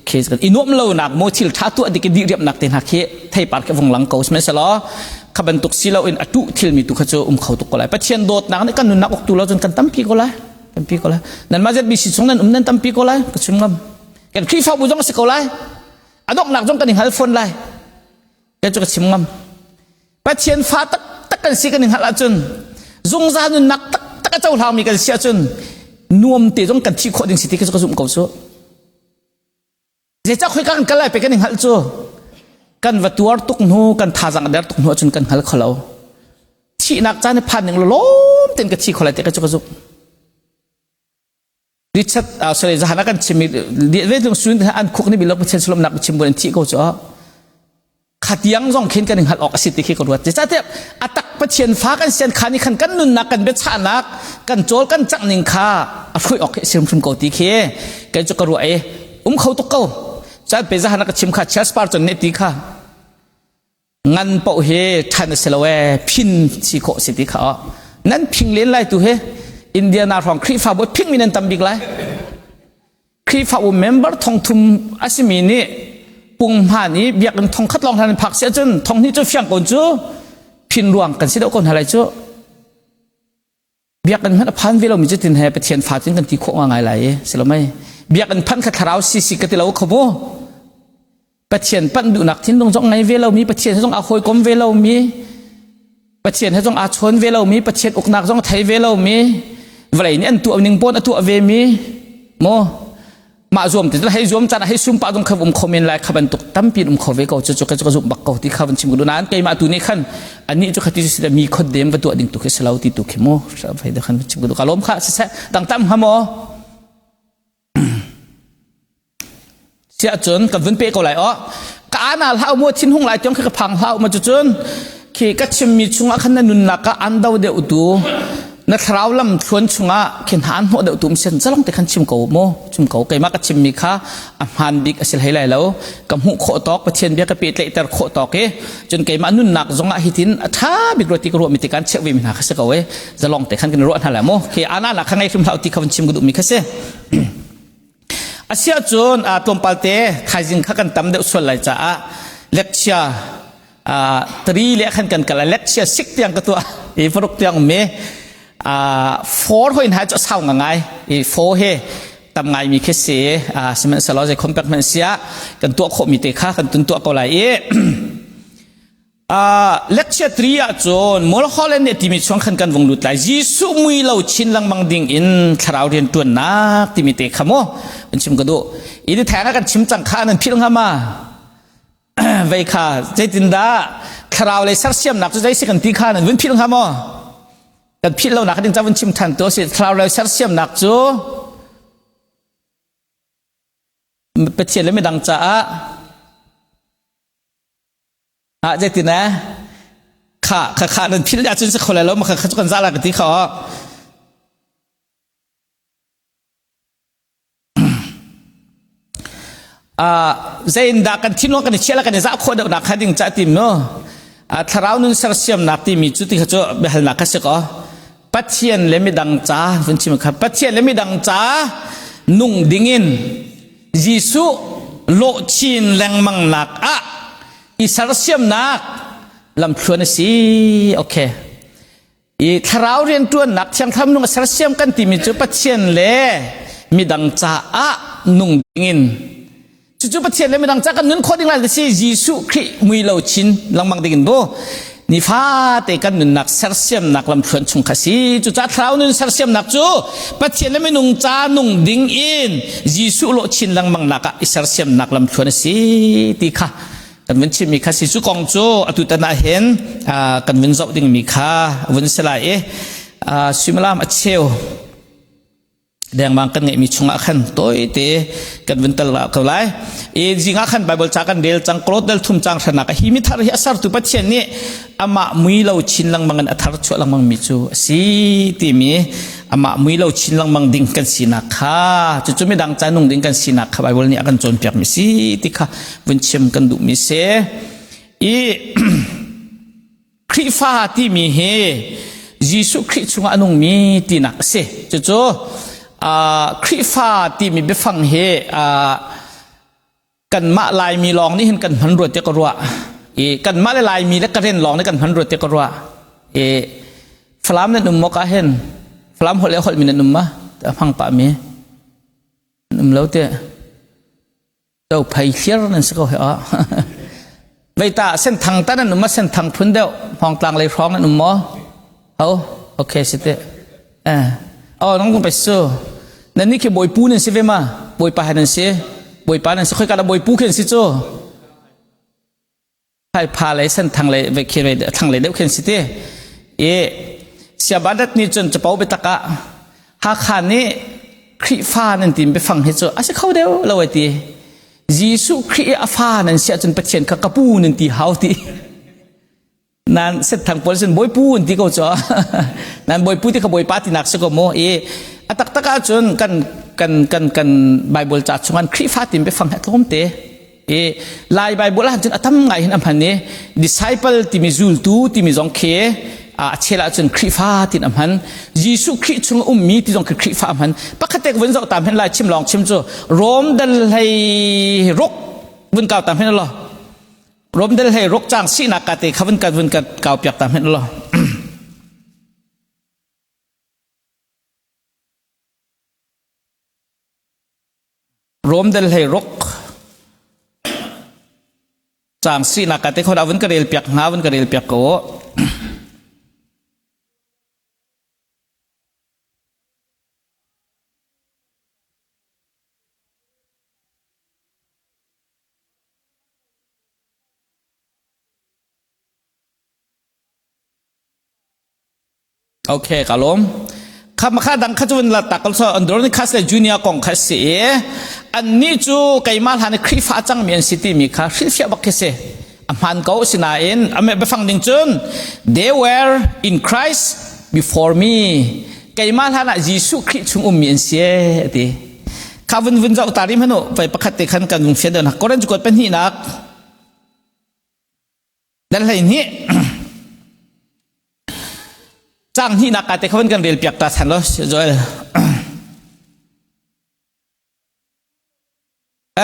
khi i nuam lonak maw thil ṭha tuah dik i diriamnak te hna khi theipar khi vung lang ko sihmanhsehlaw kha bantuk si lo in a tuh thilmi tu kha cu um kho tuk ko lai Pathian dawtnak nih kan nunnak uktu lo cun kan tampi ko lai tampi ko lai nanmah ZBC chung nan um nan tampi ko lai ka chim ngam kan Khrihfabu zong a si ko lai a donghnak zong kan i hngal fawn lai Kan cu ka chim ngam. Pathian fa taktak kan si kan i hngalh ahcun zungzal nunnak taktak a cohlangmi kan si ahcun nuam te zong kan thih khawh ding si ti ka zumh ko cu. Zeicah khoi kan kal lai pe kan i hngalh cu kan va tuar tuk hnu kan thazang a der tuk hnu ahcun kan hngal kho lo. Thihnak caan i phan ning lawm ten ka thi kho lai ti ka cu ka zumh. Richard sorry zahan kan chim mi sun an khuk ni bilok Pathian sulom nak chim bu an thi ko chu khatiang zong khin kan hngal ok asi ti khi ka ruat cha te atak Pathian fa kan sian kha ni khan kan nunnak kan biachahnak kan chawl kan chang ning kha a hrui ok sim hrim ko ti khi kan chu ka ruah e um kho tuk ko chan pe zahan ka chim kha Charles Spurgeon ne ti kha Ngan paoh hi ṭhan a si lo ee, phin si khawh si ti kha aw. Nan phing len lai tu hi Indiana hrawng Khrihfabu phing mi nan tam bik lai. Khrihfabu member thongthum a simi nih punghman i biakinn thongkhat lawng hna nan phak si ahcun thonghnih cu fiang kon cu phin ruang kan si deuh ko hna lai cu. Biakinn hmanh a phan ve lomi cu tin he Pathian fa cun kan ti khawh ngai lai i si lo mei. Biakinn phanh kha thlarau si si ka ti lo kho mu. Pathian panh duhnak thinlung zong ngei ve lomi Pathian he zong aa hawikom ve lomi Pathian he zong aa chawn ve lomi Pathian uknak zong thei ve lomi vawlei nih an tuah ning pawn a tuah ve mi maw mah zuam ti hei zuam caan hei sum pah zong kha um kho men lai kha bantuk tampi um kho ve ko cu cu ka zumh bak ko ti kha van chim ko nain keimah tu nih khan anih cu khati si mi khot dem va tuah ding tu khi si lo ti tu khi mu fai da khan chim ko ka lom kha siseh tang tam ha maw Siah cun kan vun pe ko lai aw. Ka ana hlah mu thin hung lai tiang khi ka phang hlah ma cucun khi ka chimmi chungah khan na nunnak ah an do deuh tu na thlarau lam thluan chungah khin han hnawh deuh tu sen zalong te khan chim ko mu chim ko keimah ka chimmi kha a hmaan bik a si hlei lai lo ka hmuh khawh tawk Pathian bia ka pehtlaihter khawh tawk i cun keimah nunnak zongah hitin a ṭha bik rua ti ka ruah mi ti kan cheuh ve mi hna kha si ko e zalong te khan kan ruah hna lai mu khi ana na kha ngei hrim hlah ti kha van chim ka duh mi kha si Asiahcun tlawmpal te thaizing kha kan tam deuh sual lai caah lecture three le khan kan kal lecture six tiang ka tuah i faruk tiang um i four hoi hna cu sau ngai i four he tam ngai mi khi si sihmanhsehlaw zei compact hmanh sia kan tuah khawh mi te kha kan tun tuah ko lai i. Lecture 3 ah cun Mulholland nih timi chuang khan kan vung lut lai. Jesuh mui lo chin lengmang ding in thlarau rian tuannak timi te kha mu an chim ka duh. I theng ah kan chim cang kha nan philh hnga ma? Vei kha zeitindah thlarau lei sersiamnak cu zei si kan ti kha nan vun philh hnga maw? Kan philh lo nak ding ca vun chim than tu si thlarau lei sersiamnak cu Pathian le midang caah Ah zeitin eh kha kha kha nan phil ahcun si kho lai lo ma kha kha cu kan za la ka ti kha ah zein dah kan thinlung kan i chiah la kan i zah khawh deuh nak kha ding ca tim no thlarau nun sersiamnak timi cu ti kha cu biahalnak kha si ko Pathian le midang ca vun chim kha Pathian le midang ca nung dingin Jesuh lawh chin lengmang nak ah i sersiamnak lamthluan a si okay i thlarau rianṭuannak thiangthlam nung a sersiam kan timi cu Pathian le midang caah nung dingin cucu Pathian le midang caah kan nun khawh ding lai si Jesuh Khrih mui lo chin lengmang dingin bu nifate kan nunnak sersiamnak lamthluan chung kha si cucaah thlarau nun sersiamnak cu Pathian le minung ca nung ding in Jesuh lawh chin lengmang nak ah i sersiamnak lamthluan a si ti kha kan vun chimmi kha si cu kong cu atu tan ah hin kan vun zoh dingmi kha vun si lai i suimilam a cheu dengmang kan ngeihmi chungah khan tawite kan vun tal ko lai i zing ah khan Bible ca kan rel cang Klot dal thum cang hranak hi mi thar hi a sertu Pathian nih amah mui lo chin lengmang in a thar chuah lengmang mi cu a si timi amah mui lo chin lengmang ding kan sinak kha cucu midang ca nung ding kan sinak kha Bible nih a kan cawnpiak mi si ti kha vun chim kan duhmi si i Khrihfa timi hi Jesuh Khrih chungah a nungmi tinak a si cucu Khrihfa timi biafang hi kanmah Laimi lawng nih hin kan hman rua te ka ruah i kanmah le Laimi le Karen lawng nih kan hman rua te ka ruah i Falam nan um maw ka hin Falam holh le holh mi nan um ma a hmang pah mi um lo te to phei thlir nan si ko he a veita senthang ta nan um ma senthang phun deuh hmawngtlang lei hrawng nan um maw ho okay si te eh oh nang kung pe su nan ni khi bawipu nan si ve ma bawipa he nan si bawipa nan si khoi ka da bawipu khin si cu pha lei senthang lei ve khi thang lei deuh khin si ti i siabadat nih cun capo biatak ah Hakha nih Khrihfa nan tim biafang hi cu a si kho deuh lo ai ti Jesuh Khrih i a fa nan si ahcun Pathian kha ka pu nan ti hau ti nan setthang pawl sin bawipu an ti ko cu nan bawipu ti kha bawipa tinak si ko mu i a taktak ahcun kan kan kan kan Bible ca chungan Khrihfa tim biafang hi a tlawm te i Lai Bible ah cun a tam ngai hin a hman i disciple timi zultu timi zong khi a chel ahcun Khrihfa tin a hman Jesuh Khrih chung ummi ti zong khi Khrihfa a hman pakhat te vun zoh tam hen lai chim lawng chim cu Rom dal hlei ruk vun kau tam hen lo Rom dal hlei ruk cang sinak ka te kha vun kan vun kan kau piak tam hen lo Rom del hlei ruk cang sinak ka te khon avun ka rel piak hnga vun ka rel piak ko Okay, ka lawm. Kha kha dang kha cu la tak so Andronicus le Junior kong kha si i annih cu keimah hlan i Khrihfa cangmi an si timi kha hrilhfiah bak khi si. A hmaan ko sinain ame biafang ding cun they were in Christ before me. Keimah hlan ah Jesuh Khrih chung ummi an si e ti. Kha vun vun zoh ta rim hanu vai pakhat te khan kan vung fian don Korinth kuat pahnihnak dan 12 cang hnihnak ka te khavan kan rel piak ta than lo Joel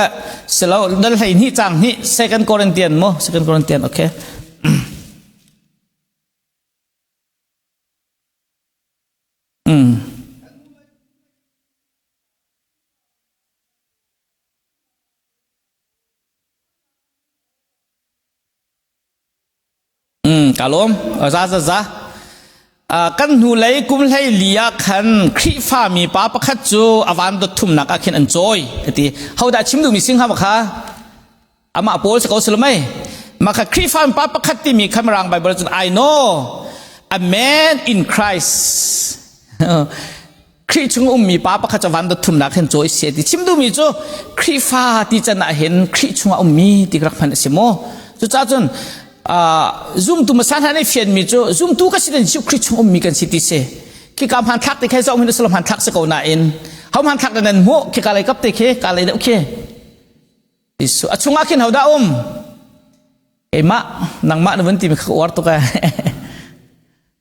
eh silo dal 12 cang hnih second Corinthian mo second Corinthian okay mm Ka lawm. Za za za. Kan hnulei kum hlei li ah khan Khrihfa mi pa pakhat cu a van dot thumnak ah khin an cawi ti. Hodah chim duhmi sing ha kha? Amah Paul si ko si lo mei? Mah kha Khrihfa mi pa pakhat timi kha Mirang Bible cun I know a man in Christ. Khrih chung ummi pa pakhat cu van dot thumnak hin cawi si ti chim duhmi cu Khrihfa ti can ah hin Khrih chungah ummi ti rak hman a si maw? Cucaah cun zumtu hmasa hna nih fianmi cu zumtu ka si den cu Khrih chung ummi kan si ti si. Khika hmanthlak te khi zoh hin a hmanthlak si ko nain ho hmanthlak nan hmuh khika lei kap te khi ka lei deuh khi Jesuh a chungah khin hodah um? Keimah nangmah na vun timi kha ka uar tuk ee.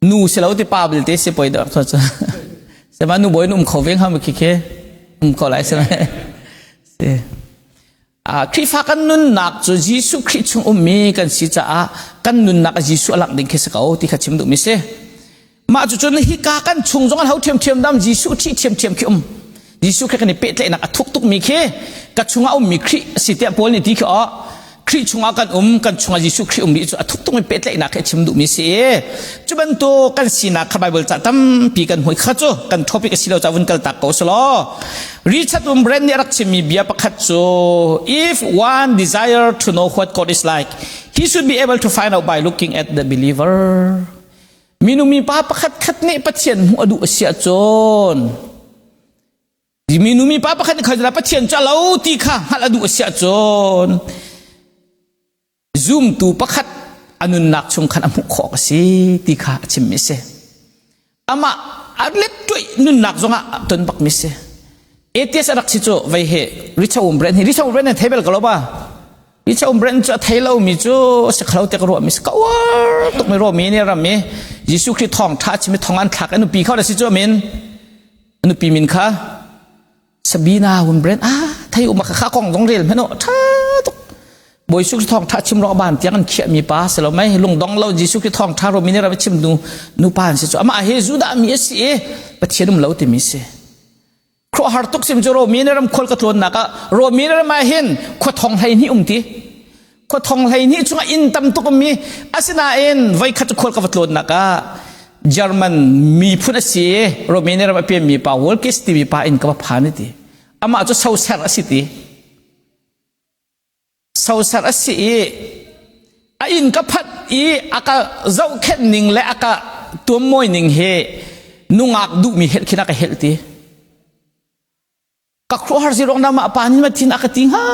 Nu si lo ti pa belte si poi deuh cu. Sema nu bawi um kho ve hnga khi khi um ko lai si si. Ah Khrihfa kan nunnak cu Jesuh Khrih chung ummi kan si caah kan nunnak ah Jesuh a langh ding khi si ko ti kha chim duhmi si. Mah cu cun hika kan chung zong an ho ṭhiamṭhiam dam Jesuh ṭhi ṭhiamṭhiam khi um. Jesuh khi kan i pehtlaihnak a thuk tukmi khi ka chungah ummi Khrih a si tiah Paul nih ti khi aw Khrih chungah kan um kan chungah Jesuh Khrih um rih cu a thuk tukmi pehtlaihnak khi a chim duhmi si. Cu bantuk kan sinak kha Bible ca tampi kan hmuh kha cu kan topic a si lo ca vun kal tak ko selaw Richard Wurmbrand nih a rak chimmi bia pakhat cu if one desire to know what God is like he should be able to find out by looking at the believer. Minung mipa pakhat khat nih Pathian hmuh a duh a si ahcun minu mipa pakhat nih kha Pathian cu a lo ti kha hngalh a duh a si ahcun zumtu pakhat a nunnak chung khan a hmuh khawh a si ti kha a chimmi a si. Amah a let tuih nunnak zongah ton bakmi si. Atheist a rak si cu vei he Richard Wurmbrand hi Richard Wurmbrand thei bel ko lo ba? Richard Wurmbrand cu a thei lomi cu si khalo te ka ruahmi si ka uar tuk mi ruahmi nih ram i Jesuh Khrih thawng tha chimi thong an thlak an nupi kha da si cu amin nupi min kha Sabina Wurmbrand ah thei um kha kong zong rel hmeno tha tuk Bawi Jesuh Khrih thawng tha chim ro ban tiang an khiah mi pa si lo mai lungdong lo Jesuh Khrih thawng tha ro mi nih ram chim nu nu pa an si cu amah hi Judah mi a si i Pathian um lo timi si khuahar tuk sim cu Romi ram khual ka tlawnnak ah Romi ram ah hin khua thong 12 um ti khua thong 12 chungah inn tam tuk ummi asinain voikhat cu khual ka va tlawnnak ah German miphun a si Romania ram a pianmi pa Wolkis timi pa inn ka va phan ti amah cu soser a si ti Soser a si i a inn ka phanh i a ka zohkhenh ning le a ka tuammawi ning hi nungak duhmi helh khin a ka helh ti. Ka khuahar si ruang mah pa nih ma thin a ka ti hnga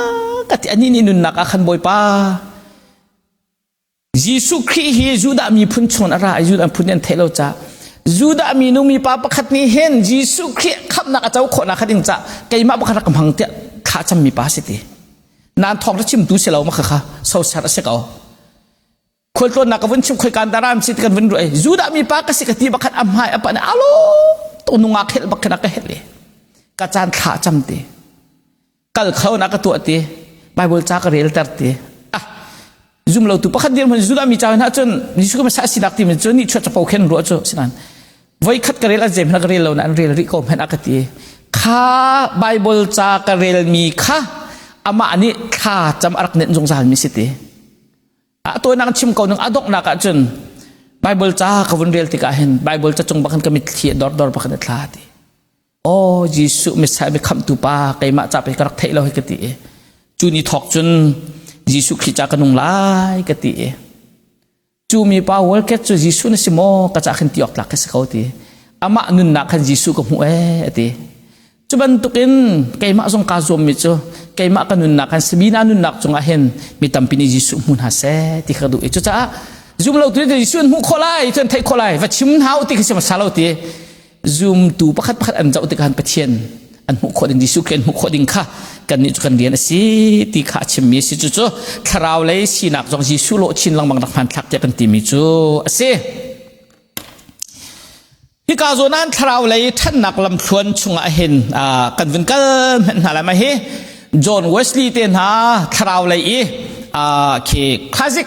ka ti ani nih nunnak ah khan Bawipa Jesuh Khrih hi Judah miphun chung a ra i Judah phun nih an theih lo caah Judah minu mipa pakhat nih hin Jesuh Khrih khamhnak a co khawhnak kha ding caah keimah pakhat rak ka hmang tiah thla cammi pa si ti. Nan thawng ra chimtu si lo ma kha kha sosar a si ko. Khualtlawnnak ka vun chim khoi kan daram si kan vun ruai Judah mipa ka si ka ti bakhat a hmai a pan alo to nungak helh bak khan ka helh i ka caan thla cam ti. Kal kho na ka tuah ti Bible ca ka rel ter ti ah zum lo tu pakhat dir hmun Judah mi ca hna cun Jesuh Messiah sinak ti mi cu ni chuat chapo khen ruah cu sinan voi khat ka rel an zem ka rel lo na an rel rih ko hmenh a ka ti kha Bible ca ka rel mi kha amah nih thla cam a rak nenh zungzal mi si ti a tawinak chim ko nung a donghnak ah cun Bible ca ka vun rel tikah hin Bible ca cung bakhan ka mitthli dor dor bakhan a thla ti Aw Jesuh Messiah mi khamhtu pa keimah ca pe ka rak theih lo hi ka ti i cu ni thawk cun Jesuh Khrih ca ka nung lai ka ti i cu mi pa Walket cu Jesuh na si maw ka ca khin ti awk tlak ka si ko ti amah nunnak khan Jesuh ka hmuh ee a ti cu bantukin keimah zong kaa zuam mi cu keimah ka nunnak khan Sabina nunnak cungah hin mi tampi nih Jesuh hmu hna seh ti kha ka duh i cucaah zum lo tu nih Jesuh an hmuh khawh lai cu an theih khawh lai va chim hna u ti khi si hmasa lo ti Zumtu pakhat pakhat an zoh tikah Pathian an hmuh khawh ding Jesuh Khrih an hmuh khawh ding kha kannih cu kan rian a si ti kha a chimmi a si cucu thlarau lei sinak zong Jesuh lawh chin lengmang rak hmanthlak tiah kan timi cu a si. Hika zawn ah thlarau lei ṭhannak lamthluan chungah hin kan vun kal hmenh hna lai ma hi John Wesley te hna thlarau lei i khi classic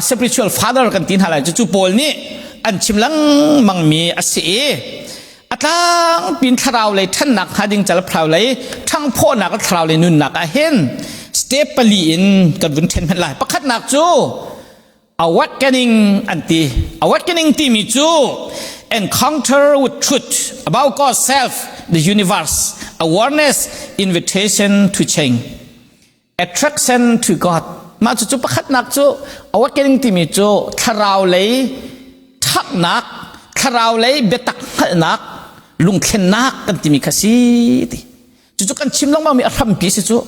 spiritual father kan ti hna lai cucu Paul nih an chim lengmang mi a si i a tlangpin thlarau lei ṭhannak hnga ding cal thlarau lei ṭhangphawhnak thlarau lei nunnak ah hin step pali in kan vun ṭhen hmanh lai pakhatnak cu. Awakening an ti. Awakening timi cu encounter with truth about God's self, the universe, awareness, invitation to change, attraction to God. Mah cucu pakhatnak cu awakening timi cu thlarau lei ṭhaknak, thlarau lei biatak hngalhnak, lungthlennak kan timi kha si ti. Cucu kan chim lengmang mi a hrampi si cu.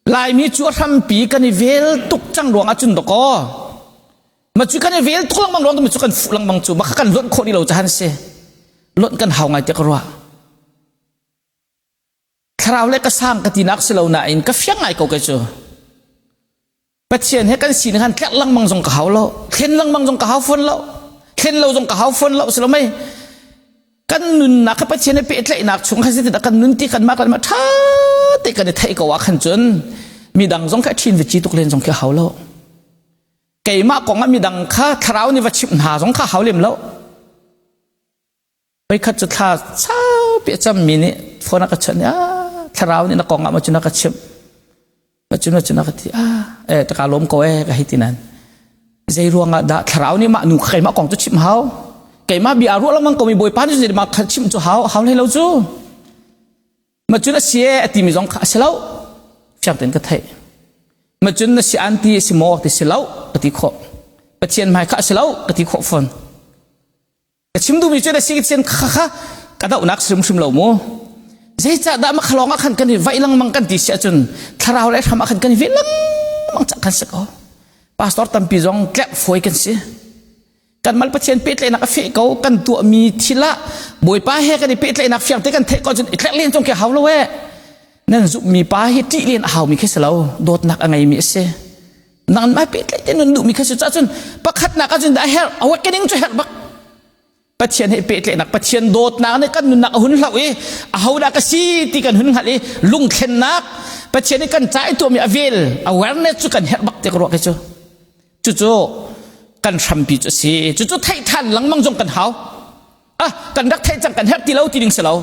Laimi cu a hrampi kan i vel tuk cang ruang ah cun dakaw ma cu kan i vel tuk lengmang ruang cu kan fuh lengmang cu ma kha kan lonh khawh ni lo cahan si lonh kan hau ngai tiah ka ruah thlarau le ka sang ka tinak si lo nain ka fiang ngai ko ke cu Pathian he kan sining han tlerh lengmang zong ka hau lo thlen lengmang zong ka hau fawn lo thlen lo zong ka hau fawn lo si lo mei kan nunnak kha Pathian he pehtlaihnak chung khan zeitindah kan nun ti kanmah kanmah ṭha te kan i theih ko ah khan cun midang zong kha ṭhin va ci tuk len zong khi hau lo keimah kong ah midang kha thlarau nih va chimh hna zong kha hau lem lo Voikhat cu thla saupi a cammi nih phone a ka chawnh i ah thlarau nih na kong ah maw cun a ka chimh. Ma cun ma cun a ka ti ah eh ka lawm ko eh ka hei ti nan. Zei ruangah dah thlarau nih mah nu kha keimah kong cu chimh hau. Keimah bia ruah lengmang ko mi Bawipa nih cun mah kha chimh cu hau hau hlei lo cu. Ma cun a si e a timi zong kha a si lo. Fiang tein ka theih. Ma cun na si an ti a si maw ti si lo ka ti khawh. Pathian hmai kha a si lo ka ti khawh fawn. Ka chim duhmi cu na si cen kha kha ka dohnak hrimhrim lo mu. Zeicahdah makhalawng ah khan kan i vaih lengmang kan ti si ahcun thlarau le hram ah khan kan i veh lengmang cang kan si ko. Pastor tampi zong tlerh fawi kan si. Kan mal Pathian pehtlaihnak a feh ko kan tuahmi thil ah Bawipa he kan i pehtlaihnak fiang te kan theih ko cun i tlerh len zong khi hau lo eh. Nan zumhmi pa hi ṭih len a haumi khi si lo. Dawtnak a ngeimi a si. Nangmah pehtlaih te nun duhmi kha si cun pakhatnak ahcun a herh awakening cu herh bak Pathian he pehtlaihnak Pathian dawtnak nih kan nunnak a hun hloh i ahodah ka si ti kan hun hngalh i lungthlennak Pathian nih kan ca i tuahmi a vel awareness cu kan herh bak ti ka ruah cu cucu kan hrampi cu a si cucu theih than lengmang zong kan hau ah kan rak theih cang kan herh ti lo ti ding si lo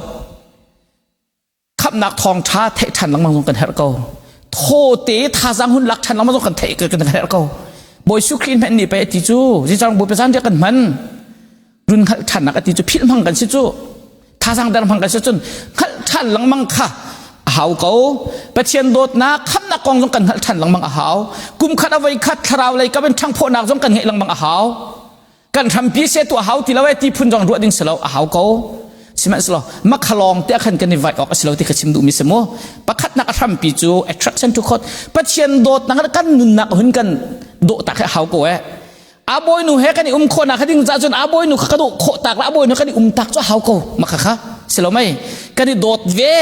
Khamhnak thawngṭha theih ṭhan lengmang zong kan herh ko. Thawte thazaang hun lak ṭhan lengmang zong kan theih kan herh ko. Bawi Jesuh Khrih hmenh nih pei a ti cu zicarang Bawipa zan kan hman run hngalh ṭhannak a ti cu philh hmang kan si cu thazaang der hmang kan si cun hngalh ṭhan lengmang kha a hau ko Pathian dawtnak khamhnak kong zong kan hngalh ṭhan lengmang a hau kum khat a voi khat thlarau lei kam in ṭhangphawhnak zong kan ngeih lengmang a hau kan hrampi se tu a hau ti lo e ti phun zong ruah ding si lo a hau ko sihmanhsehlaw makhalawng te khan kan i vaih awk a si lo ti ka chim duhmi si mu pakhatnak a hrampi cu attraction to God Pathian dawtnak kan nunnak hun kan dawh tak he hau ko e a bawinu he kan i um khawhnak kha ding ca cun a bawinu kha ka dawh khawh tak la a bawinu kan i um tak cu hau ko makha kha si lo mei kan i dawt ve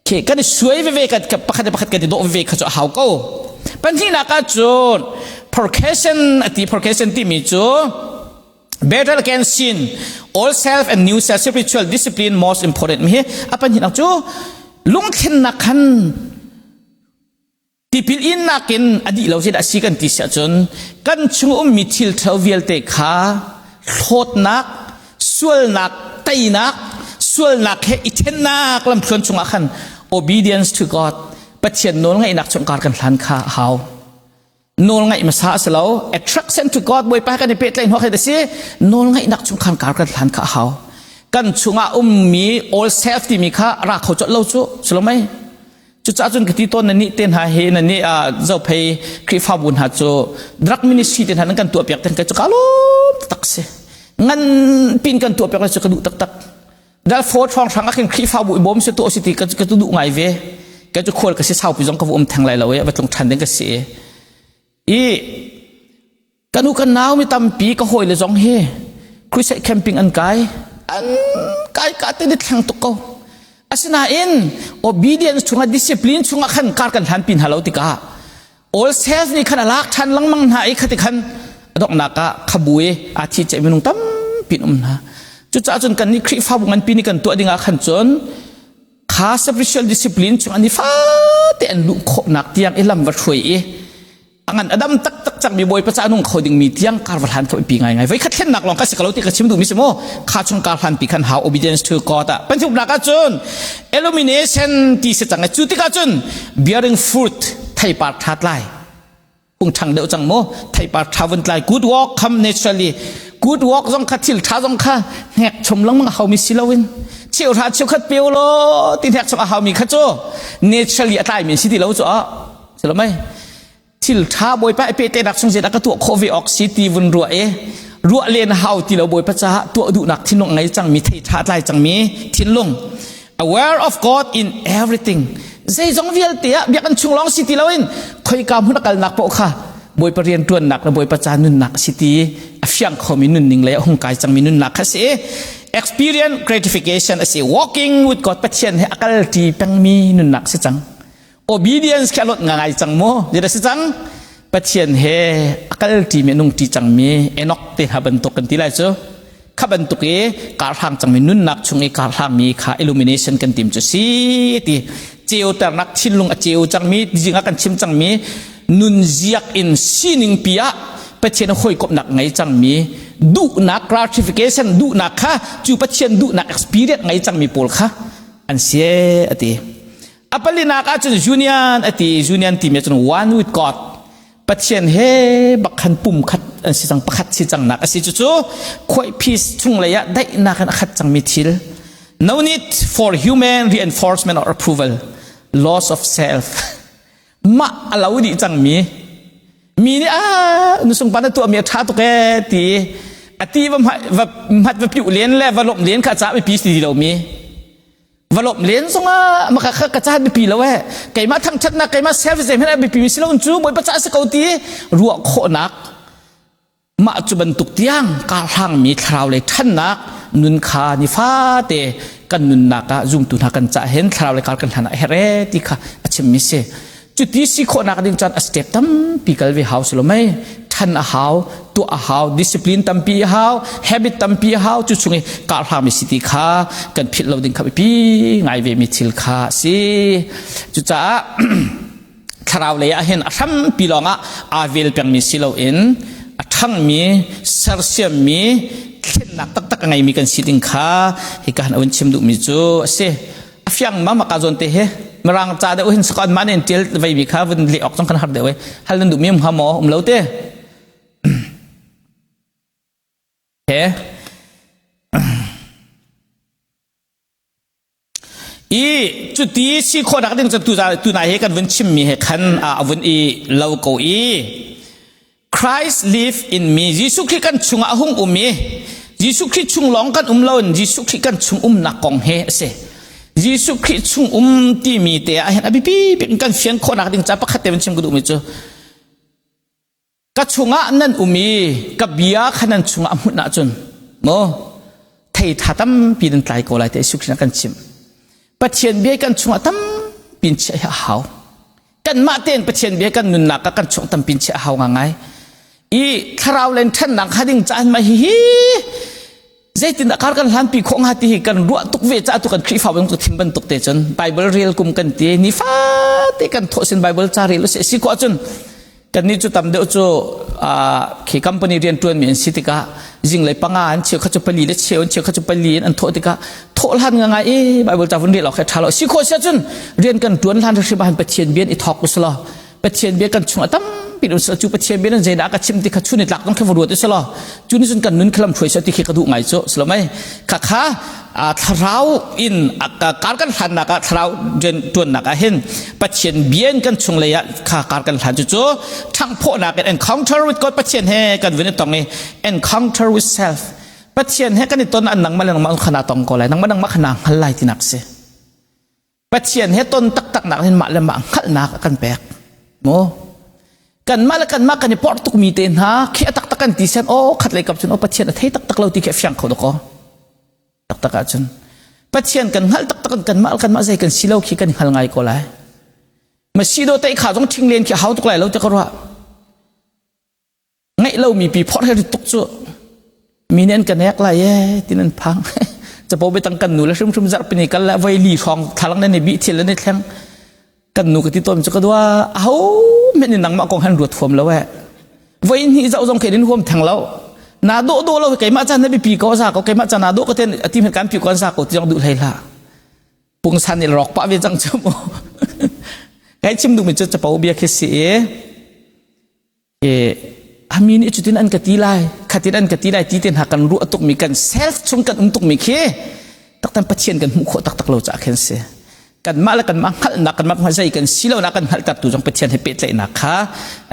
Khi kan i suai veve kan pakhat le pakhat kan i dawh veve kha cu a hau ko. Pahnihnak ah cun purcation a ti purcation timi cu battle against sin all self and new self spiritual discipline most important mi hi a pahnihnak cu lungthlennak khan Tipil innak in a dih lo zeidah a si kan ti si ahcun kan chung ummi thil ṭhalo vialte kha hlawtnak, sualnak, teinak, sualnak he i ṭhennak lamthluan chungah khan obedience to God Pathian nawlngaihnak chungkar kan hlan kha a hau. Nawlngaih hmasa a si lo. Attraction to God Bawipa kan i pehtlaih hnawh khi a si. Nawlngaihnak chungkhar kar kan hlan kha a hau. Kan chungah ummi all self timi kha ra kho colh lo cu si lo mei? Cucaah cun ka ti tawn na nih te hna hi na nih zophei Khrihfabu hna cu drug ministry te hna nan kan tuah piak ten ka cu ka lawm tak si. Ngan pin kan tuah piak le cu ka duh taktak. Dal fo ṭhawng hrang ah khin Khrihfabu i bawm si tu si ti ka ka duh ngai ve. Ka cu khual ka si saupi zong ka vu um theng lai lo i va tlung ṭhan ding ka si. I Kan u kan nau mi tampi ka hawile zong hi crusade camping an kai. An kai ka te ni thleng tuk ko. Asinain obedience chungah discipline chungah khan kar kan hlan pin halo tikah all self nih khan a lak than lengmang hna i khati khan a donghnak ah khabui a thi che minung tampi um hna. Cucaah cun kan nih Khrihfabu nganpi nih kan tuah ding ah khan cun kha spiritual discipline chung an i fate an luh khawhnak tiang i lam va hruai i a ngan a dam taktak cangmi bawipa ca nung kho dingmi tiang kar va hlan kho pi ngai ngai voi khat thlennak lawng ka si ko lo ti ka chim duhmi si mu kha chung kar hlan pi khan how obedience to God ah panthuknak ah cun illumination ti si cang cu tikah cun bearing fruit theipar that lai. Pung ṭhang deuh cang mu. Theipar ṭha vun tlai. Good work come naturally. Good work zong kha thil ṭha zong kha hnek chom lengmang a haumi si loin cheuhra cheukhat pe law ti hnek chom a haumi kha cu naturally a tlaimi si ti lo cu ah si lo mei thil ṭha bawipa i pehtlaihnak chung zeidah ka tuah khawh ve awk si ti vun ruah i ruah len hau ti lo bawipa caah tuah duhnak thinlung ngei cangmi thei ṭha tlai cangmi thinlung aware of God in everything zeizong vialte ah biakinn chung lawng si ti loin khoika hmun a kalnak paoh kha bawipa rian ṭuannak le bawipa ca nunnak a si ti a fiang khomi nunning le a hung kai cangmi nunnak kha si experience gratification a si walking with God Pathian he a kalṭi pengmi nunnak si cang obedience khi a lot ngai cang mu zeidah si cang Pathian he a kalṭi mi a nungṭi cangmi Enoch te hna bantuk kan ti lai cu kha bantuk i karhlang cangmi nunnak chung i karhlangmi kha illumination kan tim cu si ti ceuternak thinlung a ceu cangmi zing ah kan chim cangmi nunziak in sining pi ah Pathian hawikomhnak ngei cangmi duhnak gratification duhnak kha cu Pathian duhnak experience ngei cangmi pawl kha an si ati A palinak ahcun union a ti union timi ahcun one with God Pathian he bak khan pum khat an si cang pakhat si cang nak a si cucu khuai peace chung lei ah daihnak in a khat cangmi thil no need for human reinforcement or approval loss of self mah a lo dih cangmi mi nih a nusung pa na tuahmi a ṭha tuk ee ti a ti va hmat va piuh len le va lawmh len kha ca biapi si ti lomi va lawmh len zongah maka kha ka caan biapi lo eh keimah thangṭhatnak keimah service zei hmanh biapi mi si lo cu bawipa ca si ko ti ruah khawhnak mah cu bantuk tiang karhlangmi thlarau lei ṭhannak nun kha nifate kan nunnak ah zumtu hna kan cah hin thlarau lei kar kan hlan ah a herh eh ti kha a chimmi si cuti si khawhnak ding cun a step tampi kal ve hau si lo mei ṭhan a hau tuah a hau discipline tampi a hau habit tampi a hau cu chung i karhlangmi si ti kha kan philh lo ding kha biapi ngai ve mi thil kha a si cucaah thlarau lei ah hin a hrampi lawngah aa vel pengmi si loin a ṭhangmi sersiammi thlennak taktak a ngeimi kan si ding kha hika han a chim duhmi cu a si a fiang ma maka zawn te hi mirang ca deuh hin sakon ma nen tial vei mi kha vun le ok zong kan har deuh hal nan duh mi um ha maw um lo te he I cuti si khawhnak ding cu tunai he kan vun chimmi he khan a vun i lo ko i Christ live in me Jesuh Khrih kan chungah a hung um i Jesuh Khrih chung lawng kan um lo in Jesuh Khrih kan chung umnak kong he a si. Jesuh Khrih chung um timi te ah hin a biapi bik in kan fian khawhnak ding ca pakhat te vun chim ka duhmi cu Ka chungah nan um i ka bia kha nan chungah a hmunh ahcun maw thei tha tampi nan tlai ko lai ti Jesuh Khrih kan chim. Pathian bia kan chungah tampi in chiah hi a hau. Kanmah tein Pathian bia kan nunnak ah kan chung tampi in chiah a hau ngangai. I thlarau len ṭhannak kha ding caan mah hihi zeitindah kar kan hlanpi khawh hnga ti hi kan ruah tuk ve caah tu kan Khrihfa bang cu thim bantuk te cun Bible rel kum kan ti nifate kan thawh sin Bible ca rel usih si khawh ahcun kannih cu tam deuh cu khi company rian ṭuan mi an si tikah zinglei panga an cheu kha cu pali le cheu an cheu kha cu pali in an thawh tikah thawh hlan nga ngai i Bible ca vun rel awk he ṭha lo si khawh si ahcun rian kan ṭuan hlan hrim ah Pathian bia in i thawk usulaw Pathian bia kan chungah tampi um cu Pathian bia nan zeidah ka chim ti kha chun i tlak dong kha va ruat u selaw cu ni cun kan nun khalam hruai ti khi ka duh ngai cu selo mei kha kha thlarau in kar kan hlannak ah thlarau tuannak ah hin Pathian bia in kan chung lei ah kha kar kan hlan cu cu ṭhanghphawhnak in encounter with God Pathian he kan vun i tong i encounter with self Pathian he kan i ton an nangmah le nangmah khana tong ko lai nangmah nangmah khana hngal lai tinak si Pathian he ton taktak nak hin mah le mah hngalhnak a kan pek mu kanmah le kanmah kan i porh tukmi te hna khi a taktak kan ti sen aw khat lei kap cun aw Pathian a thei taktak lo ti khi a fiang kho dok aw taktak ahcun Pathian kan hngalh taktak kanmah kanmah zei kan si lo khi kan hngal ngai ko lai ma si do te kha zong ṭhing len khi hau tuk lai lo te ka ruah Ngeih lomi pi phorh he rit tuk cu mi nih an ka nek lai ee tin an phang. Capo biatang kan nu le hrimhrim zarhpini kal le voi li hrawng thlalang nan i bih thil nan i thleng. Kan nu ka ti tawn cu ka dua aho men in nangmah kong han ruat huam lo eh. Voi hnih zoh zong khe in huam theng lo. Na dawh dawh lo keimah caan na biapi ko za ko keimah caan na dawh ko ten ati men kan pi ko za ko ti zong duh hlei hlah. Pungsan nih rawk pah ve cang cu mu. Kai chim duhmi cu capo bia khi si i. E ami nih cutin an ka ti lai, khatin an ka ti lai ti te hna kan ruah tukmi kan self chung kan um tukmi khi taktan Pathian kan hmuh khawh taktak lo caah khin si. Kanmah le kanmah hngalhnak kanmah zei kan si lo nak kan hngalhter tu zong Pathian he pehtlaihnak kha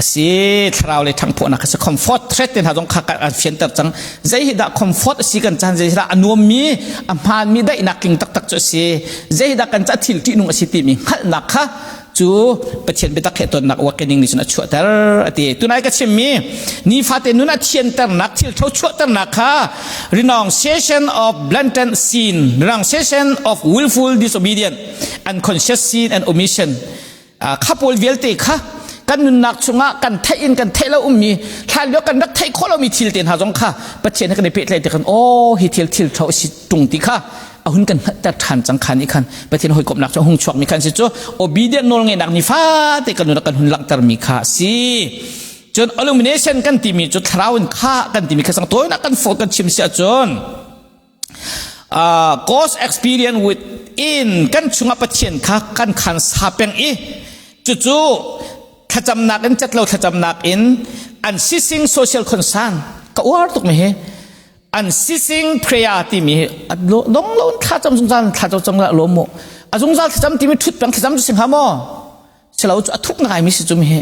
a si. Thlarau le ṭhanghphawhnak kha si comfort threat te hna zong kha an fianter cang. Zei hi dah comfort a si kan chan zei hi dah a nuammi a hmaanmi daihnak tling taktak cu a si. Zei hi dah kan ca thil ṭihnung a si timi hngalhnak kha cu Pathian biatak he tonnak awakening nih cun a chuahter a ti. Tunai ka chimmi nifate nun a thianternak thil tho chuahternak kha renunciation of blatant sin, renunciation of willful disobedience, unconscious sin and omission. Kha pawl vialte kha kan nunnak chungah kan theih in kan theih lo ummi hlan lio kan rak theih khawh lomi thil te hna zong kha Pathian he kan i pehtlaih tikhan aw hi thil thil tho si tung ti kha a hun kan hngalhter ṭhan cang khan i khan Pathian hawikomhnak cu a hung chuakmi khan si cu obedient nawlngeihnak nifate kan nun kan hun langhtermi kha a si. Cun illumination kan timi cu thlarau in kha kan timi kha sang tawinak kan fo kan chim si ahcun God's experience within kan chungah Pathian kha kan khan sa peng i cucu thlacamnak in catlo thlacamnak in unceasing social concern ka uar tuk mi hi unceasing prayer timi hi dong lo thla cam zungzal thla cam cam la lo mu a zungzal thlacam timi thut peng thlacam cu sing ha maw silo cu a thuk ngai mi si cu mi hi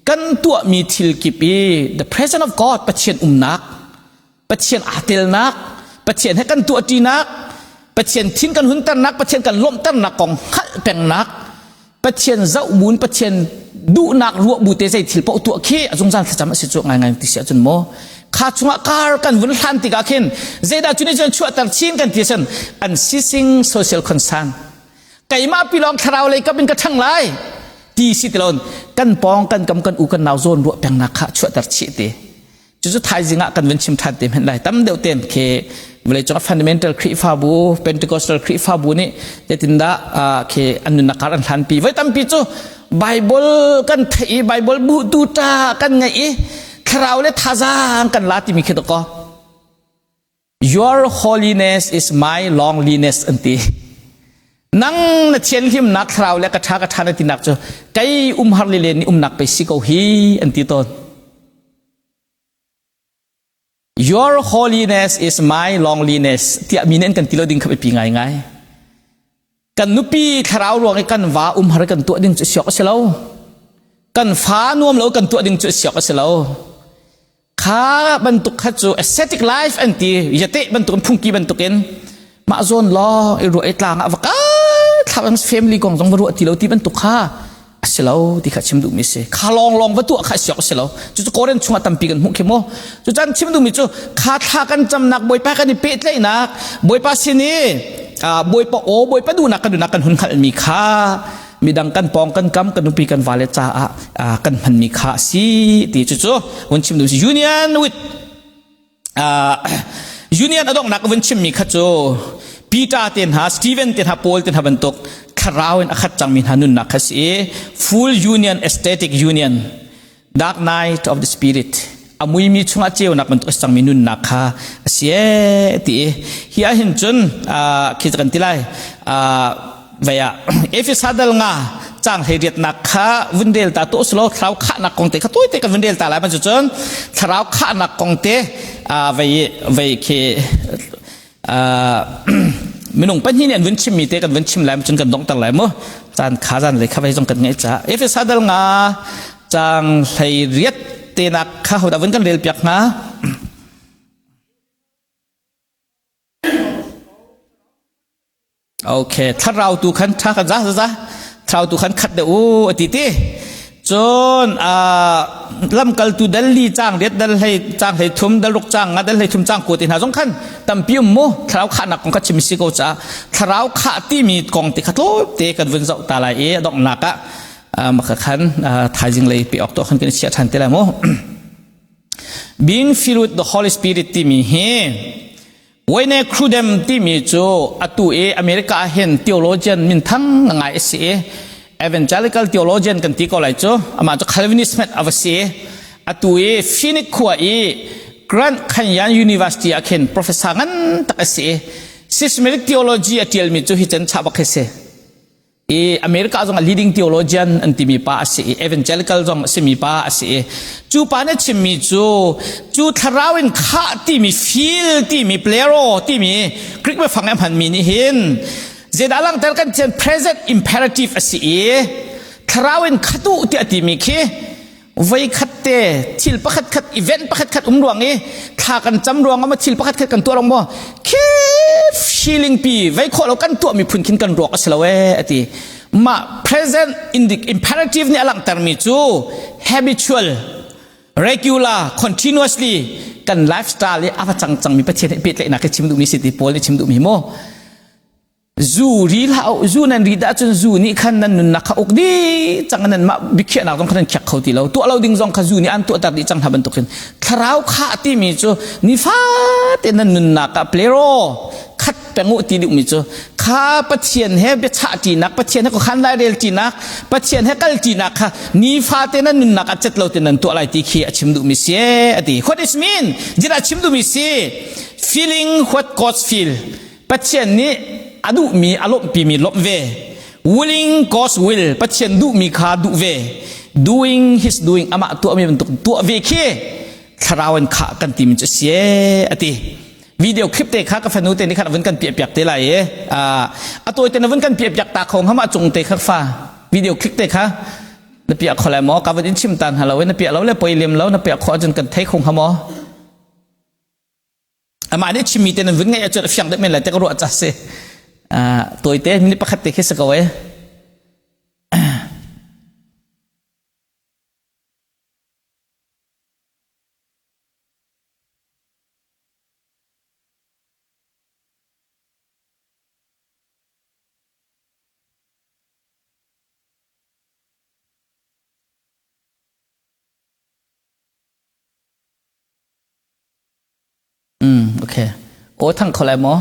kan tuah mi thil kip i the presence of God Pathian umnak Pathian aa telnak Pathian he kan tuah ṭinak Pathian thin kan hunternak Pathian kan lawmhternak kong hngalh pengnak Pathian zoh buin Pathian duhnak ruah bu te zei thil paoh tuah khi a zungzal thlacam a si cu ngai ngai ti si ahcun maw kha chungah kar kan vun hlan tikah khin zeidah cu nih cun chuahter chin kan ti cun unceasing social concern keimah pilawng thlarau lei kap in ka ṭhang lai ti si ti loin kan pawng kan kam kan u kan nau zawn ruah pengnak kha chuahter chih ti Cucu thaizing ah kan vun chim ṭhan te hmanh lai. Tam deuh ten khi vawleicung ah fundamental Khrihfabu, Pentecostal Khrihfabu nih zeitindah khi an nunnak kar an hlanpi. Voi tampi cu Bible kan theih i Bible bu tu ṭa kan ngeih i thlarau le thazaang kan la timi khi dakaw. Your holiness is my loneliness an ti. Nang na thianhlimnak thlarau le ka ṭha ka ṭha na tinak cu kei umhar le len nih umnak pei si ko hi an ti tawn. Your holiness is my loneliness tiah mi nih an kan ti lo ding kha biapi ngaingai. Kan nupi thlarau ruang i kan va umhar kan tuah ding cu siok a si lo. Kan fa nuam lo kan tuah ding cu siok a si lo. Kha bantuk kha cu ascetic life an ti yate bantukin phungki bantukin mah zawn law i ruah i tlang ah va kal thlap family kong zong va ruah ti lo ti bantuk kha a si lo ti kha chim duhmi si kha lawng lawng va tuah kha siok a si lo cucu Korin chungah tampi kan hmuh khi mu cucan chim duhmi cu kha thla kan camnak bawipa kan i pehtlaihnak bawipa sin i bawipa aw bawipa duhnak kan duhnak kan hun hngalhmi kha midang kan pawng kan kam kan nupi kan vale caah kan hmanmi kha a si ti cucu vun chim duh union with union a donghnak vun chimmi kha cu Peter te hna Stephen te hna Paul te hna bantuk thlarau in a khat cangmi hna nunnak kha si i full union aesthetic union dark night of the spirit a muimi chungah ceunak bantuk a si cangmi nunnak kha a si ee ti i hi ah hin cun khi kan ti lai vei ah Efesa dal nga cang hlei riatnak kha vun rel ta to silo thlarau khahnak kong te kha tuai te kan vun rel ta lai man cu cun thlarau khahnak kong te vei vei khi minung pahnih nih an vun chimmi te kan vun chim lai cun kan dongter lai mu caan kha zan lei kha vei zong kan ngeih ca Efesa dal nga cang hlei riat te nak kha hodah vun kan rel piak hnga Okay, thlarau tu khan tha kan za za thlarau tu khan khat de u ati ti. Cun lamkaltu dal li cang riat dal hlei cang hlei thum dal ruk cang nga dal hlei thum cang ko ti hna zong khan tampi um mu thlarau khahnak kong kha chim si ko ca thlarau khah timi kong te kha tlawm te kan vun zoh ta lai i a donghnak ah maka khan thaizing lei pe ok to khan kan chia than te lai mu being filled with the Holy Spirit timi hi Wayne Grudem timi cu atu i America ah hin theologian minthang ngai a si i evangelical theologian kan ti ko lai cu amah cu Calvinist hmanh a va si atu i Phoenix khua i Grand Canyon University ah khin professor ngan tak a si i systematic theology a tialmi cu hi chan chah bak hi si. I America zong leading theologian an timi pa a si i evangelical zong a simi pa a si i cu pa nih chimmi cu cu thlarau in khah timi feel timi plero timi Greek biafang a hmanmi nih hin zeidah langhter kan thian present imperative a si i thlarau in khatu tiah timi khi voi khat te thil pakhat khat event pakhat khat um ruang i thla kan cam ruang ah thil pakhat khat kan tuah rong maw khi feeling pi vei khawh lo kan tuah mi phun khin kan ruak a si lo e ati mah present imperative nih a langhter mi cu habitual regular continuously kan lifestyle i a va cang cang mi Pathian he pehtlaihnak hi chim duhmi si ti Paul nih chim duhmi mu Zu ri hlah u, zu nan ri dah cun zu nih khan nan nunnak kha uk dih cang nan mah biakhiahnak zong kha nan khiak kho ti lo. Tuah lo ding zong kha zu nih an tuahter dih cang hna bantukin thlarau khah timi cu nifate nan nunnak ah plero khat peng u ti duhmi cu kha Pathian he biachah ṭinak, Pathian he khuakhan lairel ṭinak, Pathian he kal ṭinak kha nifate nan nunnak ah cet lo te nan tuah lai ti khi a chim duhmi si a ti. What is mean? Zeidah a chim duhmi si? Feeling what God feel. Pathian nih a duhmi a lawmhpimi lawmh ve. Willing God's will Pathian duhmi kha duh ve. Doing his doing amah tuahmi bantuk tuah ve khi thlarau in khah kan timi cu si a ti. Video clip te kha ka fanu te nih khan a vun kan piah piak te lai i a tawi te na vun kan piah piak ta kho hama cung te kha fa video clip te kha na piah kho lai maw ka vun in chim tan halo na piah lo le poi lem lo na piah kho ahcun kan thei kho hnga maw Amah nih chimmi te nan vun ngaih ahcun a fiang deuh men lai te ka ruah ca si. Tawite minute pakhat te khi si ko eh. Okay. Aw thang kho lai maw?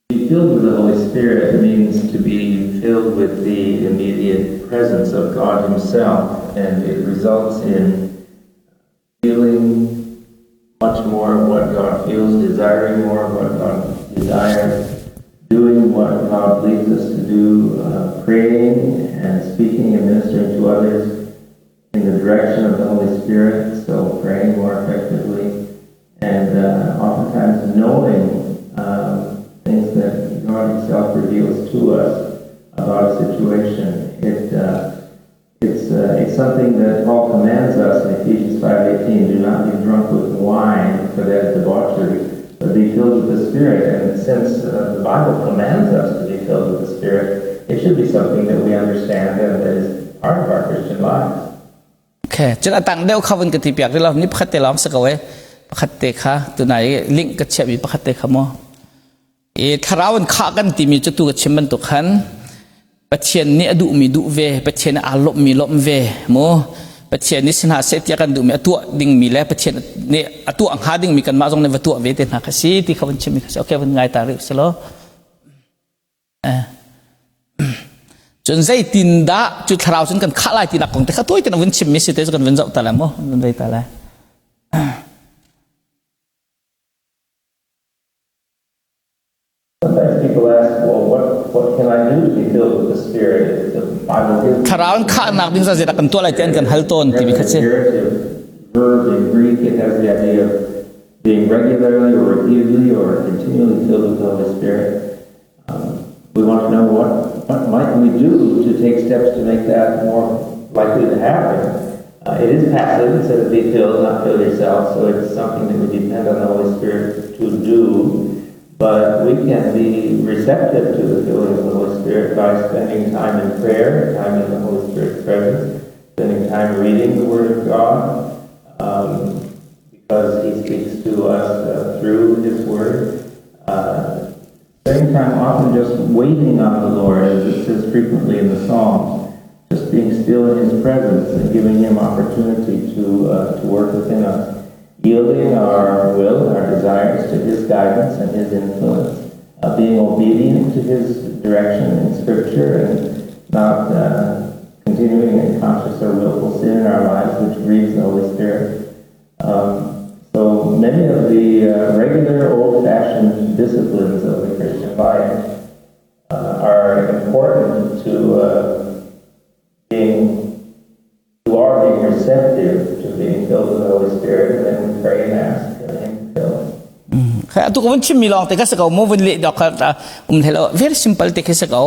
Be filled with the Holy Spirit means to be filled with the immediate presence of God Himself, and it results in feeling much more of what God feels, desiring more of what God desires, doing what God leads us to do, uh, praying and speaking and ministering to others in the direction of the Holy Spirit, so praying more effectively, and uh, oftentimes knowing um, things that God Himself reveals to us about a situation. It, uh, it's, uh, it's something that Paul commands us in Ephesians 5.18, do not be drunk with wine, for that is debauchery, but be filled with the Spirit. And since uh, the Bible commands us to be filled with the Spirit, it should be something that we understand and that is part of our Christian lives. Okay, cun a tang deuh kha vun ka ti piak rih lo ni pakhat te lawng si ko e pakhat te kha tunai link ka chiahmi pakhat te kha mu i thlarau in khah kan timi cu tu ka chim bantuk khan Pathian nih a duhmi duh ve Pathian nih aa lawmhmi lawmh ve mu Pathian nih si hna seh tiah kan duhmi a tuah dingmi le Pathian nih a tuah hnga dingmi kanmah zong nih va tuah ve te hna kha si ti kha vun chimmi kha si okay vun ngai ta rih usih law Cun zeitindah cu thlarau cun kan khah lai tinak kong te kha tawi tein a vun chimmi si te cu kan vun zoh ta lai mu vun rei ta lai. Sometimes people ask, well, what, what can I do to be filled with the Spirit? The Bible gives Thlarau in khahnak ding zeidah kan tuah lai ti an kan hal tawn timi kha si. Verb in Greek, it has the idea of being regularly or repeatedly or continually filled with the Holy Spirit. Um, we want to know what, what might we do to take steps to make that more likely to happen. Uh, it is passive. It says be filled, not fill yourself. So it's something that we depend on the Holy Spirit to do. But we can be receptive to the filling of the Holy Spirit by spending time in prayer, time in the Holy Spirit's presence, spending time reading the Word of God, um, because He speaks to us uh, through His Word. Uh, spending time often just waiting on the Lord, as it says frequently in the Psalms, just being still in His presence and giving Him opportunity to, uh, to work within us, yielding our will and our desires to His guidance and His influence, uh, being obedient to His direction in Scripture and not uh, continuing in conscious or willful sin in our lives, which grieves the Holy Spirit. Um, so many of the uh, regular old-fashioned disciplines of the Christian life uh, are important. important to uh, being to our being receptive to being filled with the Holy Spirit, and then we pray and ask Him to fill us. Atu ka vun chimmi lawng te ka si ko mu vun leh dok kha um hlei lo very simple te khi si ko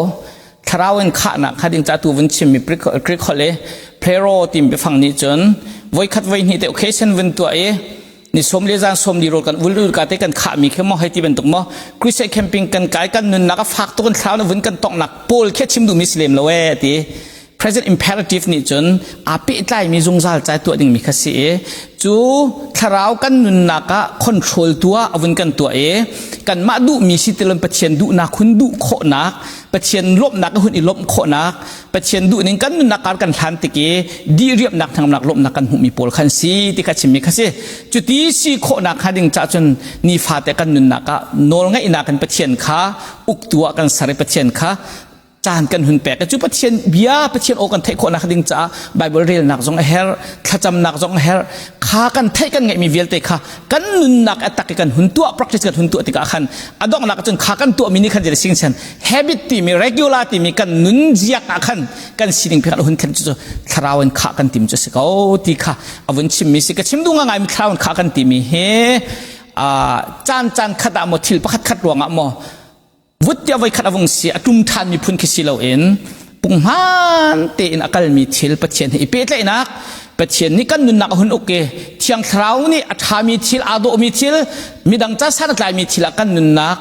thlarau in khahnak kha ding ca tu vun chimmi Greek holh i plero tim biafang nih cun voikhat voi hnih te occasion vun tuah i ni som le zan som li rawl kan ul ka te kan khahmi khi mo hei ti bantuk mo crusade camping kan kai kan nunnak a fak tuk kan thlau na vun kan tongnak paul khi chim duhmi si lem lo e ti present imperative nih cun aa pehtlaimi zungzal cai tuah dingmi kha si i cu thlarau kan nunnak ah control tuah a vun kan tuah i kanmah duhmi si tilon Pathian duhnak hun duh khawhnak Pathian lawmhnak hun i lawmh khawhnak Pathian duh ning kan nunnak kar kan hlan tik i diriamnak thangamnak lawmhnak kan hmuhmi pawl khan si ti kha chimmi kha si cuti si khawhnak kha ding ca cun nifate kan nunnak ah nawl ngeihnak kan Pathian kha uktu ah kan ser i Pathian kha caan kan hun pek cu Pathian bia Pathian aw kan theih khawhnak ding caah Bible relnak zong a herh thlacamnak zong a herh kha kan theih kan ngeihmi vialte kha kan nunnak a tak i kan hun tuah practice kan hun tuah tikah khan a donghnak cun kha kan tuahmi nih khan jadi sing sen habit timi regular timi kan nun ziak ah khan kan sining pek hun khan cu thlarau in kha kan tim cu si ko ti kha a vun chimmi si ka chim duh ngai mi thlarau in kha kan timi hi a caan caan khat ah maw thil pakhat khat ruangah maw vut tiah voikhat a vung si a tum ṭhan mi phun khi si loin punghman tein a kalmi thil Pathian he i pehtlaihnak Pathian nih kan nunnak a hun uk i Thiang Thlarau nih a ṭhami thil aa dawhmi thil midang ca san a tlaimi thil ah kan nunnak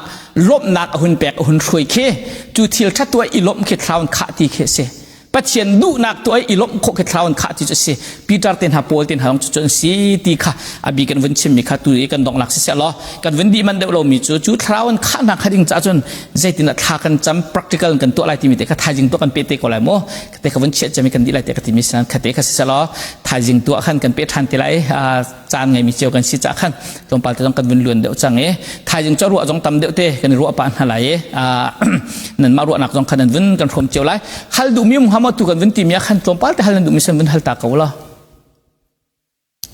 lawmhnak a hun pek a hun hruai khi cu thil ṭha tuah i lawmh khi thlarau in khah ti khi a si. Pathian duhnak tuah i lawmh khawh khi thlarau in khah ti cu a si. Peter te hna Paul te hna zong cu an si ti kha a bi kan vun chimmi kha tu i kan donghnak si law kan vun dih man deuh lomi cu cu thlarau in khahnak kha ding caah cun zeitin ah thla kan cam practical kan tuah lai timi te kha thaizing tuah kan pe te ko lai mu te kha vun chiah cami kan dih lai te ka timi sinan kha te kha si law thaizing tuah khan kan pe ṭhan te lai caan ngeimi cio kan si cah khan tlawmpal te zong kan vun luan deuh cang i thaizing cu ruah zong tam deuh te kan i ruah pah hna lai i nan mah ruahnak zong khan nan vun kan hrawm cio lai hal duhmi um hnga maw tu kan vun timi ah khan tlawmpal te hal nan duhmi san vun hal ta ko la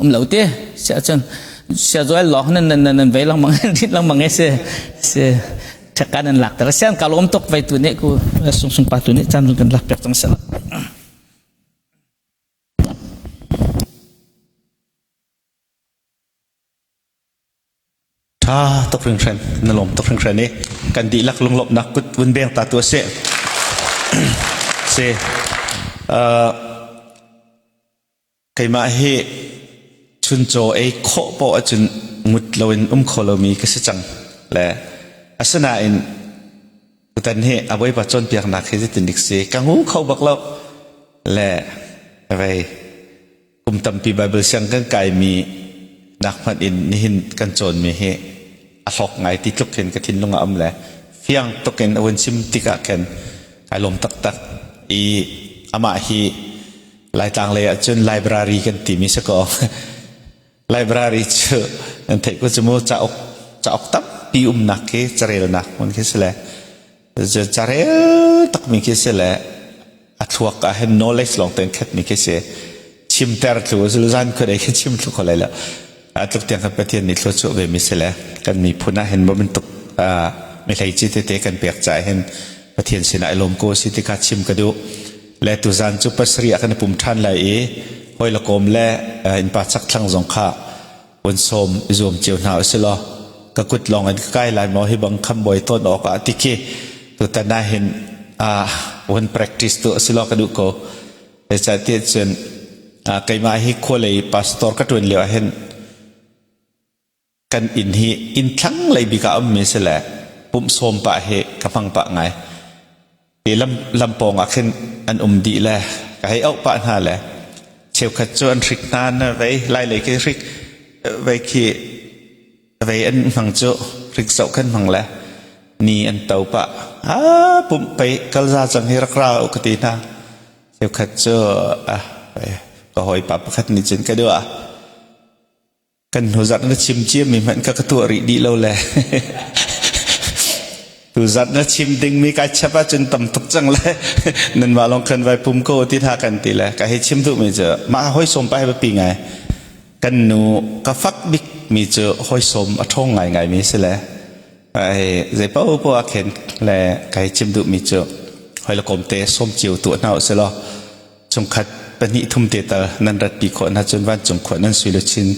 um lo te sia cun sia joel lawng nan nan nan vei lang mang rit lang mang se se thaka nan lak ter sian ka lom tok vai tu ne ku sung sung pa tu ne chan kan lak pek chang sala. Ṭha tuk hringhran na lawm tuk hringhran i kan dihlak lunglawmhnak kut vun beng ta tu a si. Si. Uh, keimah hi chuncaw ei khawh poah ahcun ngut loin um kho lomi ka si cang le asinain tutan hi a bawipa cawnpiaknak hi zeitin dik si ka ngu kho bak lo le vei Kum tampi Baibal siang kan kaimi nak hmanh in nihin kan cawnmi hi a hlawk ngai ti tluk hin ka thinlung ah um le fiang tuk in a vun chim tikah khin kai lawm taktak i amah hi Laitlang lei ahcun library kan timi si ko. Library cu nan theih ko cu mu cauk cauk tampi umnak khi carelnak hmun khi si le carel takmi khi si le a thluak ah hin knowledge lawng ten khat mi khi si chimter thlu zan khua dei khi chim thlu kho lai lo tluk tiang kan Pathian nih thluachuah ve mi si le kan miphun ah hin bantuk mi hlei ci tete kan pek ca hin Pathian sinah i lawm ko si ti kha chim ka duh le tuzan cu pasarih ah kan i pum ṭhan lai i hoi le kawm le innpa chakthlang zong kha vun sawm i zuam cio hna usilaw ka kut lawng in ka kai lai maw hi bang khambawi tawn awk ah ti khi tutan ah hin vun practice tu asilaw ka duh ko zeicahtiah cun keimah hi khualei pastor ka ṭuan lio ah hin kan inn hi inn thlang lei bik ah ummi si le pumh sawm pah hi ka hmang pah ngai Ti lam lampawng ah khin an um dih le ka hei auh pah hna le cheukhat cu an hrik hna na vei lai lei khi hrik vei khi vei an hmang cu hrik zoh khan hmang le ni an to pah a pumh pei kalza cang hi rak ra u ka ti hna cheukhat cu ah ka hawipa pakhat nih cun ka duh ah Kan hnuzarh na chim ciami hmanh ka ka tuah rih dih lo le. Tuzarh na chim dingmi kai chap ahcun tam tuk cang le nanmah lawng khan vai pum ko ti hna kan ti le ka hei chim duhmi cu mah hawi sawm pa hi biapi ngai. Kan nu ka fak bik mi cu hawi sawm a ṭhawng ngaingai mi si le ai zei paoh ah khin le ka hei chim duhmi cu Hoi le kom te som cio tu hna usih law chungkhat pahnih thum te tal nan ratpi khawh hna cun vancung khua nan sui luchin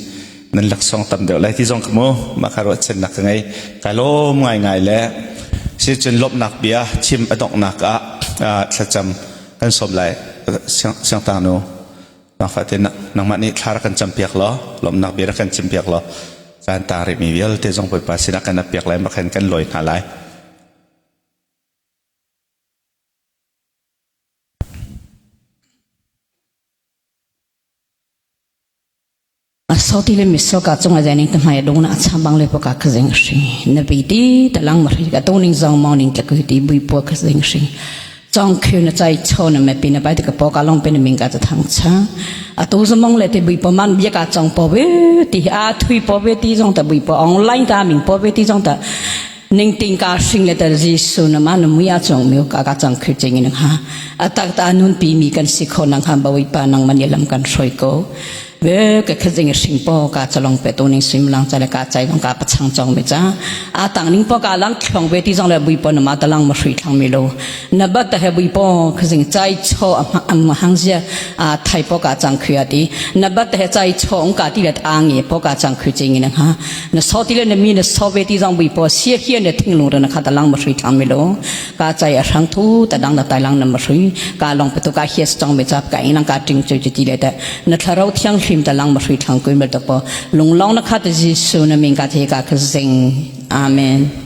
nan laksawng tam deuh lai ti zong ka mu mah kha ruahchannak ka ngei. Kai lawm ngaingai le si cun lawmhnak bia chim a donghnak ah thlacam kan sawm lai. Siangtang nu nangfah te nangmah nih thla rak kan campiak law lawmhnak bia rak kan chimpiak law caan taang rihmi vialte zong Bawipa sinah kan ap piak lai makhan kan lawi hna lai. Soti le miso ka chung a zening te hmai dong na cham bang le pa ka zeng hring na bi ti talang ma ri ka to ning zong mong ning ka ti bui po ka zeng hring chong khu na chai cho na me pi na bai te ka po ka long pe na ming ka ta thang cha a tu zomong le te bui po man bia ka chong po ve ti a thui po ve ti zong ta bui po online ta ming po ve ti zong ta ning ting ka hring le ta Jesu na ma na mui a chong mi ka ka chang khu ching in ha atak ta nun pi mi kan si kho nang ha bawi pa nang man lam kan hroi ko ve ka khazing hring po ka chalong pe to ning sim lang chale ka chai dong ka pachang chong me cha a tang ning po ka lang thlong ve ti jong le bui po na ma talang ma hrui thlang mi lo na bat ta he bui po khazing chai cho am hang zia a thai po ka chang khuya ti na bat ta he chai cho ong ka ti let a nge po ka chang khu ching in ha na so ti le na mi na so ve ti jong bui po sia hian na thing lung na kha talang ma hrui thlang mi lo ka chai a hrang thu ta dang na tai lang na ma hrui ka long pe to ka hias chong me chap ka inang ka ting chu ti le ta na thlarau thiang hlim ta lang ma hrui thlang kui mel to po lunglong na kha ta Jesu na ming ka the ka ka zing. Amen.